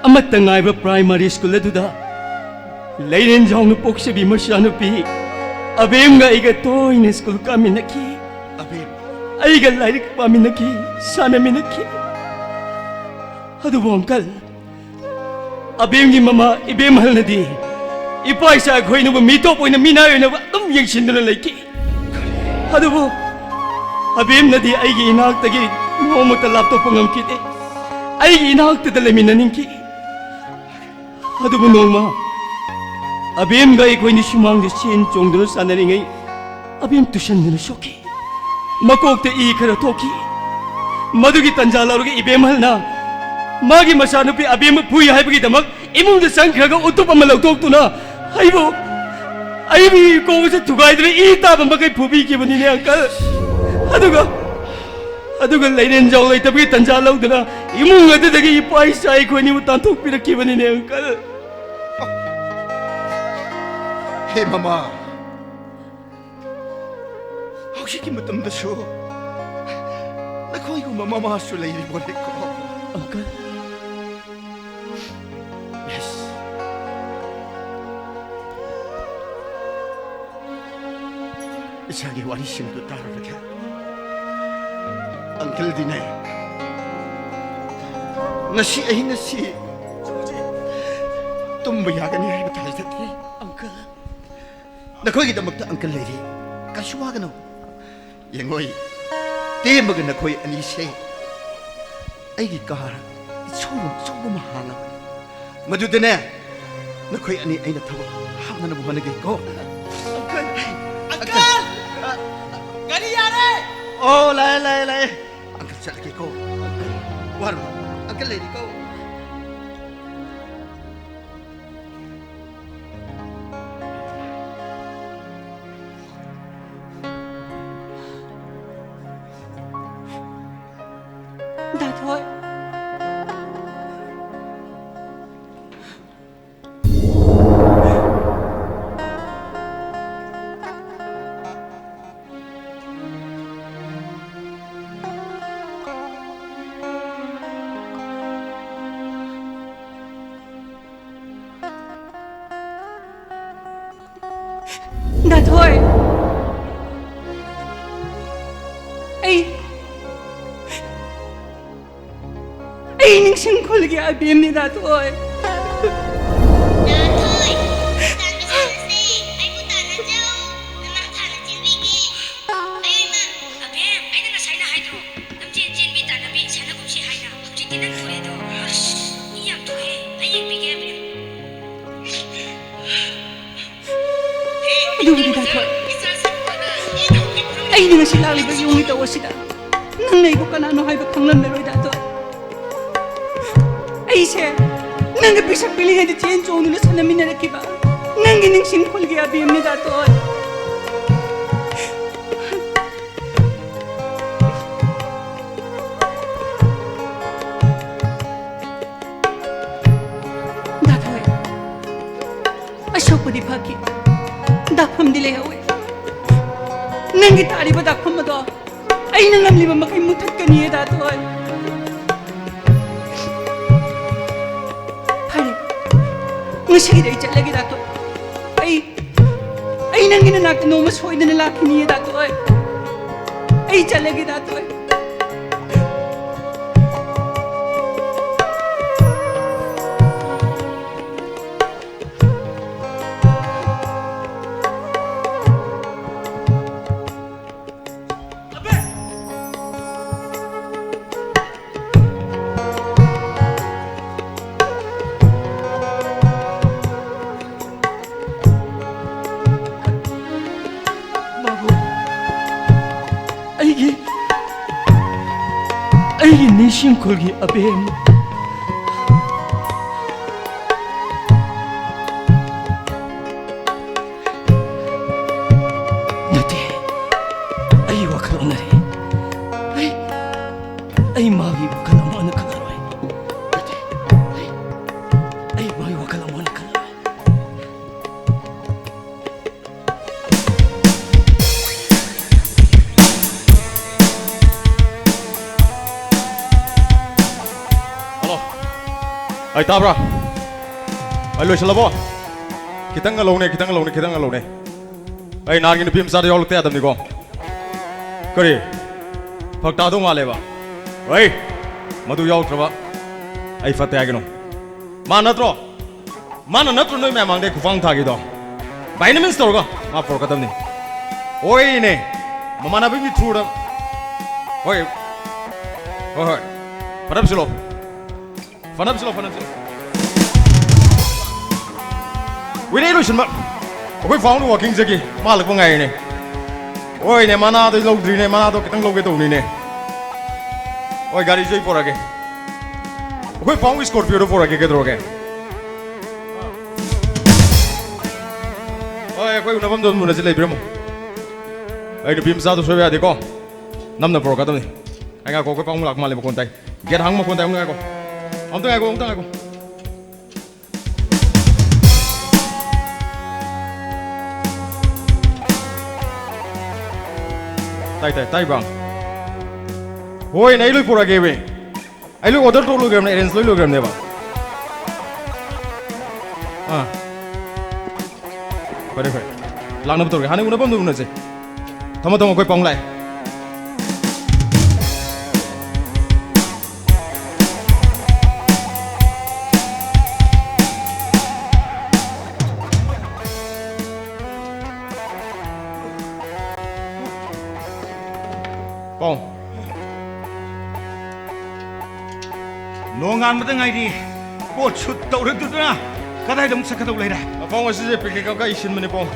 ꯑꯃꯠꯇ ꯉꯥꯏꯕ primary school ꯑꯗꯨꯗ ꯂꯩꯔꯦꯟꯖꯥꯎꯅ ꯄꯣꯛꯆꯕꯤ ꯃꯆꯥꯅꯨꯄꯤ ꯑꯕꯦꯝꯒ ꯑꯩꯒ ꯇꯣꯏꯅ school ꯀꯥꯃꯤꯟꯅꯈꯤ꯫ ꯑꯕꯦꯝ꯫ ꯑꯩꯒ ꯂꯥꯏꯔꯤꯛ ꯄꯥꯃꯤꯟꯅꯈꯤ, ꯁꯥꯟꯅꯃꯤꯟꯅꯈꯤ꯫ ꯑꯗꯨꯕꯨ uncle, ꯑꯕꯦꯝꯒꯤ ꯃꯃꯥ ꯏꯕꯦꯝꯍꯜꯅꯗꯤ ꯏꯄꯥ ꯏꯆꯥ ꯑꯩꯈꯣꯏꯅꯕꯨ ꯃꯤꯇꯣꯞ ꯑꯣꯏꯅ, ꯃꯤꯅꯥꯏ ꯑꯣꯏꯅ ꯑꯗꯨꯝ ꯌꯦꯡꯁꯤꯟꯗꯨꯅ ꯂꯩꯈꯤ꯫ ꯑꯗꯨꯕꯨ ꯑꯕꯦꯝꯅꯗꯤ ꯑꯩꯒꯤ ꯏꯅꯥꯛꯇꯒꯤ ꯅꯣꯡꯃꯇ ꯂꯥꯞꯊꯣꯛꯄ ꯉꯝꯈꯤꯗꯦ꯫ ꯑꯩꯒꯤ ꯏꯅꯥꯛꯇꯗ ꯂꯩꯃꯤꯟꯅꯅꯤꯡꯈꯤ꯫ ꯑꯗꯨꯕꯨ ꯅꯣꯡꯃ ꯑꯕꯦꯝꯒ ꯑꯩꯈꯣꯏꯅꯤ ꯁꯨꯃꯥꯡꯗ ꯆꯦꯟ ꯆꯣꯡꯗꯨꯅ ꯁꯥꯟꯅꯔꯤꯉꯩ ꯑꯕꯦꯝ ꯇꯨꯁꯟꯗꯨꯅ ꯁꯣꯛꯈꯤ꯫ ꯃꯀꯣꯛꯇ ꯏ ꯈꯔ ꯊꯣꯛꯈꯤ꯫ ꯃꯗꯨꯒꯤ ꯇꯟꯖꯥ ꯂꯧꯔꯒ ꯏꯕꯦꯝꯍꯜꯅ ꯃꯥꯒꯤ ꯃꯆꯥꯅꯨꯄꯤ ꯑꯕꯦꯝꯃ ꯐꯨꯏ ꯍꯥꯏꯕꯒꯤꯗꯃꯛ ꯏꯃꯨꯡꯗ ꯆꯪꯈ꯭ꯔꯒ ꯎꯇꯨꯞ ꯑꯃ ꯂꯧꯊꯣꯛꯇꯨꯅ ꯑꯩꯕꯨ, ꯑꯩꯕꯨ ꯏ ꯀꯣꯛꯁꯦ ꯊꯨꯒꯥꯏꯗꯨꯅ ꯏ ꯇꯥꯕ ꯃꯈꯩ ꯐꯨꯕꯤꯈꯤꯕꯅꯤꯅꯦ uncle꯫ ꯑꯗꯨꯒ, ꯑꯗꯨꯒ ꯂꯩꯔꯦꯟꯖꯥꯎ ꯂꯩꯇꯕꯒꯤ ꯇꯟꯖꯥ ꯂꯧꯗꯨꯅ ꯏꯃꯨꯡ ꯑꯗꯨꯗꯒꯤ ꯏꯄꯥ ꯏꯆꯥ ꯑꯩꯈꯣꯏꯅꯤꯕꯨ ꯇꯥꯟꯊꯣꯛꯄꯤꯔꯛꯈꯤꯕꯅꯤꯅꯦ uncle꯫ ꯍꯦ ꯃꯃꯥ, ꯍꯧꯖꯤꯛꯀꯤ ꯃꯇꯝꯗꯁꯨ ꯅꯈꯣꯏꯒꯨꯝꯕ ꯃꯃꯥꯁꯨ ꯂꯩꯔꯤꯕꯣꯅꯦꯀꯣ꯫ Uncle꯫ Yes꯫ ꯏꯆꯥꯒꯤ ꯋꯥꯔꯤꯁꯤꯡꯗꯨ ꯇꯥꯔꯨꯔꯒ uncleꯗꯤꯅꯦ, ꯉꯁꯤ ꯑꯍꯤꯡ ꯑꯁꯤ ꯇꯨꯝꯕ ꯌꯥꯒꯅꯤ ꯍꯥꯏꯕ ꯊꯥꯖꯗꯦ꯫ ꯑꯪꯀꯜ꯫ ꯅꯈꯣꯏꯒꯤꯗꯃꯛꯇ ꯑꯪꯀꯜ ꯂꯩꯔꯤ꯫ ꯀꯩꯁꯨ ꯋꯥꯒꯅꯨ꯫ ꯌꯦꯡꯉꯣꯏ, ꯇꯦꯝꯕꯒ ꯅꯈꯣꯏ ꯑꯅꯤꯁꯦ ꯑꯩꯒꯤ ꯀꯥꯔ ꯁꯣꯔꯨꯝ ꯑꯆꯧꯕ ꯑꯃ ꯍꯥꯡꯉꯕꯅꯤ꯫ ꯃꯗꯨꯗꯅꯦ, ꯅꯈꯣꯏ ꯑꯅꯤ ꯑꯩꯅ ꯊꯕꯛ ꯍꯥꯞꯅꯅꯕ ꯍꯣꯠꯅꯒꯦꯀꯣ꯫ ꯑꯪꯀꯜ! ꯑꯪꯀꯜ! ꯒꯥꯔꯤ ꯌꯥꯔꯦ! ꯑꯣ, ꯂꯥꯛꯑꯦ, ꯂꯥꯛꯑꯦ, ꯂꯥꯛꯑꯦ꯫ ꯑꯪꯀꯜ ꯆꯠꯂꯒꯦꯀꯣ꯫ ꯋꯥꯔꯨꯅꯨ, ꯑꯪꯀꯜ ꯂꯩꯔꯤꯀꯣ꯫ ꯗꯥ ꯊꯣꯏ꯫ ꯗꯥ ꯊꯣꯏ꯫ ꯑꯩ, ꯑꯩ ꯅꯤꯡꯁꯤꯡ ꯈꯨꯜꯒꯤ ꯑꯕꯦꯝꯅꯤ, ꯗꯥ ꯊꯣꯏ꯫ ꯗꯥ ꯊꯣꯏ, ꯇꯥꯟꯕ ꯁꯥꯟꯅꯁꯦ꯫ ꯑꯩꯕꯨ ꯇꯥꯟꯅꯖꯧ꯫ ꯅꯃꯥ ꯊꯥꯅ ꯆꯦꯟꯕꯤꯒꯦ꯫ ꯑꯩ ꯃꯥ, ꯑꯕꯦꯝ, ꯑꯩꯅ ꯉꯁꯥꯏꯅ ꯍꯥꯏꯗ꯭ꯔꯣ? ꯂꯝꯖꯦꯟ ꯆꯦꯟꯕꯤ ꯇꯥꯟꯅꯕꯤ ꯁꯥꯟꯅꯒꯨꯝꯁꯤ ꯍꯥꯏꯅ꯫ ꯍꯧꯖꯤꯛꯇꯤ ꯅꯪ ꯊꯣꯛꯑꯦꯗꯣ꯫ ꯑꯁ, ꯃꯤ ꯌꯥꯝ ꯊꯣꯛꯑꯦ꯫ ꯑꯩ ꯌꯦꯡꯕꯤꯒꯦ, ꯑꯕꯦꯝ꯫ ꯑꯗꯨꯕꯨꯗꯤ ꯗꯥ ꯊꯣꯏ, ꯑꯩꯅ ꯉꯁꯤ ꯂꯥꯛꯂꯤꯕ ꯌꯨꯝꯒꯤ ꯇꯧ ꯑꯁꯤꯗ ꯅꯪꯅ ꯑꯩꯕꯨ ꯀꯅꯥꯅꯣ ꯍꯥꯏꯕ ꯈꯪꯂꯝꯂꯔꯣꯏ, ꯗꯥ ꯊꯣꯏ꯫ ꯑꯩꯁꯦ ꯅꯪꯒ ꯄꯤꯁꯛ ꯄꯤꯛꯂꯤꯉꯩꯗ ꯆꯦꯟ ꯆꯣꯡꯗꯨꯅ ꯁꯥꯟꯅꯃꯤꯟꯅꯔꯛꯈꯤꯕ ꯅꯪꯒꯤ ꯅꯤꯡꯁꯤꯡ ꯈꯨꯜꯒꯤ ꯑꯕꯦꯝꯅꯤ, ꯗꯥ ꯊꯣꯏ꯫ ꯗꯥ ꯊꯣꯏ, ꯑꯁꯣꯛꯄꯗꯤ ꯐꯈꯤ, ꯗꯥꯛꯐꯝꯗꯤ ꯂꯩꯍꯧꯋꯤ꯫ ꯅꯪꯒꯤ ꯇꯥꯔꯤꯕ ꯗꯥꯛꯐꯝ ꯑꯗꯣ ꯑꯩꯅ ꯉꯝꯂꯤꯕ ꯃꯈꯩ ꯃꯨꯊꯠꯀꯅꯤꯌꯦ, ꯗꯥ ꯊꯣꯏ꯫ ꯐꯔꯦ, ꯉꯁꯤꯒꯤꯗꯤ ꯑꯩ ꯆꯠꯂꯒꯦ, ꯗꯥ ꯊꯣꯏ꯫ ꯑꯩ, ꯑꯩ ꯅꯪꯒꯤ ꯅꯅꯥꯛꯇ ꯅꯣꯡꯃ ꯁꯣꯏꯗꯅ ꯂꯥꯛꯈꯤꯅꯤꯌꯦ, ꯗꯥ ꯊꯣꯏ꯫ ꯑꯩ ꯆꯠꯂꯒꯦ, ꯗꯥ ꯊꯣꯏ꯫ ꯑꯩꯒꯤ, ꯑꯩꯒꯤ ꯅꯤꯡꯁꯤꯡ ꯈꯨꯜꯒꯤ ꯑꯕꯦꯝ꯫ ꯅꯠꯇꯦ, ꯑꯩ ꯋꯥꯈꯜ ꯑꯣꯟꯅꯔꯦ꯫ ꯑꯩ, ꯑꯩ ꯃꯥꯒꯤ ꯋꯥꯈꯜ ꯑꯃꯨꯛ ꯍꯟꯅ ꯈꯜꯂꯔꯣꯏ꯫ ꯅꯠꯇꯦ, ꯑꯩ, ꯑꯩ ꯃꯥꯒꯤ ꯋꯥꯈꯜ ꯑꯃꯨꯛ ꯍꯟꯅ ꯈꯜꯂꯔꯣꯏ꯫ ꯍꯜꯂꯣ꯫ ꯑꯩ ꯇꯥꯕ꯭ꯔꯥ? ꯑꯩ ꯂꯣꯏꯁꯤꯜꯂꯕꯣ? ꯈꯤꯇꯪ ꯉꯜꯍꯧꯅꯦ, ꯈꯤꯇꯪ ꯉꯜꯍꯧꯅꯦ, ꯈꯤꯇꯪ ꯉꯜꯍꯧꯅꯦ꯫ ꯑꯩ ꯅꯍꯥꯟꯒꯤ ꯅꯨꯄꯤ ꯃꯆꯥꯗꯣ ꯌꯥꯎꯔꯛꯇ ꯌꯥꯗꯕꯅꯤꯀꯣ꯫ ꯀꯔꯤ? ꯐꯔꯛ ꯇꯥꯗꯧ ꯃꯥꯜꯂꯦꯕ? ꯍꯣꯏ, ꯃꯗꯨ ꯌꯥꯎꯗ꯭ꯔꯕ ꯑꯩ ꯐꯠꯇꯦ ꯍꯥꯏꯒꯅꯨ꯫ ꯃꯥ ꯅꯠꯇ꯭ꯔꯣ? ꯃꯥꯅ ꯅꯠꯇ꯭ꯔꯣ ꯅꯣꯏ ꯃꯌꯥꯝ ꯃꯥꯡꯗꯩ ꯈꯨꯐꯥꯡ ꯊꯥꯈꯤꯗꯣ? By any means ꯇꯧꯔꯒ ꯃꯥ ꯄꯨꯔꯛꯀꯗꯕꯅꯤ꯫ ꯍꯣꯏꯅꯦ, ꯃꯃꯥꯟꯅꯕꯒꯤ through ꯗ꯫ ꯍꯣꯏ, ꯍꯣꯏ, ꯍꯣꯏ, ꯐꯅꯕ ꯁꯤꯜꯂꯣ, ꯐꯅꯕ ꯁꯤꯜꯂꯣ, ꯐꯅꯕ ꯁꯤꯜꯂꯣ꯫ ꯋꯤꯅꯦ ꯂꯣꯏꯁꯤꯟꯕ꯫ ꯑꯩꯈꯣꯏ ꯐꯥꯎꯟ ꯋꯥꯀꯤꯡ ꯆꯠꯈꯤ, ꯃꯥ ꯍꯜꯂꯛꯄ ꯉꯥꯏꯔꯤꯅꯦ꯫ ꯍꯣꯏꯅꯦ, ꯃꯅꯥꯗꯣ ꯂꯧꯗ꯭ꯔꯤꯅꯦ, ꯃꯅꯥꯗꯣ ꯈꯤꯇꯪ ꯂꯧꯒꯦ ꯇꯧꯅꯤꯅꯦ꯫ ꯍꯣꯏ, ꯒꯥꯔꯤꯁꯨ ꯑꯩ ꯄꯣꯔꯛꯑꯒꯦ꯫ ꯑꯩꯈꯣꯏ ꯐꯥꯎꯟ ꯁ꯭ꯀꯣꯔꯄꯤꯌꯣꯗꯣ ꯄꯣꯔꯛꯑꯒꯦ, ꯀꯩꯗꯧꯔꯒꯦ? ꯍꯣꯏ, ꯑꯩꯈꯣꯏ ꯎꯅꯐꯝꯗꯣ ꯑꯗꯨꯝ ꯎꯅꯁꯤ, ꯂꯩꯕꯤꯔꯝꯃꯣ꯫ ꯑꯩ ꯅꯨꯄꯤ ꯃꯆꯥꯗꯣ ꯁꯣꯏꯕ ꯌꯥꯗꯦꯀꯣ꯫ ꯅꯝꯅ ꯄꯨꯔꯛꯀꯗꯕꯅꯤ꯫ ꯑꯩ ꯉꯥꯏꯈꯣ, ꯑꯩꯈꯣꯏ ꯄꯥꯕꯨꯡ ꯂꯥꯛꯄ ꯃꯥꯜꯂꯦ, ꯃꯈꯣꯟ ꯇꯥꯏ꯫ ꯒꯦꯠ ꯍꯥꯡꯕ ꯃꯈꯣꯟ ꯇꯥꯏ, ꯑꯃꯨꯛ ꯉꯥꯏꯈꯣ꯫ ꯑꯃꯨꯛꯇ ꯉꯥꯏꯈꯣ, ꯑꯃꯨꯛꯇ ꯉꯥꯏꯈꯣ꯫ ꯇꯥꯏ, ꯇꯥꯏ, ꯇꯥꯏ, ꯄꯥꯕꯨꯡ꯫ ꯍꯣꯏꯅꯦ, ꯑꯩ ꯂꯣꯏ ꯄꯨꯔꯛꯑꯒꯦꯃꯤ꯫ ꯑꯩ ꯂꯣꯏ ꯑꯣꯔꯗꯔ ꯇꯧ ꯂꯣꯏꯈ꯭ꯔꯕꯅꯦ, ꯑꯦꯔꯦꯟꯖ ꯂꯣꯏ ꯂꯣꯏꯈ꯭ꯔꯕꯅꯦꯕ꯫ ꯑꯥ꯫ ꯐꯔꯦ, ꯐꯔꯦ꯫ ꯂꯥꯛꯅꯕ ꯇꯧꯔꯒꯦ꯫ ꯍꯥꯟꯅ ꯎꯅꯐꯝꯗ ꯎꯅꯁꯦ꯫ ꯊꯝꯃꯣ, ꯊꯝꯃꯣ, ꯑꯩꯈꯣꯏ ꯄꯥꯎ ꯂꯥꯛꯑꯦ꯫ ꯄꯥꯎ꯫ ꯅꯣꯡꯉꯥꯟꯕꯗ ꯉꯥꯏꯔꯤ꯫ ꯄꯣꯠ ꯁꯨꯠ ꯇꯧꯔꯗꯨꯅ ꯀꯗꯥꯏꯗ ꯑꯃꯨꯛ ꯆꯠꯀꯗꯧ ꯂꯩꯔꯦ? ꯄꯥꯎ, ꯉꯁꯤꯁꯦ ꯄꯤꯛꯅꯤꯛ ꯑꯃꯈꯛ ꯏꯁꯤꯟꯕꯅꯤ, ꯄꯥꯎ꯫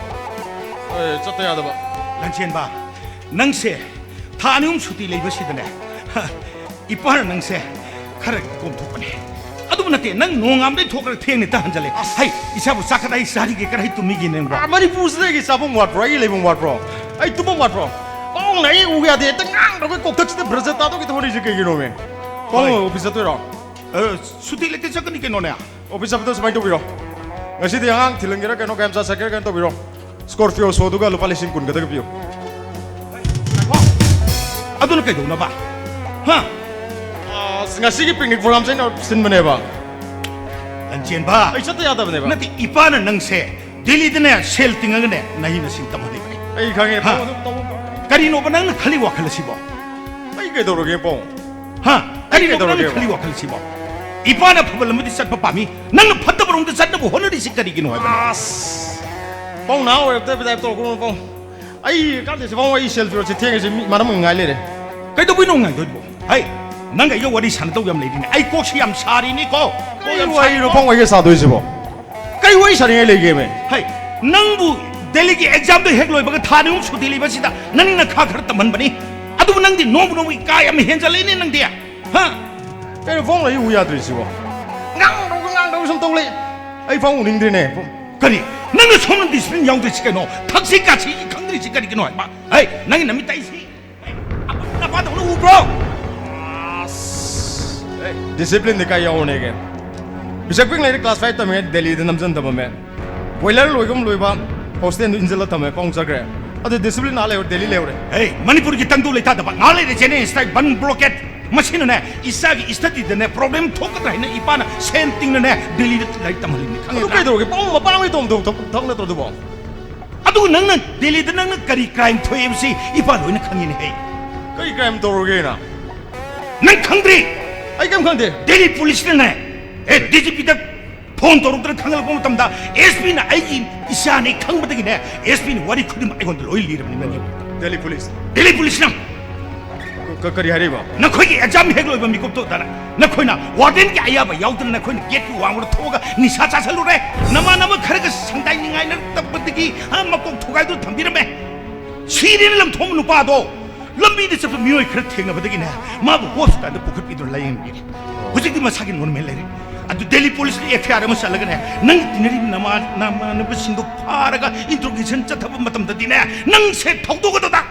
ꯑꯦ, ꯆꯠꯇ ꯌꯥꯗꯕ꯫ ꯂꯟꯆꯦꯟꯕ, ꯅꯪꯁꯦ ꯊꯥ ꯑꯅꯤ ꯑꯍꯨꯝ ꯁꯨꯇꯤ ꯂꯩꯕꯁꯤꯗꯅꯦ, ꯍ, ꯏꯄꯥꯅ ꯅꯪꯁꯦ ꯈꯔ ꯀꯣꯝꯊꯣꯛꯄꯅꯦ꯫ ꯑꯗꯨꯕꯨ ꯅꯠꯇꯦ, ꯅꯪ ꯅꯣꯡꯉꯥꯝꯗꯩ ꯊꯣꯛꯈ꯭ꯔꯒ ꯊꯦꯡꯅ ꯇ ꯍꯟꯖꯜꯂꯦ꯫ ꯑꯁ꯫ ꯍꯩ, ꯏꯆꯥꯕꯨ ꯆꯥꯛ ꯀꯗꯥꯏ ꯆꯥꯔꯤꯒꯦ, ꯀꯗꯥꯏ ꯇꯨꯝꯃꯤꯒꯦ ꯅꯪꯕꯣ? ꯑꯥ, ꯃꯅꯤꯄꯨꯔꯁꯤꯗ ꯑꯩꯒꯤ ꯆꯥꯐꯝ ꯋꯥꯠꯄ꯭ꯔꯣ? ꯑꯩꯒꯤ ꯂꯩꯐꯝ ꯋꯥꯠꯄ꯭ꯔꯣ? ꯑꯩ ꯇꯨꯝꯐꯝ ꯋꯥꯠꯄ꯭ꯔꯣ? ꯄꯥꯎꯅ ꯑꯩ ꯎ ꯌꯥꯗꯦ, ꯍꯦꯛꯇ ꯉꯥꯡꯗ꯭ꯔꯒ ꯀꯣꯛꯊꯛꯁꯤꯗ ꯕ꯭ꯔꯖ ꯇꯥꯗꯧꯒꯤ ꯊꯣꯛꯍꯜꯂꯤꯁꯦ ꯀꯩꯒꯤꯅꯣꯃꯦ? ꯄꯥꯎ ꯍꯣꯏ꯫ ꯑꯣꯐꯤꯁ ꯆꯠꯇꯣꯏꯔꯣ? ꯑ, ꯁꯨꯇꯤ ꯂꯩꯇꯦ, ꯆꯠꯀꯅꯤ ꯀꯩꯅꯣꯅꯦ꯫ ꯑꯣꯐꯤꯁ ꯆꯠꯄꯗꯣ ꯁꯨꯃꯥꯏꯅ ꯇꯧꯕꯤꯔꯣ, ꯉꯁꯤꯗꯤ ꯑꯉꯥꯡ ꯊꯤꯜꯍꯟꯒꯦꯔꯥ ꯀꯩꯅꯣ, ꯒꯥꯔꯤ ꯃꯆꯥ ꯆꯠꯀꯦꯔꯥ ꯀꯩꯅꯣ ꯇꯧꯕꯤꯔꯣ, ꯁ꯭ꯀꯣꯔꯄꯤꯌꯣ ꯁꯣꯗꯨꯒ ꯂꯨꯄꯥ ꯂꯤꯁꯤꯡ ꯀꯨꯟ ꯈꯛꯇꯒ ꯄꯤꯌꯨ꯫ ꯑꯗꯨꯅ ꯀꯩꯗꯧꯅꯕ? ꯍꯥ? ꯑꯁ, ꯉꯁꯤꯒꯤ ꯄꯤꯛꯅꯤꯛ ꯄ꯭ꯔꯣꯒ꯭ꯔꯥꯝꯁꯦ ꯑꯩꯅ ꯁꯤꯟꯕꯅꯦꯕ꯫ ꯂꯟꯆꯦꯟꯕ꯫ ꯑꯩ ꯆꯠꯇ ꯌꯥꯗꯕꯅꯦꯕ꯫ ꯅꯠꯇꯦ, ꯏꯄꯥꯅ ꯅꯪꯁꯦ ꯗꯦꯜꯂꯤꯗꯅꯦ ꯁꯦꯜ ꯇꯤꯡꯉꯒꯅꯦ ꯅꯍꯩ ꯅꯁꯤꯡ ꯇꯝꯍꯜꯂꯤꯕꯅꯤ꯫ ꯑꯩ ꯈꯪꯉꯦ, ꯍꯥ? ꯄꯥꯎ ꯑꯗꯨꯝ ꯇꯧꯕ ꯀꯔꯤꯅꯣꯕ ꯅꯪꯅ ꯈꯜꯂꯤ ꯋꯥꯈꯜ ꯑꯁꯤꯕꯣ? ꯑꯩ ꯀꯩꯗꯧꯔꯒꯦ, ꯄꯥꯎ? ꯍꯥ? ꯑꯩ ꯀꯔꯤꯅꯣꯕ ꯅꯪꯅ ꯀꯩꯗꯧꯔꯒꯦꯕ? ꯈꯜꯂꯤ ꯋꯥꯈꯜ ꯑꯁꯤꯕꯣ? ꯏꯄꯥꯅ ꯑꯐꯕ ꯂꯝꯕꯤꯗ ꯆꯠꯄ ꯄꯥꯝꯃꯤ, ꯅꯪꯅ ꯐꯠꯇꯕꯔꯣꯝꯗ ꯆꯠꯅꯕ ꯍꯣꯠꯅꯔꯤꯁꯤ ꯀꯔꯤꯒꯤꯅꯣ ꯍꯥꯏꯕ? ꯑꯁ! ꯄꯥꯎ ꯅꯍꯥ ꯑꯣꯏꯔꯛꯇꯕ type ꯇꯧꯔꯛꯀꯅꯨ, ꯄꯥꯎ꯫ ꯑꯩ ꯀꯥꯟꯗꯦꯁꯦ, ꯄꯥꯎ, ꯑꯩ ꯁꯦꯜ ꯐꯤꯔꯣꯜꯁꯦ ꯊꯦꯡꯉꯁꯦ ꯃꯤ ꯃꯔꯝ ꯑꯃ ꯉꯥꯏ ꯂꯩꯔꯦ꯫ ꯀꯩꯗꯧꯕꯩꯅꯣ ꯉꯥꯏꯗꯣꯏꯕꯣ? ꯍꯩ, ꯅꯪꯒ ꯑꯩꯒ ꯋꯥꯔꯤ ꯁꯥꯟꯅꯗꯧ ꯌꯥꯝ ꯂꯩꯔꯤꯅꯦ꯫ ꯑꯩ ꯀꯣꯛꯁꯤ ꯌꯥꯝ ꯁꯥꯔꯤꯅꯤꯀꯣ꯫ ꯀꯣꯛ ꯀꯔꯤ ꯌꯥꯝ ꯋꯥꯔꯤꯅꯣ ꯁꯥꯔꯤꯀꯣ꯫ ꯄꯥꯎ ꯑꯩꯒ ꯁꯥꯗꯣꯏꯁꯤꯕꯣ? ꯀꯔꯤ ꯋꯥꯔꯤ ꯁꯥꯅꯤꯡꯉꯥꯏ ꯂꯩꯒꯦꯃꯦ? ꯍꯩ, ꯅꯪꯕꯨ ꯗꯦꯜꯂꯤꯒꯤ ꯑꯦꯛꯖꯥꯝꯗꯣ ꯍꯦꯛ ꯂꯣꯏꯕꯒ ꯊꯥ ꯑꯅꯤ ꯑꯍꯨꯝ ꯁꯨꯇꯤ ꯂꯩꯕꯁꯤꯗ ꯅꯪꯅ ꯈꯥ ꯈꯔ ꯇꯝꯍꯟꯕꯅꯤ꯫ ꯑꯗꯨꯕꯨ ꯅꯪꯗꯤ ꯅꯣꯡꯃ ꯅꯣꯡꯃꯒꯤ ꯀꯥ ꯌꯥꯝ ꯍꯦꯟꯖꯜꯂꯛꯏꯅꯦ ꯅꯪꯗꯤ꯫ ꯍꯥ? ꯀꯩꯅꯣ ꯄꯥꯎ ꯑꯩ ꯎ ꯌꯥꯗ꯭ꯔꯤꯁꯤꯕꯣ? ꯉꯥꯡꯗꯧꯒ ꯉꯥꯡꯗꯧꯒ ꯁꯨꯝ ꯇꯧ ꯂꯩ꯫ ꯑꯩ ꯄꯥꯎ ꯎꯅꯤꯡꯗ꯭ꯔꯤꯅꯦ꯫ ꯀꯔꯤ? ꯅꯪꯅ ꯁꯣꯝꯅ discipline ꯌꯥꯎꯗ꯭ꯔꯤꯁꯤ ꯀꯩꯅꯣ? ꯊꯛꯁꯤ ꯈꯥꯁꯤ ꯈꯪꯗ꯭ꯔꯤꯁꯤ ꯀꯔꯤꯒꯤꯅꯣ ꯍꯥꯏꯕ? ꯍꯩ, ꯅꯪꯒꯤ ꯅꯃꯤꯠꯇ ꯑꯩꯁꯤ ꯅꯄꯥꯗꯧꯅ ꯎꯕ꯭ꯔꯣ? ꯑꯁ! ꯑꯦ, discipline ꯗꯤ ꯀꯥꯏ ꯌꯥꯎꯔꯅꯦꯒꯦ? ꯄꯤꯁꯛ ꯄꯤꯛꯂꯤꯉꯩꯗ class five ꯇꯝꯃꯤꯉꯩꯗ ꯗꯦꯜꯂꯤꯗ ꯅꯝꯖꯟ ꯊꯝꯃꯝꯃꯦ꯫ Boiler ꯂꯣꯏꯒꯨꯝ ꯂꯣꯏꯕ hostel ꯗ ꯏꯟꯖꯜꯂ ꯊꯝꯃꯦ, ꯄꯥꯎ ꯆꯠꯈ꯭ꯔꯦ꯫ ꯑꯗꯨ discipline ꯑꯥ ꯂꯩꯍꯧꯔꯦ, ꯗꯦꯜꯂꯤ ꯂꯩꯍꯧꯔꯦ꯫ ꯍꯦ, ꯃꯅꯤꯄꯨꯔꯒꯤ ꯇꯪꯗꯨ ꯂꯩꯇꯥꯗꯕ, ꯉꯥꯏꯍꯥꯛ ꯂꯩꯔꯦ ꯆꯦꯟꯅꯩ strike, ꯕꯟ blockade꯫ ꯃꯁꯤꯅꯅꯦ, ꯏꯆꯥꯒꯤ study ꯗꯅꯦ problem ꯊꯣꯛꯀꯗ꯭ꯔꯥ ꯍꯥꯏꯅ ꯏꯄꯥꯅ ꯁꯦꯟ ꯇꯤꯡꯅꯅꯦ ꯗꯦꯜꯂꯤꯗ ꯂꯥꯏꯔꯤꯛ ꯇꯝꯍꯜꯂꯤꯕꯅꯤ, ꯑꯗꯨ ꯈꯪꯉꯤꯗ꯭ꯔꯥ? ꯀꯩꯗꯧꯔꯒꯦ? ꯄꯥꯎ ꯃꯄꯥ ꯑꯃꯒꯤ ꯇꯣꯝ ꯇꯣꯝ ꯊꯕꯛ ꯅꯠꯇ꯭ꯔꯣ ꯑꯗꯨꯕꯣ? ꯑꯗꯨꯒ ꯅꯪꯅ ꯗꯦꯜꯂꯤꯗ ꯅꯪꯅ ꯀꯔꯤ crime ꯊꯣꯛꯑꯦꯕꯁꯤ ꯏꯄꯥ ꯂꯣꯏꯅ ꯈꯪꯉꯤꯅꯦ ꯍꯦ꯫ ꯀꯔꯤ crime ꯇꯧꯔꯒꯦꯅ? ꯅꯪ ꯈꯪꯗ꯭ꯔꯤ? ꯑꯩ ꯀꯩꯝ ꯈꯪꯗꯦ꯫ ꯗꯦꯜꯂꯤ ꯄꯨꯂꯤꯁꯅꯅꯦ, ꯑꯦ, DGP ꯗ phone ꯇꯧꯔꯛꯇꯅ ꯈꯪꯍꯜꯂꯛꯄ ꯃꯇꯝꯗ, SP ꯅ ꯑꯩꯒꯤ ꯏꯆꯥꯅꯤ ꯈꯪꯕꯗꯒꯤꯅꯦ, SP ꯅ ꯋꯥꯔꯤ ꯈꯨꯗꯤꯡꯃꯛ ꯑꯩꯉꯣꯟꯗ ꯂꯣꯏ ꯂꯤꯔꯕꯅꯤ ꯅꯪꯒꯤ꯫ ꯗꯦꯜꯂꯤ ꯄꯨꯂꯤꯁ? ꯗꯦꯜꯂꯤ ꯄꯨꯂꯤꯁꯅ꯫ ꯀ-, ꯀ-, ꯀꯔꯤ ꯍꯥꯏꯔꯤꯕ? ꯅꯈꯣꯏꯒꯤ exam ꯍꯦꯛ ꯂꯣꯏꯕ ꯃꯤꯀꯨꯞꯇꯨꯗ ꯅꯈꯣꯏꯅ warden ꯒꯤ ꯑꯌꯥꯕ ꯌꯥꯎꯗꯅ ꯅꯈꯣꯏꯅ gate ꯀꯤ ꯋꯥꯡꯃꯗ ꯊꯣꯛꯑꯒ ꯅꯤꯁꯥ ꯆꯥꯁꯜꯂꯨꯔꯦ꯫ ꯅꯃꯥꯟꯅꯕ ꯈꯔꯒ ꯁꯪꯗꯥꯏꯅꯤꯡꯉꯥꯏꯅꯔꯛꯇꯕꯗꯒꯤ, ꯍꯥ, ꯃꯀꯣꯛ ꯊꯨꯒꯥꯏꯗꯨꯅ ꯊꯝꯕꯤꯔꯝꯃꯦ꯫ ꯁꯤꯔꯦꯅ ꯂꯪꯊꯣꯛꯑꯝꯕ ꯅꯨꯄꯥꯗꯣ꯫ ꯂꯝꯕꯤꯗ ꯆꯠꯄ ꯃꯤꯑꯣꯏ ꯈꯔ ꯊꯦꯡꯅꯕꯗꯒꯤꯅꯦ, ꯃꯥꯕꯨ ꯍꯣꯁꯄꯤꯇꯥꯜꯗ ꯄꯨꯈꯠꯄꯤꯗꯨꯅ ꯂꯥꯌꯦꯡꯕꯤꯔꯦ꯫ ꯍꯧꯖꯤꯛꯇꯤ ꯃꯁꯥꯒꯤ ꯅꯣꯔꯃꯦꯜ ꯂꯩꯔꯦ꯫ ꯑꯗꯨ ꯗꯦꯜꯂꯤ ꯄꯨꯂꯤꯁꯇ ꯑꯦꯐ ꯑꯥꯏ ꯑꯥꯔ ꯑꯃ ꯆꯠꯂꯒꯅꯦ, ꯅꯪꯒꯤ ꯇꯤꯟꯅꯔꯤꯕ ꯅꯃꯥ-, ꯅꯃꯥꯟꯅꯕꯁꯤꯡꯗꯣ ꯐꯥꯔꯒ ꯏꯟꯇ꯭ꯔꯣꯒꯦꯁꯟ ꯆꯠꯊꯕ ꯃꯇꯝꯗꯗꯤꯅꯦ, ꯅꯪꯁꯦ ꯊꯧꯗꯣꯛ ꯑꯗꯨꯗ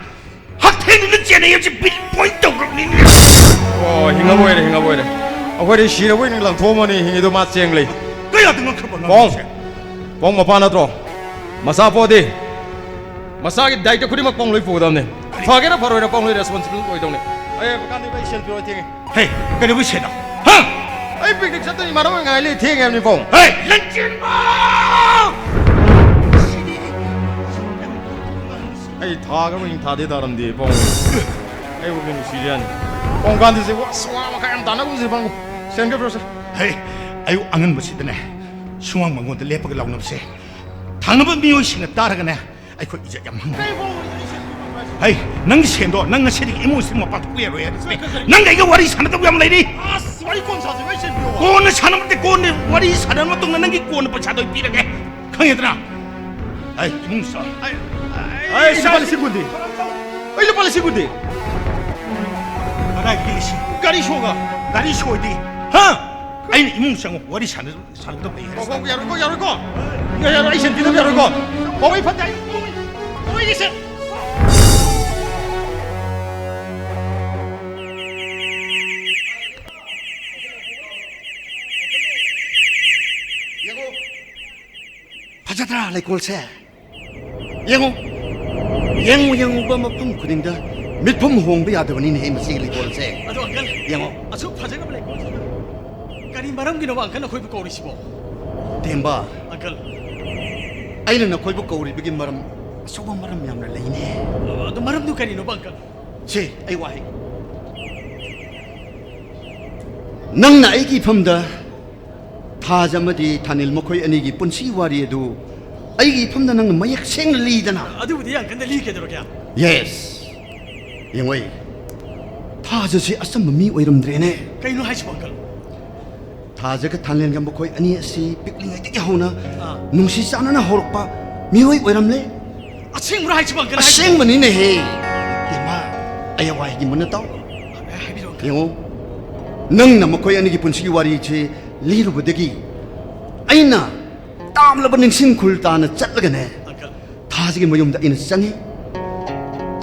ꯍꯛꯊꯦꯡꯅꯅ ꯆꯦꯟꯅꯩ ꯍꯥꯏꯕꯁꯤ ꯄꯤꯟ ꯄꯣꯏꯟ ꯇꯧꯈ꯭ꯔꯕꯅꯤꯅꯦ꯫ ꯑꯣ, ꯍꯤꯡꯉꯕ ꯑꯣꯏꯔꯦ, ꯍꯤꯡꯉꯕ ꯑꯣꯏꯔꯦ꯫ ꯑꯩꯈꯣꯏꯗꯤ ꯁꯤꯔꯕꯣꯏ ꯅꯤꯡ ꯂꯪꯊꯣꯛꯑꯝꯃꯅꯤ, ꯍꯤꯡꯉꯤꯗꯣ ꯃꯥ ꯆꯦꯡ ꯂꯩ꯫ ꯀꯌꯥꯗ ꯉꯛꯈ꯭ꯔꯕ ꯄꯥꯎ꯫ ꯑꯉꯥꯡꯁꯦ? ꯄꯥꯎ ꯃꯄꯥ ꯅꯠꯇ꯭ꯔꯣ? ꯃꯆꯥ ꯄꯣꯛꯑꯗꯤ ꯃꯆꯥꯒꯤ ꯗꯥꯏꯇ ꯈꯨꯗꯤꯡꯃꯛ ꯄꯥꯎ ꯂꯣꯏ ꯄꯨꯒꯗꯕꯅꯤ꯫ ꯐꯒꯦꯔꯥ ꯐꯔꯣꯏꯔꯥ ꯄꯥꯎ ꯂꯣꯏ ꯔꯦꯁꯄꯣꯟꯁꯤꯕꯜ ꯑꯣꯏꯗꯧꯅꯤ꯫ ꯑꯩ ꯀꯥꯟꯗꯤ ꯑꯩ ꯁꯦꯜ ꯄꯤꯔꯣ ꯊꯦꯡꯉꯦ꯫ ꯍꯦ, ꯀꯩꯗꯧꯕꯩ ꯁꯦꯟꯅꯣ? ꯍꯥ? ꯑꯩ ꯄꯤꯛꯅꯤꯛ ꯆꯠꯇꯣꯏꯅꯤ, ꯏꯃꯥꯟꯅꯕ ꯉꯥꯏ ꯂꯩ, ꯊꯦꯡꯉꯦ ꯍꯥꯏꯕꯅꯤ ꯄꯥꯎ꯫ ꯍꯦ, ꯂꯟꯆꯦꯟꯕ! ꯑꯩ ꯊꯥꯒ ꯃꯤꯡ ꯊꯥꯗꯦ ꯇꯥꯔꯝꯗꯦ ꯄꯥꯎ꯫ ꯑꯩꯕꯨ ꯀꯩꯅꯣ ꯁꯤꯔꯤꯌꯥꯅꯤ꯫ ꯄꯥꯎ ꯀꯥꯟꯗꯤꯁꯦ ꯋꯥ ꯁ꯭ꯋꯥ ꯃꯈꯥ ꯌꯥꯝ ꯇꯥꯟꯅꯒꯨꯝꯁꯦ ꯄꯥꯎ꯫ ꯁꯦꯟꯒ ꯄꯤꯔꯣꯁꯦ꯫ ꯍꯦ, ꯑꯌꯨꯛ ꯑꯉꯟꯕꯁꯤꯗꯅꯦ, ꯁꯨꯃꯥꯡ ꯃꯉꯣꯟꯗ ꯂꯦꯞꯄꯒ ꯂꯥꯎꯅꯕꯁꯦ꯫ ꯊꯪꯅꯕ ꯃꯤꯑꯣꯏꯁꯤꯡꯅ ꯇꯥꯔꯒꯅꯦ, ꯑꯩꯈꯣꯏ ꯏꯖꯠ ꯌꯥꯝ ꯃꯥꯡꯉꯦ꯫ ꯍꯩ, ꯅꯪꯒꯤ ꯁꯦꯟꯗꯣ ꯅꯪ ꯉꯁꯤꯗꯒꯤ ꯏꯃꯨꯡꯁꯤꯗ ꯃꯄꯥꯟ ꯊꯣꯛꯄ ꯌꯥꯔꯣꯏ ꯍꯥꯏꯔꯤꯁꯤꯅꯦ꯫ ꯀꯔꯤ, ꯀꯔꯤ? ꯅꯪꯒ ꯑꯩꯒ ꯋꯥꯔꯤ ꯁꯥꯟꯅꯗꯧꯕ ꯌꯥꯝ ꯂꯩꯔꯤ꯫ ꯑꯁ, ꯋꯥꯔꯤ ꯀꯣꯟ ꯁꯥꯁꯦ, ꯋꯥꯔꯤ ꯁꯦꯟ ꯄꯤꯌꯣ꯫ ꯀꯣꯟꯅ ꯁꯥꯟꯅꯕꯗꯤ ꯀꯣꯟꯅ ꯋꯥꯔꯤ ꯁꯥꯟꯅꯔ ꯃꯇꯨꯡꯗ ꯅꯪꯒꯤ ꯀꯣꯟꯅ ꯄꯩꯁꯥꯗꯣ ꯑꯩ ꯄꯤꯔꯒꯦ꯫ ꯈꯪꯉꯦꯗꯅ? ꯍꯩ, ꯏꯃꯨꯡ ꯆꯪ꯫ ꯑꯩ, ꯑꯩ, ꯑꯩ, ꯂꯨꯄꯥ ꯂꯤꯁꯤꯡ ꯀꯨꯟꯗꯤ? ꯑꯩ ꯂꯨꯄꯥ ꯂꯤꯁꯤꯡ ꯀꯨꯟꯗꯤ? ꯀꯗꯥꯏꯗꯒꯤ ꯂꯤꯁꯤꯡ? ꯒꯥꯔꯤ ꯁꯣꯒ? ꯒꯥꯔꯤ ꯁꯣꯏꯗꯤ? ꯍꯥ? ꯑꯩꯅ ꯏꯃꯨꯡ ꯆꯪꯉꯨ, ꯋꯥꯔꯤ ꯁꯥꯟꯅ-, ꯁꯥꯟꯅꯒꯗꯕ ꯂꯩ ꯍꯥꯏꯔꯒ꯫ ꯍꯣ, ꯍꯣ, ꯌꯥꯔꯣꯏꯀꯣ, ꯌꯥꯔꯣꯏꯀꯣ꯫ ꯌꯥ-, ꯌꯥꯔꯣꯏ, ꯑꯩ ꯁꯦꯟ ꯄꯤꯗꯕ ꯌꯥꯔꯣꯏꯀꯣ꯫ ꯍꯣ, ꯑꯩ ꯐꯠꯇꯦ, ꯑꯩ, ꯑꯩ, ꯑꯩꯒꯤ ꯁꯦꯟ꯫ ꯌꯦꯡꯉꯣ꯫ ꯐꯖꯗ꯭ꯔꯥ ꯂꯩꯀꯣꯜꯁꯦ? ꯌꯦꯡꯉꯨ, ꯌꯦꯡꯉꯨ, ꯌꯦꯡꯉꯨꯕ ꯃꯐꯝ ꯈꯨꯗꯤꯡꯗ ꯃꯤꯠꯐꯝ ꯍꯣꯡꯕ ꯌꯥꯗꯕꯅꯤꯅꯦꯍꯦ ꯃꯁꯤꯒꯤ ꯂꯩꯀꯣꯜꯁꯦ꯫ ꯑꯗꯣ, ꯑꯪꯀꯜ, ꯌꯦꯡꯉꯣ꯫ ꯑꯁꯨꯛ ꯐꯖꯈ꯭ꯔꯕ ꯂꯩꯀꯣꯜꯁꯤꯗ ꯀꯔꯤ ꯃꯔꯝꯒꯤꯅꯣꯕ, ꯑꯪꯀꯜ, ꯑꯩꯈꯣꯏꯕꯨ ꯀꯧꯔꯤꯁꯤꯕꯣ? ꯇꯦꯝꯕ, ꯑꯪꯀꯜ꯫ ꯑꯩꯅ ꯅꯈꯣꯏꯕꯨ ꯀꯧꯔꯤꯕꯒꯤ ꯃꯔꯝ, ꯑꯆꯧꯕ ꯃꯔꯝ ꯌꯥꯝꯅ ꯂꯩꯅꯦ꯫ ꯑꯗꯣ ꯃꯔꯝꯗꯨ ꯀꯔꯤꯅꯣꯕ, ꯑꯪꯀꯜ? ꯁꯦ, ꯑꯩ ꯋꯥꯍꯩ꯫ ꯅꯪꯅ ꯑꯩꯒꯤ ꯏꯐꯝꯗ ꯊꯥꯖ ꯑꯃꯗꯤ ꯊꯥꯅꯤꯜ ꯃꯈꯣꯏ ꯑꯅꯤꯒꯤ ꯄꯨꯟꯁꯤ ꯋꯥꯔꯤ ꯑꯗꯨ ꯑꯩꯒꯤ ꯏꯐꯝꯗ ꯅꯪꯅ ꯃꯌꯦꯛ ꯁꯦꯡꯅ ꯂꯤꯗꯅ꯫ ꯑꯗꯨꯕꯨꯗꯤ ꯌꯥꯝ ꯀꯟꯅ ꯂꯤꯒꯦꯗꯧꯔꯒꯦ꯫ ꯌꯦꯁ꯫ ꯌꯦꯡꯉꯣꯏ, ꯊꯥꯖꯁꯤ ꯑꯆꯝꯕ ꯃꯤ ꯑꯣꯏꯔꯝꯗ꯭ꯔꯦꯅꯦ꯫ ꯀꯩꯅꯣ ꯍꯥꯏꯁꯤꯕꯣ, ꯑꯪꯀꯜ? ꯊꯥꯖꯒ ꯊꯥꯅꯤꯜꯒ ꯃꯈꯣꯏ ꯑꯅꯤ ꯑꯁꯤ ꯄꯤꯛꯂꯤꯉꯩꯗꯒꯤ ꯍꯧꯅ ꯑꯥ꯫ ꯅꯨꯡꯁꯤ ꯆꯥꯟꯅꯅ ꯍꯧꯔꯛꯄ ꯃꯤꯑꯣꯏ ꯑꯣꯏꯔꯝꯂꯦ꯫ ꯑꯁꯦꯡꯕ꯭ꯔꯣ ꯍꯥꯏꯁꯤꯕꯣ, ꯑꯪꯀꯜ? ꯑꯁꯦꯡꯕꯅꯤꯅꯦꯍꯦ꯫ ꯏꯃꯥ, ꯑꯦ ꯋꯥꯏꯒꯤ ꯃꯨꯟꯅ ꯇꯥꯎ꯫ ꯌꯦꯡꯉꯣ, ꯅꯪꯅ ꯃꯈꯣꯏ ꯑꯅꯤꯒꯤ ꯄꯨꯟꯁꯤꯒꯤ ꯋꯥꯔꯤꯁꯤ ꯂꯤꯔꯨꯕꯗꯒꯤ ꯑꯩꯅ ꯇꯥꯝꯂꯕ ꯅꯤꯡꯁꯤꯡ ꯈꯨꯜ ꯇꯥꯅ ꯆꯠꯂꯒꯅꯦ, ꯊꯥꯖꯒꯤ ꯃꯌꯨꯝꯗ ꯑꯩꯅ ꯆꯪꯉꯤ꯫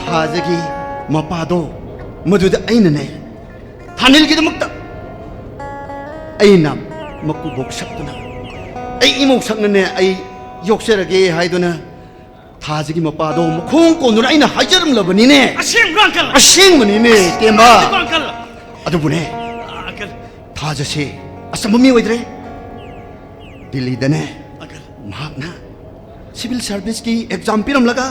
ꯊꯥꯖꯒꯤ ꯃꯄꯥꯗꯣ ꯃꯗꯨꯗ ꯑꯩꯅꯅꯦ, ꯊꯥꯅꯤꯜꯒꯤꯗꯃꯛꯇ ꯑꯩꯅ ꯃꯀꯨꯕꯣꯛ ꯁꯛꯇꯨꯅ, ꯑꯩ ꯏꯃꯧ ꯁꯛꯅꯅꯦ ꯑꯩ ꯌꯣꯛꯆꯔꯒꯦ ꯍꯥꯏꯗꯨꯅ ꯊꯥꯖꯒꯤ ꯃꯄꯥꯗꯣ ꯃꯈꯣꯡ ꯀꯣꯟꯗꯨꯅ ꯑꯩꯅ ꯍꯥꯏꯖꯔꯝꯂꯕꯅꯤꯅꯦ꯫ ꯑꯁꯦꯡꯕ꯭ꯔꯣ, uncle? ꯑꯁꯦꯡꯕꯅꯤꯅꯦ, ꯇꯦꯝꯕ꯫ ꯑꯗꯨꯕꯨ, uncle꯫ ꯑꯗꯨꯕꯨꯅꯦ, uncle꯫ ꯊꯥꯖꯁꯦ ꯑꯆꯝꯕ ꯃꯤ ꯑꯣꯏꯗ꯭ꯔꯦ꯫ ꯗꯤꯜꯂꯤꯗꯅꯦ, uncle꯫ ꯃꯍꯥꯛꯅ civil service ꯀꯤ exam ꯄꯤꯔꯝꯂꯒ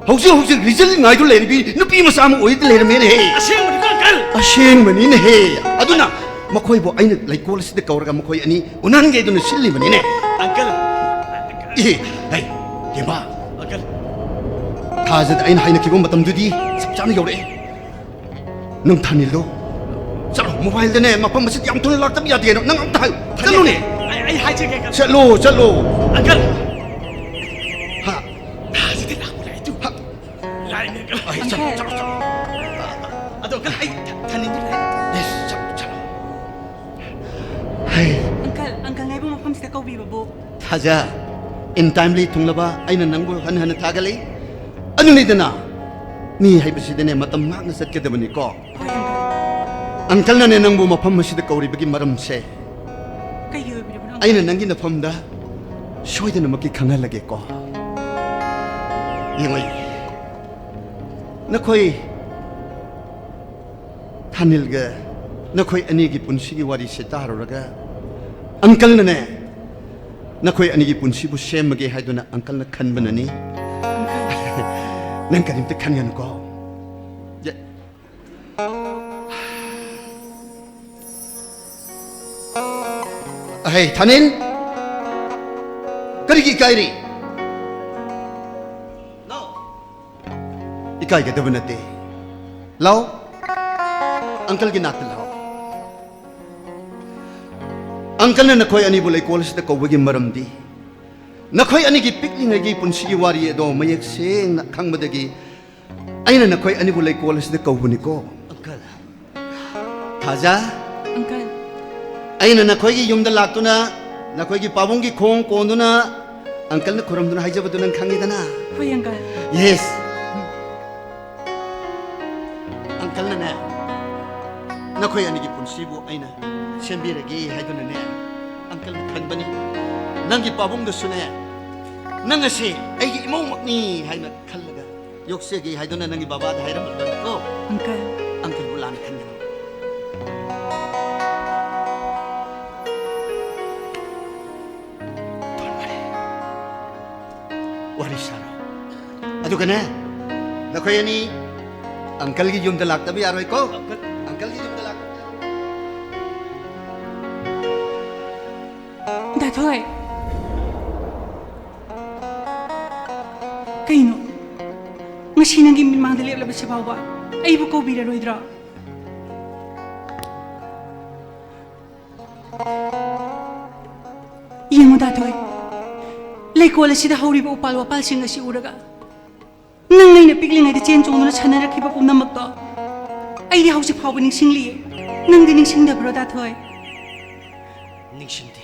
ꯍꯧꯖꯤꯛ ꯍꯧꯖꯤꯛ result ꯉꯥꯏꯗꯨ ꯂꯩꯔꯤꯕꯤ ꯅꯨꯄꯤ ꯃꯆꯥ ꯑꯃ ꯑꯣꯏꯗ ꯂꯩꯔꯝꯃꯦꯅꯦꯍꯦ꯫ ꯑꯁꯦꯡꯕꯅꯤꯀꯣ, uncle? ꯑꯁꯦꯡꯕꯅꯤꯅꯦꯍꯦ꯫ ꯑꯗꯨꯅ ꯃꯈꯣꯏꯕꯨ ꯑꯩꯅ ꯂꯩꯀꯣꯜ ꯑꯁꯤꯗ ꯀꯧꯔꯒ ꯃꯈꯣꯏ ꯑꯅꯤ ꯎꯅꯍꯟꯒꯦ ꯍꯥꯏꯗꯨꯅ ꯁꯤꯜꯂꯤꯕꯅꯤꯅꯦ꯫ Uncle꯫ ꯏꯍꯦ, ꯍꯩ, ꯇꯦꯝꯕ꯫ Uncle꯫ ꯊꯥꯖꯗ ꯑꯩꯅ ꯍꯥꯏꯅꯈꯤꯕ ꯃꯇꯝꯗꯨꯗꯤ ꯆꯞ ꯆꯥꯅ ꯌꯧꯔꯛꯑꯦ꯫ ꯅꯪ ꯊꯥꯅꯤꯜꯗꯣ, ꯆꯠꯂꯣ, mobile ꯗꯅꯦ ꯃꯐꯝ ꯑꯁꯤꯗ ꯌꯥꯝ ꯊꯨꯅ ꯂꯥꯛꯇꯕ ꯌꯥꯗꯦꯅ ꯅꯪ ꯑꯝꯇ ꯍꯥꯏꯌꯨ꯫ ꯆꯠꯂꯨꯅꯦ꯫ ꯑꯩ, ꯑꯩ ꯍꯥꯏꯖꯒꯦ, uncle꯫ ꯆꯠꯂꯣ, ꯆꯠꯂꯣ꯫ Uncle꯫ ꯍꯥ? ꯊꯥꯖꯗ ꯂꯥꯛꯄ ꯂꯥꯛꯑꯦ ꯇꯨ꯫ ꯍꯥ? ꯂꯥꯛꯑꯦ, uncle꯫ ꯑꯩ, ꯆꯠꯂꯣ, uncle꯫ ꯆꯠꯂꯣ, ꯆꯠꯂꯣ꯫ ꯑꯗꯣ, uncle, ꯑꯩ ꯊꯥ-, ꯊꯥꯅꯤꯜꯗꯣ ꯂꯥꯛꯑꯦ꯫ Yes, ꯆꯠꯂꯣ, ꯆꯠꯂꯣ꯫ ꯍꯩ꯫ Uncle, uncle ꯅ ꯑꯩꯕꯨ ꯃꯐꯝꯁꯤꯗ ꯀꯧꯕꯤꯕꯕꯨ꯫ ꯊꯥꯖ, in timely ꯊꯨꯡꯂꯕ ꯑꯩꯅ ꯅꯪꯕꯨ ꯍꯟꯅ ꯍꯟꯅ ꯊꯥꯒꯠꯂꯤ꯫ ꯑꯗꯨꯅꯤꯗꯅ, ꯃꯤ ꯍꯥꯏꯕꯁꯤꯗꯅꯦ ꯃꯇꯝ ꯉꯥꯛꯅ ꯆꯠꯀꯗꯕꯅꯤꯀꯣ꯫ ꯍꯣꯏ, uncle꯫ Uncle ꯅꯅꯦ ꯅꯪꯕꯨ ꯃꯐꯝ ꯑꯁꯤꯗ ꯀꯧꯔꯤꯕꯒꯤ ꯃꯔꯝꯁꯦ ꯀꯩꯒꯤ ꯑꯣꯏꯕꯤꯔꯕꯅꯣ, uncle? ꯑꯩꯅ ꯅꯪꯒꯤ ꯅꯐꯝꯗ ꯁꯣꯏꯗꯅꯃꯛꯀꯤ ꯈꯪꯍꯜꯂꯒꯦꯀꯣ꯫ ꯌꯦꯡꯉꯣ, ꯅꯈꯣꯏ ꯊꯥꯅꯤꯜꯒ ꯅꯈꯣꯏ ꯑꯅꯤꯒꯤ ꯄꯨꯟꯁꯤꯒꯤ ꯋꯥꯔꯤꯁꯦ ꯇꯥꯔꯨꯔꯒ uncle ꯅꯅꯦ ꯅꯈꯣꯏ ꯑꯅꯤꯒꯤ ꯄꯨꯟꯁꯤꯕꯨ ꯁꯦꯝꯃꯒꯦ ꯍꯥꯏꯗꯨꯅ uncle ꯅ ꯈꯟꯕꯅꯅꯤ꯫ Uncle꯫ ꯅꯪ ꯀꯔꯤꯝꯇ ꯈꯟꯒꯅꯨꯀꯣ꯫ ꯌꯦ-, ꯑꯍꯩ, ꯊꯥꯅꯤꯜ, ꯀꯔꯤꯒꯤ ꯏꯀꯥꯏꯔꯤ? ꯂꯥꯎ꯫ ꯏꯀꯥꯏꯒꯗꯕ ꯅꯠꯇꯦ꯫ ꯂꯥꯎ꯫ Uncle ꯒꯤ ꯅꯥꯛꯇ ꯂꯥꯎ꯫ Uncle ꯅ ꯅꯈꯣꯏ ꯑꯅꯤꯕꯨ ꯂꯩꯀꯣꯜ ꯑꯁꯤꯗ ꯀꯧꯕꯒꯤ ꯃꯔꯝꯗꯤ ꯅꯈꯣꯏ ꯑꯅꯤꯒꯤ ꯄꯤꯛꯂꯤꯉꯩꯒꯤ ꯄꯨꯟꯁꯤꯒꯤ ꯋꯥꯔꯤ ꯑꯗꯣ ꯃꯌꯦꯛ ꯁꯦꯡꯅ ꯈꯪꯕꯗꯒꯤ ꯑꯩꯅ ꯅꯈꯣꯏ ꯑꯅꯤꯕꯨ ꯂꯩꯀꯣꯜ ꯑꯁꯤꯗ ꯀꯧꯕꯅꯤꯀꯣ꯫ ꯑꯪꯀꯜ꯫ ꯊꯥꯖ꯫ ꯑꯪꯀꯜ꯫ ꯑꯩꯅ ꯅꯈꯣꯏꯒꯤ ꯌꯨꯝꯗ ꯂꯥꯛꯇꯨꯅ ꯅꯈꯣꯏꯒꯤ ꯄꯥꯕꯨꯡꯒꯤ ꯈꯣꯡ ꯀꯣꯟꯗꯨꯅ ꯑꯪꯀꯜꯅ ꯈꯨꯔꯨꯝꯗꯨꯅ ꯍꯥꯏꯖꯕꯗꯨ ꯅꯪ ꯈꯪꯉꯤꯗꯅ? ꯍꯣꯏ, ꯑꯪꯀꯜ꯫ ꯌꯦꯁ꯫ ꯑꯪꯀꯜꯅꯅꯦ, ꯅꯈꯣꯏ ꯑꯅꯤꯒꯤ ꯄꯨꯟꯁꯤꯕꯨ ꯑꯩꯅ ꯁꯦꯝꯕꯤꯔꯒꯦ ꯍꯥꯏꯗꯨꯅꯅꯦ, ꯑꯪꯀꯜꯅ ꯈꯟꯕꯅꯤ꯫ ꯅꯪꯒꯤ ꯄꯥꯕꯨꯡꯗꯨꯁꯨꯅꯦ, ꯅꯪ ꯑꯁꯤ ꯑꯩꯒꯤ ꯏꯃꯧꯃꯛꯅꯤ ꯍꯥꯏꯅ ꯈꯜꯂꯒ ꯌꯣꯛꯆꯒꯦ ꯍꯥꯏꯗꯨꯅ ꯅꯪꯒꯤ ꯕꯕꯥꯗ ꯍꯥꯏꯔꯝꯕꯗꯣ꯫ ꯑꯪꯀꯜ꯫ ꯑꯪꯀꯜꯕꯨ ꯂꯥꯟꯅ ꯈꯟꯒꯅꯨ꯫ ꯋꯥꯔꯤ ꯁꯥꯔꯣ꯫ ꯑꯗꯨꯒꯅꯦ, ꯅꯈꯣꯏ ꯑꯅꯤ ꯑꯪꯀꯜꯒꯤ ꯌꯨꯝꯗ ꯂꯥꯛꯇꯕ ꯌꯥꯔꯣꯏꯀꯣ꯫ ꯑꯪꯀꯜ꯫ ꯑꯪꯀꯜꯒꯤ ꯌꯨꯝꯗ ꯂꯥꯛꯇꯕ ꯌꯥꯔꯣꯏ꯫ ꯗꯥ ꯊꯣꯏ꯫ ꯀꯩꯅꯣ? ꯉꯁꯤ ꯅꯪꯒꯤ ꯃꯤꯠꯃꯥꯡꯗ ꯂꯦꯞꯂꯕꯁꯤ ꯐꯥꯎꯕ ꯑꯩꯕꯨ ꯀꯧꯕꯤꯔꯔꯣꯏꯗ꯭ꯔꯣ? ꯌꯦꯡꯉꯨ ꯗꯥ ꯊꯣꯏ, ꯂꯩꯀꯣꯜ ꯑꯁꯤꯗ ꯍꯧꯔꯤꯕ ꯎꯄꯥꯜ ꯋꯥꯄꯥꯜꯁꯤꯡ ꯑꯁꯤ ꯎꯔꯒ ꯅꯪ ꯑꯩꯅ ꯄꯤꯛꯂꯤꯉꯩꯗ ꯆꯦꯟ ꯆꯣꯡꯗꯨꯅ ꯁꯥꯟꯅꯔꯛꯈꯤꯕ ꯄꯨꯝꯅꯃꯛꯇꯣ ꯑꯩꯗꯤ ꯍꯧꯖꯤꯛ ꯐꯥꯎꯕ ꯅꯤꯡꯁꯤꯡꯂꯤꯌꯦ꯫ ꯅꯪꯗꯤ ꯅꯤꯡꯁꯤꯡꯗꯕ꯭ꯔꯣ ꯗꯥ ꯊꯣꯏ? ꯅꯤꯡꯁꯤꯡꯗꯦ꯫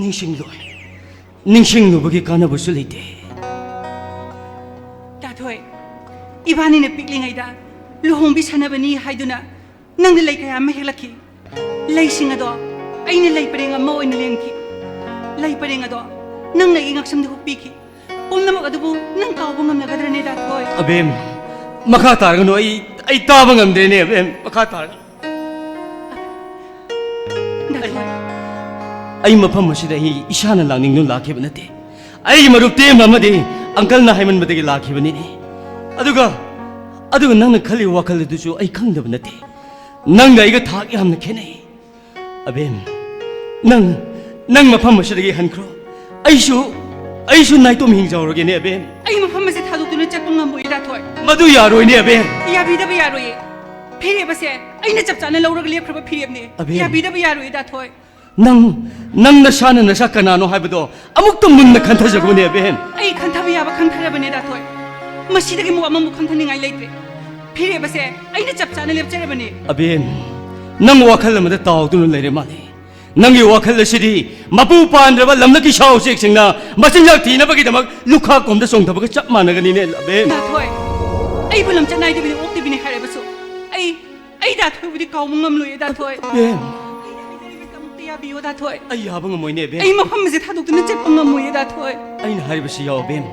ꯅꯤꯡꯁꯤꯡꯂꯣꯏ꯫ ꯅꯤꯡꯁꯤꯡꯂꯨꯕꯒꯤ ꯀꯥꯟꯅꯕꯁꯨ ꯂꯩꯇꯦ꯫ ꯗꯥ ꯊꯣꯏ, ꯏꯕꯥꯅꯤꯅ ꯄꯤꯛꯂꯤꯉꯩꯗ ꯂꯨꯍꯣꯡꯕꯤ ꯁꯥꯟꯅꯕꯅꯤ ꯍꯥꯏꯗꯨꯅ ꯅꯪꯅ ꯂꯩ ꯀꯌꯥ ꯑꯃ ꯍꯦꯛꯂꯛꯈꯤ꯫ ꯂꯩꯁꯤꯡ ꯑꯗꯣ ꯑꯩꯅ ꯂꯩ ꯄꯔꯦꯡ ꯑꯃ ꯑꯣꯏꯅ ꯂꯦꯡꯈꯤ꯫ ꯂꯩ ꯄꯔꯦꯡ ꯑꯗꯣ ꯅꯪꯅ ꯑꯩꯒꯤ ꯉꯛꯁꯝꯗ ꯍꯨꯛꯄꯤꯈꯤ꯫ ꯄꯨꯝꯅꯃꯛ ꯑꯗꯨꯕꯨ ꯅꯪ ꯀꯥꯎꯕ ꯉꯝꯂꯒꯗ꯭ꯔꯅꯦ, ꯗꯥ ꯊꯣꯏ? ꯑꯕꯦꯝ, ꯃꯈꯥ ꯇꯥꯔꯒꯅꯨ꯫ ꯑꯩ, ꯑꯩ ꯇꯥꯕ ꯉꯝꯗ꯭ꯔꯦꯅꯦ, ꯑꯕꯦꯝ꯫ ꯃꯈꯥ ꯇꯥꯔꯒꯅꯨ꯫ ꯗꯥ ꯊꯣꯏ꯫ ꯑꯩ ꯃꯐꯝ ꯑꯁꯤꯗ ꯑꯩ ꯏꯁꯥꯅ ꯂꯥꯛꯅꯤꯡꯗꯨꯅ ꯂꯥꯛꯈꯤꯕ ꯅꯠꯇꯦ꯫ ꯑꯩꯒꯤ ꯃꯔꯨꯞ ꯇꯦꯝꯕ ꯑꯃꯗꯤ ꯑꯪꯀꯜꯅ ꯍꯥꯏꯃꯟꯕꯗꯒꯤ ꯂꯥꯛꯈꯤꯕꯅꯤꯅꯦ꯫ ꯑꯗꯨꯒ, ꯑꯗꯨꯒ ꯅꯪꯅ ꯈꯜꯂꯤꯕ ꯋꯥꯈꯜ ꯑꯗꯨꯁꯨ ꯑꯩ ꯈꯪꯗꯕ ꯅꯠꯇꯦ꯫ ꯅꯪꯒ ꯑꯩꯒ ꯊꯥꯛ ꯌꯥꯝꯅ ꯈꯦꯠꯅꯩ꯫ ꯑꯕꯦꯝ, ꯅꯪ, ꯅꯪ ꯃꯐꯝ ꯑꯁꯤꯗꯒꯤ ꯍꯟꯈ꯭ꯔꯣ꯫ ꯑꯩꯁꯨ, ꯑꯩꯁꯨ ꯅꯥꯏꯇꯣꯝ ꯍꯤꯡꯖꯍꯧꯔꯒꯦꯅꯦ, ꯑꯕꯦꯝ꯫ ꯑꯩ ꯃꯐꯝ ꯑꯁꯦ ꯊꯥꯗꯣꯛꯇꯨꯅ ꯆꯠꯄ ꯉꯝꯃꯣꯏ, ꯗꯥ ꯊꯣꯏ꯫ ꯃꯗꯨ ꯌꯥꯔꯣꯏꯅꯦ, ꯑꯕꯦꯝ꯫ ꯌꯥꯕꯤꯗꯕ ꯌꯥꯔꯣꯏꯌꯦ꯫ ꯐꯤꯔꯦꯞ ꯑꯁꯦ ꯑꯩꯅ ꯆꯞ ꯆꯥꯅ ꯂꯧꯔꯒ ꯂꯦꯞꯈ꯭ꯔꯕ ꯐꯤꯔꯦꯞꯅꯦ꯫ ꯑꯕꯦꯝ꯫ ꯌꯥꯕꯤꯗꯕ ꯌꯥꯔꯣꯏꯌꯦ, ꯗꯥ ꯊꯣꯏ꯫ ꯅꯪ, ꯅꯪ ꯅꯁꯥꯅ ꯅꯁꯥ ꯀꯅꯥꯅꯣ ꯍꯥꯏꯕꯗꯣ ꯑꯃꯨꯛꯇ ꯃꯨꯟꯅ ꯈꯟꯊꯖꯈꯣꯅꯦ, ꯑꯕꯦꯝ꯫ ꯑꯩ ꯈꯟꯊꯕ ꯌꯥꯕ ꯈꯟꯊꯔꯕꯅꯦ, ꯗꯥ ꯊꯣꯏ꯫ ꯃꯁꯤꯗꯒꯤ ꯑꯃꯨꯛ ꯑꯃꯃꯨꯛ ꯈꯟꯊꯅꯤꯡꯉꯥꯏ ꯂꯩꯇ꯭ꯔꯦ꯫ ꯐꯤꯔꯦꯞ ꯑꯁꯦ ꯑꯩꯅ ꯆꯞ ꯆꯥꯅ ꯂꯦꯞꯆꯔꯕꯅꯤ꯫ ꯑꯕꯦꯝ, ꯅꯪ ꯋꯥꯈꯜ ꯑꯃꯗ ꯇꯥꯎꯗꯨꯅ ꯂꯩꯔꯦ ꯃꯥꯜꯂꯦ꯫ ꯅꯪꯒꯤ ꯋꯥꯈꯜ ꯑꯁꯤꯗꯤ ꯃꯄꯨ ꯄꯥꯟꯗ꯭ꯔꯕ ꯂꯝꯂꯛꯀꯤ ꯁꯥ ꯎꯆꯦꯛꯁꯤꯡꯅ ꯃꯆꯤꯟꯖꯥꯛ ꯊꯤꯅꯕꯒꯤꯗꯃꯛ ꯂꯨꯈꯥꯛ ꯀꯣꯝꯗ ꯆꯣꯡꯊꯕꯒ ꯆꯞ ꯃꯥꯟꯅꯒꯅꯤꯅꯦ, ꯑꯕꯦꯝ꯫ ꯗꯥ ꯊꯣꯏ, ꯑꯩꯕꯨ ꯂꯝꯆꯠ ꯅꯥꯏꯗꯕꯤꯅꯤ, ꯑꯣꯛꯇꯕꯤꯅꯤ ꯍꯥꯏꯔꯕꯁꯨ, ꯑꯩ, ꯑꯩ ꯗꯥ ꯊꯣꯏꯕꯨꯗꯤ ꯀꯥꯎꯕ ꯉꯝꯂꯣꯏꯌꯦ, ꯗꯥ ꯊꯣꯏ꯫ ꯑꯕꯦꯝ꯫ ꯑꯩꯅ ꯍꯥꯏꯖꯔꯤꯕꯁꯦ ꯑꯃꯨꯛꯇ ꯌꯥꯕꯤꯌꯣ, ꯗꯥ ꯊꯣꯏ꯫ ꯑꯩ ꯌꯥꯕ ꯉꯝꯃꯣꯏꯅꯦ, ꯑꯕꯦꯝ꯫ ꯑꯩ ꯃꯐꯝ ꯑꯁꯦ ꯊꯥꯗꯣꯛꯇꯨꯅ ꯆꯠꯄ ꯉꯝꯃꯣꯏꯌꯦ, ꯗꯥ ꯊꯣꯏ꯫ ꯑꯩꯅ ꯍꯥꯏꯔꯤꯕꯁꯤ ꯌꯥꯎ, ꯑꯕꯦꯝ꯫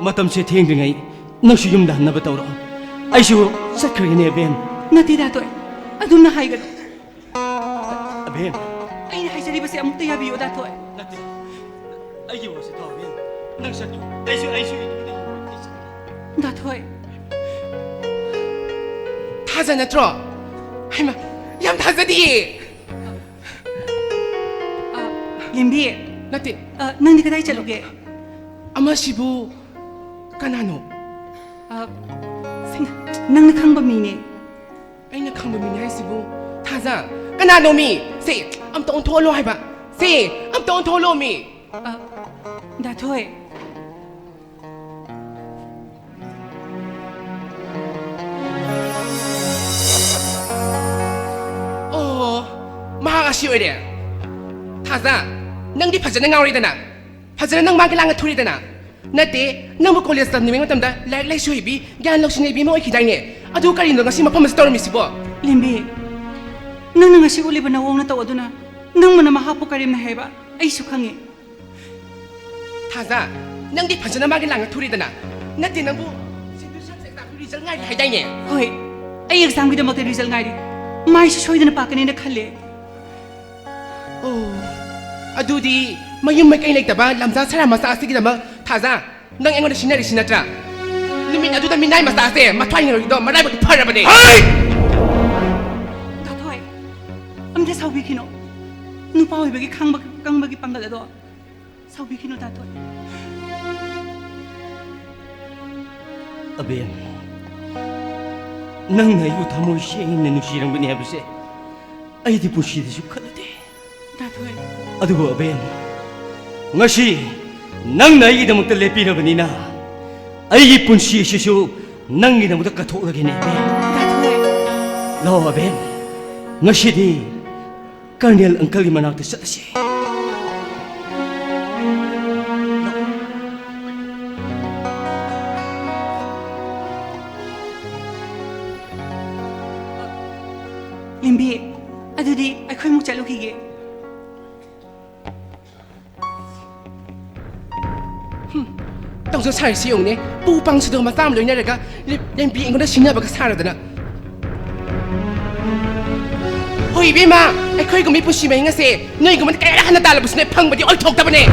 ꯃꯇꯝꯁꯦ ꯊꯦꯡꯗ꯭ꯔꯤꯉꯩ ꯅꯪꯁꯨ ꯌꯨꯝꯗ ꯍꯟꯅꯕ ꯇꯧꯔꯣ꯫ ꯑꯩꯁꯨ ꯆꯠꯈ꯭ꯔꯒꯦꯅꯦ, ꯑꯕꯦꯝ꯫ ꯅꯠꯇꯦ, ꯗꯥ ꯊꯣꯏ꯫ ꯑꯗꯨꯝꯅ ꯍꯥꯏꯒꯅꯨ꯫ ꯑꯕꯦꯝ꯫ ꯑꯩꯅ ꯍꯥꯏꯖꯔꯤꯕꯁꯦ ꯑꯃꯨꯛꯇ ꯌꯥꯕꯤꯌꯨ, ꯗꯥ ꯊꯣꯏ꯫ ꯅꯠꯇꯦ꯫ ꯑꯩꯒꯤ ꯋꯥꯁꯦ ꯇꯥꯎ, ꯑꯕꯦꯝ꯫ ꯅꯪ ꯆꯠꯂꯣ꯫ ꯑꯩꯁꯨ, ꯑꯩꯁꯨ ꯏꯅꯤꯡꯗ ꯌꯦꯡꯉꯣ꯫ ꯑꯩ ꯆꯠꯂꯣ꯫ ꯗꯥ ꯊꯣꯏ꯫ ꯊꯥꯖ ꯅꯠꯇ꯭ꯔꯣ? ꯍꯩꯃꯥ, ꯌꯥꯝ ꯊꯥꯖꯗꯤꯌꯦ꯫ ꯑ, ꯂꯦꯝꯕꯤ꯫ ꯅꯠꯇꯦ꯫ ꯑ, ꯅꯪꯗꯤ ꯀꯗꯥꯏ ꯆꯠꯂꯨꯒꯦ? ꯑꯃꯁꯤꯕꯨ ꯀꯅꯥꯅꯣ? ꯑ, ꯅꯪꯅ ꯈꯪꯕ ꯃꯤꯅꯦ꯫ ꯑꯩꯅ ꯈꯪꯕ ꯃꯤꯅꯦ ꯍꯥꯏꯁꯤꯕꯨ? ꯊꯥꯖ, ꯀꯅꯥꯅꯣ ꯃꯤ? ꯁꯦ, ꯑꯝꯇ ꯑꯣꯟꯊꯣꯛꯍꯜꯂꯣ ꯍꯥꯏꯕ꯫ ꯁꯦ, ꯑꯝꯇ ꯑꯣꯟꯊꯣꯛꯍꯜꯂꯣ ꯃꯤ꯫ ꯑ, ꯗꯥ ꯊꯣꯏ꯫ ꯑꯣ, ꯃꯍꯥꯛ ꯑꯁꯤ ꯑꯣꯏꯔꯦ꯫ ꯊꯥꯖ, ꯅꯪꯗꯤ ꯐꯖꯅ ꯉꯥꯎꯔꯦꯗꯅ꯫ ꯐꯖꯅ ꯅꯪ ꯃꯥꯒꯤ ꯂꯥꯡꯅ ꯊꯨꯔꯦꯗꯅ꯫ ꯅꯠꯇꯦ, ꯅꯪꯕꯨ ꯀꯣꯂꯦꯖ ꯇꯝꯂꯤꯉꯩ ꯃꯇꯝꯗ ꯂꯥꯏꯔꯤꯛ ꯂꯥꯏꯁꯨ ꯍꯩꯕꯤ, ꯒ꯭ꯌꯥꯟ ꯂꯧꯁꯤꯡ ꯂꯩꯕꯤ ꯑꯃ ꯑꯣꯏꯈꯤꯗꯥꯏꯅꯦ? ꯑꯗꯨ ꯀꯔꯤꯅꯣ ꯉꯁꯤ ꯃꯐꯝ ꯑꯁꯤꯗ ꯇꯧꯔꯝꯃꯤꯁꯤꯕꯣ? ꯂꯦꯝꯕꯤ, ꯅꯪꯅ ꯉꯁꯤ ꯎꯠꯂꯤꯕ ꯅꯑꯣꯡ ꯅꯇꯧ ꯑꯗꯨꯅ ꯅꯪꯕꯨꯅ ꯃꯍꯥꯛꯄꯨ ꯀꯔꯦꯝꯅ ꯍꯥꯏꯕ ꯑꯩꯁꯨ ꯈꯪꯉꯤ꯫ ꯊꯥꯖ, ꯅꯪꯗꯤ ꯐꯖꯅ ꯃꯥꯒꯤ ꯂꯥꯡꯅ ꯊꯨꯔꯦꯗꯅ꯫ ꯅꯠꯇꯦ, ꯅꯪꯕꯨ ꯁꯦꯟꯇ꯭ꯔꯦꯜ ꯁꯥꯏꯟꯁ ꯑꯦꯛꯖꯥꯝꯒꯤ ꯔꯤꯖꯜ ꯉꯥꯏꯔꯤ ꯍꯥꯏꯗꯥꯏꯅꯦ? ꯍꯣꯏ, ꯑꯩ ꯑꯦꯛꯖꯥꯝꯒꯤꯗꯃꯛꯇ ꯔꯤꯖꯜ ꯉꯥꯏꯔꯤ꯫ ꯃꯥꯏꯁꯨ ꯁꯣꯏꯗꯅ ꯄꯥꯛꯀꯅꯤꯅ ꯈꯜꯂꯦ꯫ ꯑꯣ, ꯑꯗꯨꯗꯤ ꯃꯌꯨꯝ ꯃꯀꯩ ꯂꯩꯇꯕ ꯂꯝꯖꯥ ꯁꯔꯥ ꯃꯆꯥ ꯑꯁꯤꯒꯤꯗꯃꯛ ꯊꯥꯖ, ꯅꯪ ꯑꯩꯉꯣꯟꯗ ꯁꯤꯟꯅꯔꯤꯁꯤ ꯅꯠꯇ꯭ꯔꯥ? ꯅꯨꯃꯤꯠ ꯑꯗꯨꯗ ꯃꯤꯅꯥꯏ ꯃꯆꯥ ꯑꯁꯦ ꯃꯊ꯭ꯋꯥꯏ ꯅꯤꯔꯣꯏꯗꯣ ꯃꯔꯥꯏꯕꯛꯇꯤ ꯐꯔꯕꯅꯦ꯫ ꯍꯩ! ꯗꯥ ꯊꯣꯏ, ꯑꯝꯇ ꯁꯥꯎꯕꯤꯈꯤꯅꯣ꯫ ꯅꯨꯄꯥ ꯑꯣꯏꯕꯒꯤ ꯈꯥꯡꯕ ꯀꯪꯕꯒꯤ ꯄꯥꯡꯒꯜ ꯑꯗꯣ ꯁꯥꯎꯕꯤꯈꯤꯅꯣ, ꯗꯥ ꯊꯣꯏ꯫ ꯑꯕꯦꯝ, ꯅꯪꯅ ꯑꯩꯕꯨ ꯊꯃꯣꯏ ꯁꯦꯡꯅ ꯅꯨꯡꯁꯤꯔꯝꯒꯅꯤ ꯍꯥꯏꯕꯁꯦ ꯑꯩꯗꯤ ꯄꯨꯟꯁꯤꯗꯁꯨ ꯈꯜꯂꯨꯗꯦ꯫ ꯗꯥ ꯊꯣꯏ꯫ ꯑꯗꯨꯕꯨ ꯑꯕꯦꯝ, ꯉꯁꯤ ꯅꯪꯅ ꯑꯩꯒꯤꯗꯃꯛꯇ ꯂꯦꯞꯄꯤꯔꯕꯅꯤꯅ ꯑꯩꯒꯤ ꯄꯨꯟꯁꯤ ꯑꯁꯤꯁꯨ ꯅꯪꯒꯤꯗꯃꯛꯇ ꯀꯠꯊꯣꯛꯂꯒꯦꯅꯦ, ꯏꯕꯦꯝ꯫ ꯀꯠꯊꯣꯛꯑꯦ꯫ ꯂꯥꯛꯑꯣ, ꯏꯕꯦꯝ, ꯉꯁꯤꯗꯤ ꯀꯔꯅꯦꯜ ꯑꯪꯀꯜꯒꯤ ꯃꯅꯥꯛꯇ ꯆꯠꯂꯁꯤ꯫ ꯂꯦꯝꯕꯤ, ꯑꯗꯨꯗꯤ ꯑꯩꯈꯣꯏꯃꯨꯛ ꯆꯠꯂꯨꯈꯤꯒꯦ꯫ ꯍꯨꯝ, ꯇꯧꯖ ꯁꯥꯔꯤꯁꯤ ꯌꯦꯡꯉꯨꯅꯦ꯫ ꯄꯨ ꯄꯥꯡꯁꯤꯗꯣ ꯃꯆꯥ ꯑꯃ ꯂꯣꯏꯅꯔꯒ ꯂꯦꯝ-, ꯂꯦꯝꯕꯤ ꯑꯩꯉꯣꯟꯗ ꯁꯤꯡꯅꯕꯒ ꯁꯥꯔꯗꯅ꯫ ꯍꯣꯏ ꯏꯕꯦꯝꯃ, ꯑꯩꯈꯣꯏꯒꯨꯝꯕꯒꯤ ꯄꯨꯟꯁꯤ ꯃꯍꯤꯡ ꯑꯁꯦ ꯅꯣꯏꯒꯨꯝꯕꯅ ꯀꯌꯥꯔꯛ ꯍꯟꯅ ꯇꯥꯜꯂꯕꯁꯨꯅꯦ ꯐꯪꯕꯗꯤ ꯑꯣꯏꯊꯣꯛꯇꯕꯅꯦ꯫